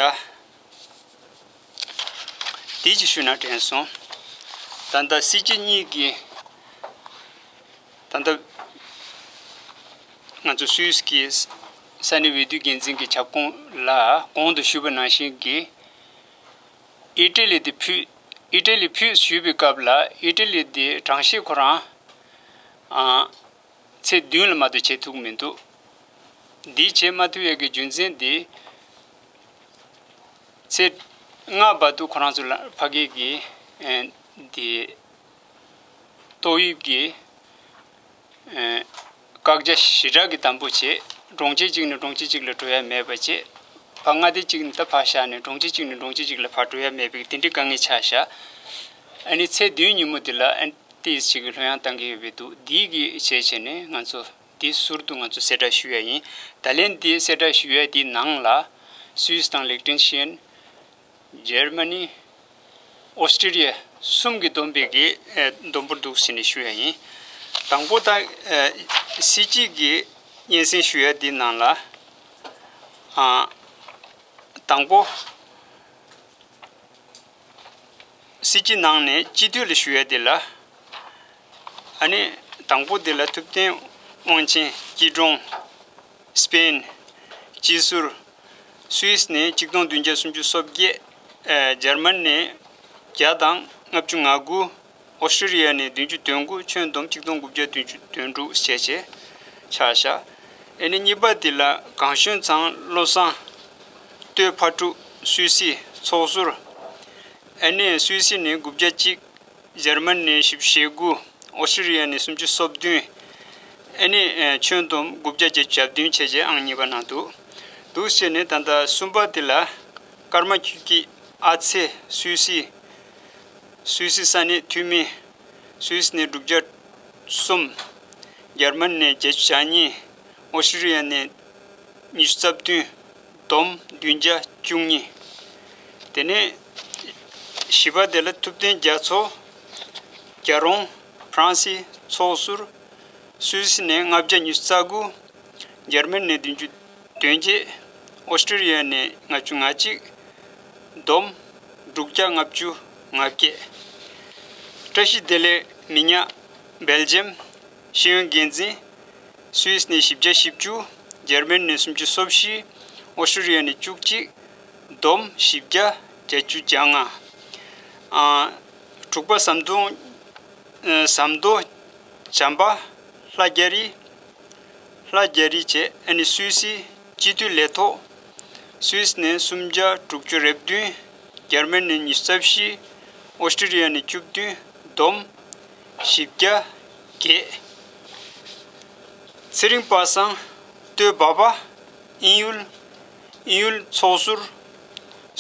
དེ་ཅི་ཞུས་ན་དྲན་སོང་། ད་ལྟ་སྲིད་སྤྱི་གཉིས་ཀྱི་ད་ལྟ་ང་ཚོ་སུད་སི་གི་ས་གནས་འོས་བསྡུ་འགན་འཛིན་གྱི་ཁྱབ་ཁོངས་ལ་གོང་དུ་ཞུས་པ་ནང་བཞིན་གྱི་ཨི་ཊ་ལི་དེ་ཕུད། ཨི་ཊ་ལི་ཕུད་ཞུས་པའི་སྐབས་ལ་ཨི་ཊ་ལི་དེ་གྲངས་བཤེར་ཁོ་རང་ཨ་ཚེས་བདུན་ལ་མ་གཏོགས་བྱེད་ཐུབ་མི་འདུག་འདི་བྱེད་མ་ཐུབ་ཡས་ཀྱི་རྒྱུ་མཚན་དེ་ཚེས་ལྔ་བར་དུ་ཁོ་རང་ཚོ་ལ་ཕ་གི་གི་ཨེ་དེ་ཏོག་དབྱིབས་ཀྱི་ཨེ་བཀག་རྒྱ་ཞེ་དྲག་གི་དམ་པོ་བྱེད། གྲོང་ཁྱེར་གཅིག་ནས་གྲོང་ཁྱེར་གཅིག་ལ་འགྲོ་ཡ་མེད་པ་བྱེད། ཕར་མངའ་སྡེ་གཅིག་ནས་ད་ཕར་བཞག་ནས་གྲོང་ཁྱེར་གཅིག་ནས་གྲོང་ཁྱེར་གཅིག་ལ་ཕར་འགྲོ་ཡ་མེད་པའི་དེ་འདྲའི་དཀའ་ངལ་ཆགས་བཞག་ཨ་ནི་ཚེས་བདུན་ཉིན་མོ་དེ་ལ་ཨ་ནི་ཏིས་ཅིག་གི་ལྷོད་ཡངས་གཏང་གི་ཡོད་པའི་འདུག་འདི་གི་བྱས་བྱས་ནས་ང་ཚོ་འདི་ཟུར་དུ་ང་ཚོ་གསལ་བསྒྲགས་ཞུ་ཡ་ཡིན། ད་ལན་འདི་གསལ་བསྒྲགས་ཞུ་ཡ་འདི་ནང་ལ་སུད་སི་དང་ལིག་ཏེན་ཤི་ཡན། འཇར་མ་ནི། ཨོ་སི་ཀྲི་ལི་ཡ་གསུམ་གྱིས་བསྡོམས་པའི་གི་ཨེ་བསྡོམས་འབོར་འདུག་ཟེར་ནས་ཞུ་ཡ་ཡིན། དང་པོ་ད་ཨེ་སྲིད་སྤྱི་གི་སྙན་སེང་ཞུ་ཡ་འདི་ནང་ལ་ཨ་དང་པོ། སྲིད་སྤྱི་ནང་ནས་སྤྱི་འཐུས་ལ་ཞུ་ཡ་དེ་ལ། ཨ་ནི་དང་པོ་དེ་ལ་ཐུབ་བསྟན་དབང་ཆེན། སྐྱིད་གྲོང་། སྤེན། སྤྱི་ཟུར། སུད་སི་ནས་གཅིག་སྟོང་བདུན་བརྒྱ་སུམ་ཅུ་སོ་བརྒྱད། ཨ་འཇར་མན་ནས་བརྒྱ་དང་ལྔ་བཅུ་ང་དགུ། ཨོ་སི་ཀྲི་ལི་ཡ་ནས་བདུན་ཅུ་དོན་དགུ། ཁྱོན་བསྡོམས་གཅིག་སྟོང་དགུ་བརྒྱ་བདུན་ཅུ་དོན་དྲུག་བྱས་བྱས་ཆགས་བཞག་ཨ་ནི་གཉིས་པ་དེ་ལ་གངས་ཞོན་ཚང་། བློ་བཟང་། སྟོད་ཕག་གྲུ། སུད་སི་ཚོགས་ཟུར། ཨ་ནི་སུད་སི་ནས་དགུ་བརྒྱ་གཅིག་འཇར་མན་ནས་བཞི་བཅུ་ཞེ་དགུ། ཨོ་སི་ཀྲི་ལི་ཡ་ནས་སུམ་ཅུ་སོ་བདུན། ཨ་ནི་ཨ་ཁྱོན་བསྡོམས་དགུ་བརྒྱ་བརྒྱད་ཅུ་གྱ་བདུན་བྱས་བྱས་ཨང་གཉིས་པ་ནང་འདུག་འདུག་བྱས་ནས་ད་ལྟ་གསུམ་པ་དེ་ལ་ཀརྨ་ཆོས་སྐྱིད། ཨ་ཚེ། སུད་སི། སུད་སི་ས་གནས་འཐུས་མི། སུད་སི་ནས་དྲུག་བརྒྱ་གསུམ། འཇར་མན་ནས་བརྒྱད་ཅུ་གྱ་གཉིས། ཨོ་སི་ཀྲི་ལི་ཡ་ནས་ཉི་ཤུ་རྩ་བདུན། བསྡོམས་བདུན་བརྒྱ་བཅུ་གཉིས། དེ་ནས་བཞི་པ་དེ་ལ་ཐུབ་བསྟན་རྒྱ་མཚོ། རྒྱལ་རོང་། ཧྥ་རན་སི་ཚོགས་ཟུར། སུད་སི་ནས་ལྔ་བརྒྱ་ཉི་ཤུ་རྩ་དགུ། འཇར་མན་ནས་བདུན་ཅུ་དོན་བརྒྱད། ཨོ་སི་ཀྲི་ལི་ཡ་ནས་ལྔ་བཅུ་ང་གཅིག། བསྡོམས་དྲུག་བརྒྱ་ལྔ་བཅུ་ང་བརྒྱད། བཀྲ་ཤིས་བདེ་ལེགས་མི་ཉག། སྦེལ་ཇམ། ཤེས་ཡོན་འགན་འཛིན། སུད་སི་ནས་བཞི་བརྒྱ་བཞི་བཅུ། འཇར་མན་ནས་སུམ་ཅུ་སོ་བཞི། ཨོ་སི་ཀྲི་ལི་ཡ་ནས་བཅུ་གཅིག། བསྡོམས་བཞི་བརྒྱ་བརྒྱད་ཅུ་གྱ་ལྔ། ཨ། དྲུག་པ་ཟམ་གདོང་། ཨ། ཟམ་མདོ། བྱམས་པ། ལྷ་རྒྱ་རི། ལྷ་རྒྱ་རི་བཅས། ཨ་ནི་སུད་སི་སྤྱི་འཐུས་ལས་ཐོག་སུད་སི་ནས་སུམ་བརྒྱ་དྲུག་ཅུ་རེ་བདུན། འཇར་མན་ནས་ཉི་ཤུ་རྩ་བཞི། ཨོ་སི་ཀྲི་ལི་ཡ་ནས་བཅུ་བདུན། བསྡོམས་བཞི་བརྒྱ་བརྒྱད། ཚེ་རིང་པ་སངས། སྟོད་བ་པ། དབྱིན་ཡུལ། དབྱིན་ཡུལ་ཚོགས་ཟུར།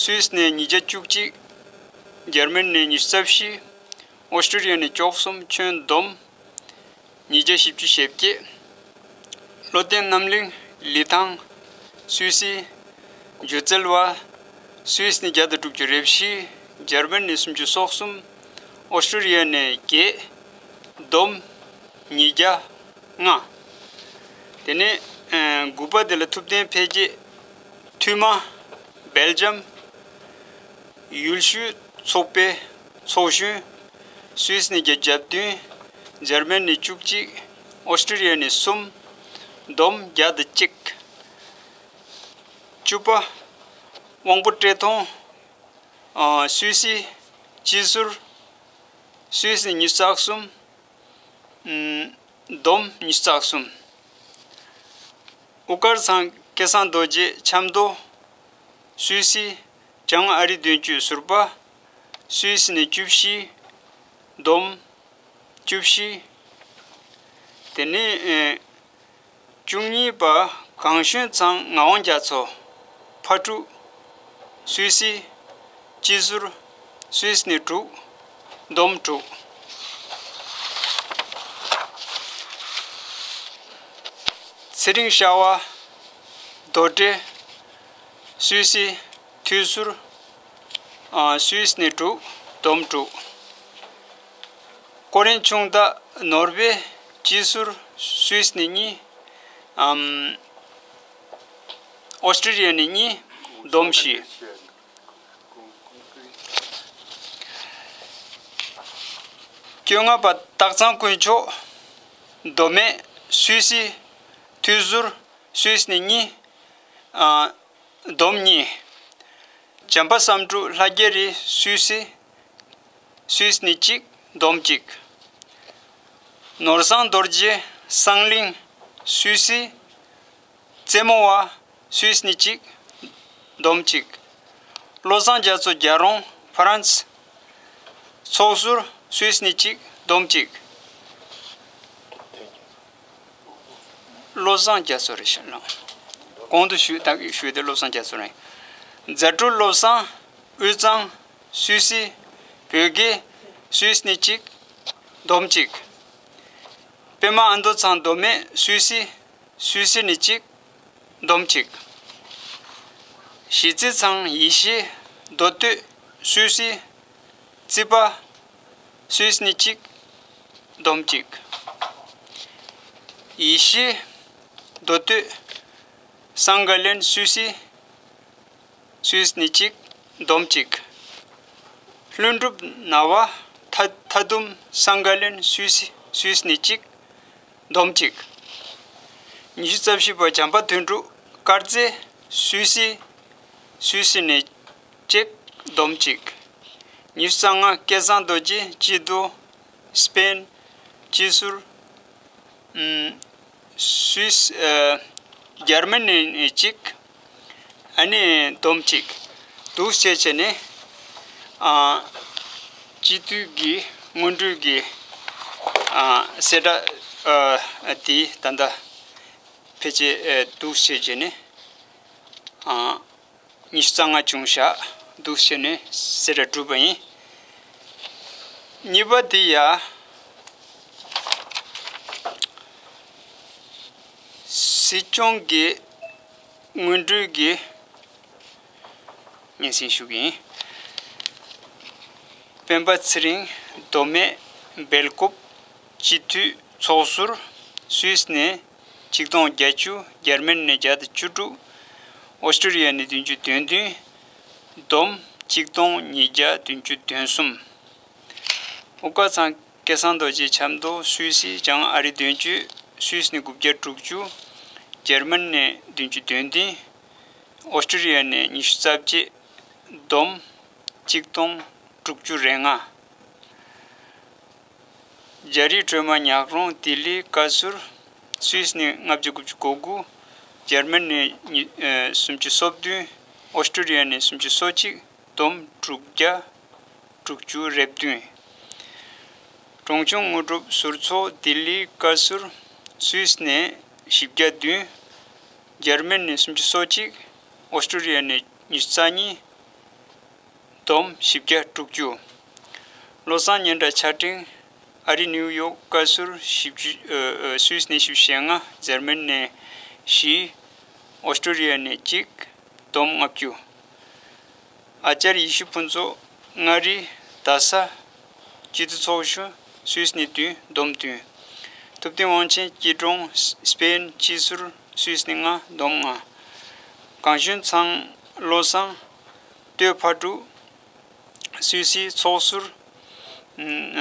སུད་སི་ནས་ཉིས་བརྒྱ་བཅུ་གཅིག། འཇར་མན་ནས་ཉི་ཤུ་རྩ་བཞི། ཨོ་སི་ཀྲི་ལི་ཡ་ནས་བཅུ་གསུམ། ཁྱོན་བསྡོམས་ཉིས་བརྒྱ་བཞི་བཅུ་ཞེ་བརྒྱད། བློ་བརྟན་རྣམ་གླིང་། ལི་ཐང་། སུད་སི། སྒྱུ་རྩལ་བ། སུད་སི་ནས་བརྒྱ་དང་དྲུག་ཅུ་རེ་བཞི། འཇར་མན་ནས་སུམ་ཅུ་སོ་གསུམ། ཨོ་སི་ཀྲི་ལི་ཡ་ནས་བརྒྱད། བསྡོམས་ཉིས་བརྒྱ་ལྔ། དེ་ནས། ཨ། དགུ་པ་དེ་ལ་ཐུབ་བསྟན་འཕེལ་རྒྱས། འཐུས་མ། སྦེལ་ཇམ། ཡུལ་ཤུལ་ཚོགས་པའི་ཚོགས་གཞོན། སུད་སི་ནས་བརྒྱ་བདུན། འཇར་མན་ནས་བཅུ་གཅིག། ཨོ་སི་ཀྲི་ལི་ཡ་ནས་གསུམ། བསྡོམས་བརྒྱ་དང་གཅིག། བཅུ་པ། དབང་པོ་བཀྲས་མཐོང་། ཨ། སུད་སི་སྤྱི་ཟུར། སུད་སི་ནས་ཉི་ཤུ་རྩ་གསུམ། ཨམ། བསྡོམས་ཉི་ཤུ་རྩ་གསུམ། དབུ་དཀར་ཚང་སྐལ་བཟང་རྡོ་རྗེ་ཆབ་མདོ། སུད་སི། བྱང་ཨ་རི་དོན་གཅོད་ཟུར་པ། སུད་སི་ནས་བཅུ་བཞི། བསྡོམས་བཅུ་བཞི། དེ་ནས། ཨེ། བཅུ་གཉིས་པ། གངས་ཞོན་ཚང་ངག་དབང་རྒྱ་མཚོ། ཕག་ཕྲུག་སུད་སི། སྤྱི་ཟུར། སུད་སི་ནས་དྲུག། བསྡོམས་དྲུག། ཚེ་རིང་ཤར་བ། མདོ་སྟོད། སུད་སི། འཐུས་ཟུར། ཨ། སུད་སི་ནས་དྲུག། བསྡོམས་དྲུག། ཀོ་རིན་ཆུང་བདག་ནོར་བྷེ། སྤྱི་ཟུར། སུད་སི་ནས་གཉིས། ཨམ། ཨོ་སི་ཀྲི་ལི་ཡ་ནས་གཉིས། བསྡོམས་བཞི། བཅོ་ལྔ་པ། སྟག་ཚང་དཀོན་མཆོག། མདོ་སྨད། སུད་སི། འཐུས་ཟུར། སུད་སི་ནས་གཉིས། ཨ། བསྡོམས་གཉིས། བྱམས་པ་བསམ་འགྲུབ་ལྷ་རྒྱ་རི། སུད་སི། སུད་སི་ནས་གཅིག། བསྡོམས་གཅིག། ནོར་བཟང་རྡོ་རྗེ་གསང་གླིང་། སུད་སི། རྩེ་མོ་བ། སུད་སི་ནས་གཅིག། བསྡོམས་གཅིག། བློ་བཟང་རྒྱ་མཚོ་རྒྱལ་རོང་། ཧྥ་རན་སི། ཚོགས་ཟུར། སུད་སི་ནས་གཅིག། བསྡོམས་གཅིག། བློ་བཟང་རྒྱ་མཚོ་རེད་ཤག་ལགས། གོང་དུ་ཞུས་ད་གིན་ཞུས་ཏེ་བློ་བཟང་རྒྱ་མཚོ་རེད། མཛའ་གྲོགས་བློ་བཟང་། དབུས་གཙང་། སུད་སི། བོད་དགེ། སུད་སི་ནས་གཅིག། བསྡོམས་གཅིག། པད་མ་ཨ་མདོ་ཚང་། མདོ་སྨད། སུད་སི། སུད་སི་ནས་གཅིག། བསྡོམས་གཅིག། གཞིས་རྩེ་ཚང་། ཡེ་ཤེས། མདོ་སྟོད། སུད་སི། རྩིས་པ། སུད་སི་ནས་གཅིག། བསྡོམས་གཅིག། ཡེ་ཤེས། མདོ་སྟོད། སང་ག་ལན། སུད་སི། སུད་སི་ནས་གཅིག། བསྡོམས་གཅིག། ལྷུན་གྲུབ་ན་བ། མཐའ་མཐའ་སྡོམ། སང་ག་ལན། སུད་སི། སུད་སི་ནས་གཅིག། བསྡོམས་གཅིག། ཉི་ཤུ་རྩ་བཞི་པ། བྱམས་པ་དོན་གྲུབ། དཀར་རྩེ། སུད་སི། སུད་སི་ནས་གཅིག། བསྡོམས་གཅིག། ཉི་ཤུ་རྩ་ལྔ། སྐལ་བཟང་རྡོ་རྗེ། ཀྱི་ཏོ། སྤེན། སྤྱི་ཟུར། ཨམ། སུད་སི། ཨ། འཇར་མ་ནི་ནས་གཅིག། ཨ་ནི་བསྡོམས་གཅིག། འདུག་བྱས་བྱས་ནས། ཨ། སྤྱི་འཐུས་ཀྱི་སྔོན་འགྲོའི་གི། ཨ། གསལ་བསྒྲགས། ཨ། དེ་ད་ལྟ་ཕལ་ཆེར། ཨ། འདུག་བྱས་བྱས་ནས། ཨ། ཉི་ཤུ་རྩ་ལྔ་བྱུང་ཤག། འདུག་བྱས་ནས་གསལ་བསྒྲགས་གྲུབ་པ་ཡིན། གཉིས་པ་དེ་ཡ། སྲིད་སྐྱོང་གི་སྔོན་འགྲོའི་གི་སྙན་སེང་ཞུ་གི་ཡིན། སྤེན་པ་ཚེ་རིང་། མདོ་སྨད། སྦེལ་ཀོབ། སྤྱི་འཐུས་ཚོགས་ཟུར། སུད་སི་ནས། ཆིག་སྟོང་བརྒྱད་ཅུ། འཇར་མན་ནས་བརྒྱ་དང་བཅུ་དྲུག། ཨོ་སི་ཀྲི་ཡ་ནས་བདུན་ཅུ་དོན་བདུན། བསྡོམས་ཆིག་སྟོང་ཉིས་བརྒྱ་བདུན་ཅུ་དོན་གསུམ། དབུ་དཀར་ཚང་སྐལ་བཟང་རྡོ་རྗེ་ཆབ་མདོ་སུད་སི་བྱང་ཨ་རི་དོན་གཅོད། སུད་སི་ནས་དགུ་བརྒྱ་དྲུག་ཅུ། འཇར་མན་ནས་བདུན་ཅུ་དོན་བདུན། ཨོ་སི་ཀྲི་ཡ་ནས་ཉི་ཤུ་རྩ་བརྒྱད། བསྡོམས་ཆིག་སྟོང་དྲུག་ཅུ་རེ་ལྔ། རྒྱ་རིགས་སྒྲོལ་མ་ཉག་རོང་ལྡི་ལི་བཀའ་ཟུར། སུད་སི་ནས་ལྔ་བརྒྱ་དགུ་བཅུ་གོ་དགུ། འཇར་མན་ནས་ཉི་ཨ་སུམ་ཅུ་སོ་བདུན། ཨོ་སི་ཀྲི་ཡ་ནས་སུམ་ཅུ་སོ་གཅིག། བསྡོམས་དྲུག་བརྒྱ་དྲུག་ཅུ་རེ་བདུན། གྲོང་ཆུང་དངོས་གྲུབ་ཟུར་ཚོགས་ལྡི་ལི་བཀའ་ཟུར། སུད་སི་ནས་བཞི་བརྒྱ་བདུན། འཇར་མན་ནས་སུམ་ཅུ་སོ་གཅིག། ཨོ་སི་ཀྲི་ཡ་ནས་ཉི་ཤུ་རྩ་གཉིས། བསྡོམས་བཞི་བརྒྱ་དྲུག་ཅུ། བློ་བཟང་སྙན་གྲགས་ཆ་ཕྲེང་། ཨ་རི་ནིའུ་ཡོག་བཀའ་ཟུར་བཞི་བཅུ། ཨ་ཨ་སུད་སི་ནས་བཞི་བཅུ་ཞེ་ལྔ། འཇར་མན་ནས་བཞི། ཨོ་སི་ཀྲི་ཡ་ནས་གཅིག། བསྡོམས་ལྔ་བཅུ། ཨ་ཅར་ཡེ་ཤེས་ཕུན་ཚོགས་མངའ་རིས་རྡ་ས་སྤྱི་འཐུས་ཚོགས་གཞོན། སུད་སི་ནས་བདུན། བསྡོམས་བདུན། ཐུབ་བསྟན་དབང་ཆེན་སྐྱིད་གྲོང་སི་པེན་སྤྱི་ཟུར། སུད་སི་ནས་ལྔ། བསྡོམས་ལྔ། གངས་ལྗོངས་ཚང་བློ་བཟང་སྟོད་ཕག་གྲུ། སུད་སི་ཚོགས་ཟུར།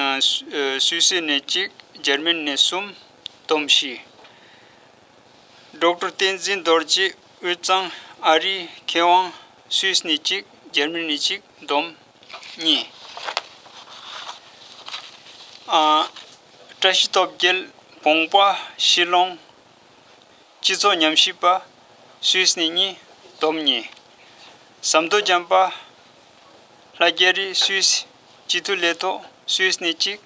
ཨ་སུད་སི་ནས་གཅིག། འཇར་མན་ནས་གསུམ། བསྡོམས་བཞི། ཌོག་ཊར་བསྟན་འཛིན་རྡོ་རྗེ་དབུས་གཙང་ཨ་རིའི་མཁས་དབང་། སུད་སི་ནས་གཅིག། འཇར་མན་ནས་གཅིག། བསྡོམས་གཉིས། ཨ་བཀྲ་ཤིས་སྟོབས་རྒྱལ་བོང་པ་ཤི་ལོང་སྤྱི་ཚོགས་ཉམས་ཞིབ་པ། སུད་སི་ནས་གཉིས། བསྡོམས་གཉིས། ཟམ་མདོ་བྱམས་པ་ལྷ་རྒྱ་རི། སུད་སི་སྤྱི་འཐུས་ལས་ཐོག། སུད་སི་ནས་གཅིག།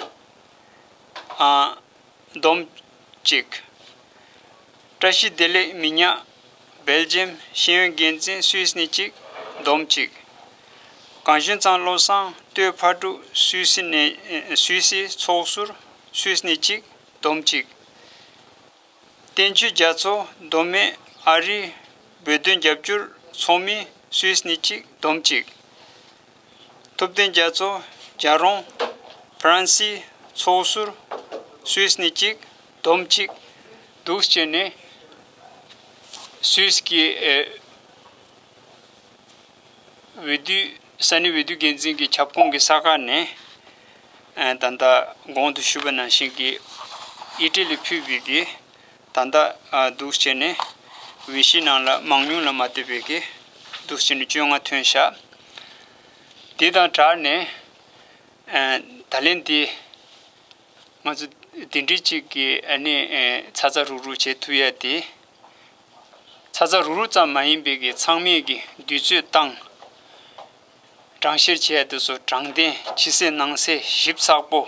ཨ་བསྡོམས་གཅིག། བཀྲ་ཤིས་བདེ་ལེགས་མི་ཉག་སྦེལ་ཇམ་ཤེས་ཡོན་འགན་འཛིན། སུད་སི་ནས་གཅིག། བསྡོམས་གཅིག། གངས་ལྗོངས་ཚང་བློ་བཟང་སྟོད་ཕག་གྲུ། སུད་སི་ནས་ཨ་སུད་སི་ཚོགས་ཟུར། སུད་སི་ནས་གཅིག། བསྡོམས་གཅིག། བསྟན་ཆོས་རྒྱ་མཚོ་མདོ་སྨད་ཨ་རིའི་བོད་དོན་རྒྱབ་སྐྱོར་ཚོགས་མི། སུད་སི་ནས་གཅིག། བསྡོམས་གཅིག། ཐུབ་བསྟན་རྒྱ་མཚོ་རྒྱལ་རོང་ཧྥ་རན་སིའི་ཚོགས་ཟུར། སུད་སི་ནས་གཅིག། བསྡོམས་གཅིག། འདུག་བྱས་ནས་སུད་སི་གི་ཨེ་འོས་བསྡུ། ས་གནས་འོས་བསྡུ་འགན་འཛིན་གྱི་ཁྱབ་ཁོངས་ཀྱི་ས་ཁག་ནས་ཨེ་ད་ལྟ་གོང་དུ་ཞུས་པ་ནང་བཞིན་གྱི་ཨི་ཊ་ལི་ཕུད་པའི་གི་ད་ལྟ་ཨ་འདུག་བྱས་ནས་འོས་གཞི་ནང་ལ་མང་ཉུང་ལ་མ་ལྟོས་པའི་གི་འདུག་བྱས་ནས་བཅོ་ལྔ་ཐོན་ཤག། དེ་དང་སྦྲགས་ནས་ཨ་ད་ལན་དེ་ང་ཚོ་དེ་འདྲའི་ཅིག་གི་ཨ་ནི་ཨ་ཚ་ཚ་རུག་རུག་བྱེད་ཐུབ་ཡ་དེ། ཚ་ཚ་རུག་རུག་ཙམ་མ་ཡིན་པའི་གི་ཚང་མས་གི་དུས་ཚོད་བཏང་། གྲངས་བཤེར་བྱས་དུས་སུ་དྲང་བདེན་ཕྱི་གསལ་ནང་གསལ་ཞིབ་ཚགས་པོ་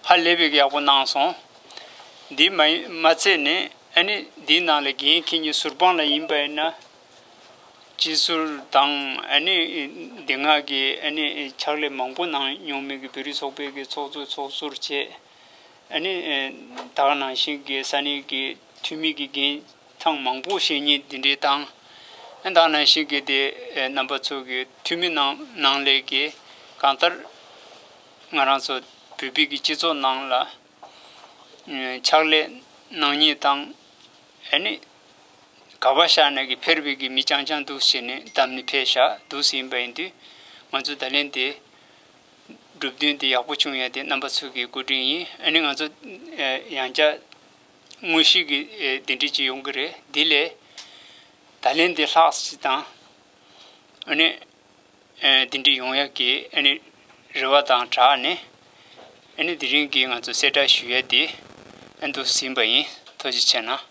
ཧ་ལས་པའི་གི་ཡག་པོ་གནང་སོང་། འདི་མ་ཡིན་མ་ཚད་ནས་ཨ་ནི་འདིའི་ནང་ལ་འགན་འཁྱེར་མཁན་ཟུར་དཔང་ལ་ཡིན་པ་ཡིན་ན། སྤྱི་ཟུར་དང་ཨ་ནི་འདི་སྔ་གི་ཨ་ནི་ཕྱག་ལས་མང་པོ་གནང་མྱོང་མི་གི་བོད་རིགས་ཚོགས་པའི་གི་ཚོགས་གཙོ་ཚོགས་ཟུར་བཅས། ཨ་ནི་ད་ག་ནང་བཞིན་གྱི་ས་གནས་ཀྱི་འཐུས་མི་གི་འགན་ཐང་མང་པོ་བཞེས་མཁན་འདི་འདྲའི་དང་། ཨ་ད་ག་ནང་བཞིན་གྱི་དེ་རྣམ་པ་ཚོ་གི་འཐུས་མི་ནང་ནང་ལས་ཀྱི་གང་ལྟར་ང་རང་ཚོ་བོད་པའི་གི་སྤྱི་ཚོགས་ནང་ལ་ཕྱག་ལས་གནང་མཁན་དང་། ཨ་ནི་ག་པར་བཞག་ནས་ཀྱི་ཕེར་བའི་གི་མི་རྐྱང་རྐྱང་འདུག་ཟེར་ནས་བདམས་ནས་ཕེབས་བཞག་འདུག་ཟེར་ཡིན་པ་ཡིན་དུས། ང་ཚོ་ད་ལན་དེ་གྲུབ་དོན་དེ་ཡག་པོ་བྱུང་ཡ་དེ་རྣམ་པ་ཚོ་གི་སྐུ་དྲིན་ཡིན། ཨ་ནི་ང་ཚོ་ཡང་བསྐྱར་དངོས་གཞི་གི་དེ་འདྲ་ཅིག་ཡོང་གི་རེད། འདི་ལས་ད་ལན་དེ་ལྷག་ཅིག་དང་། ཨ་ནི་འདི་འདྲ་ཡོང་ཡ་གི་ཨ་ནི་རེ་བ་དང་སྦྲགས་ནས་ཨ་ནི་དེ་རིང་གི་ང་ཚོ་གསལ་བསྒྲགས་ཞུ་ཡ་དེ་ཨ་འདུག་ཟིན་པ་ཡིན། ཐུགས་རྗེ་ཆེ་གནང་།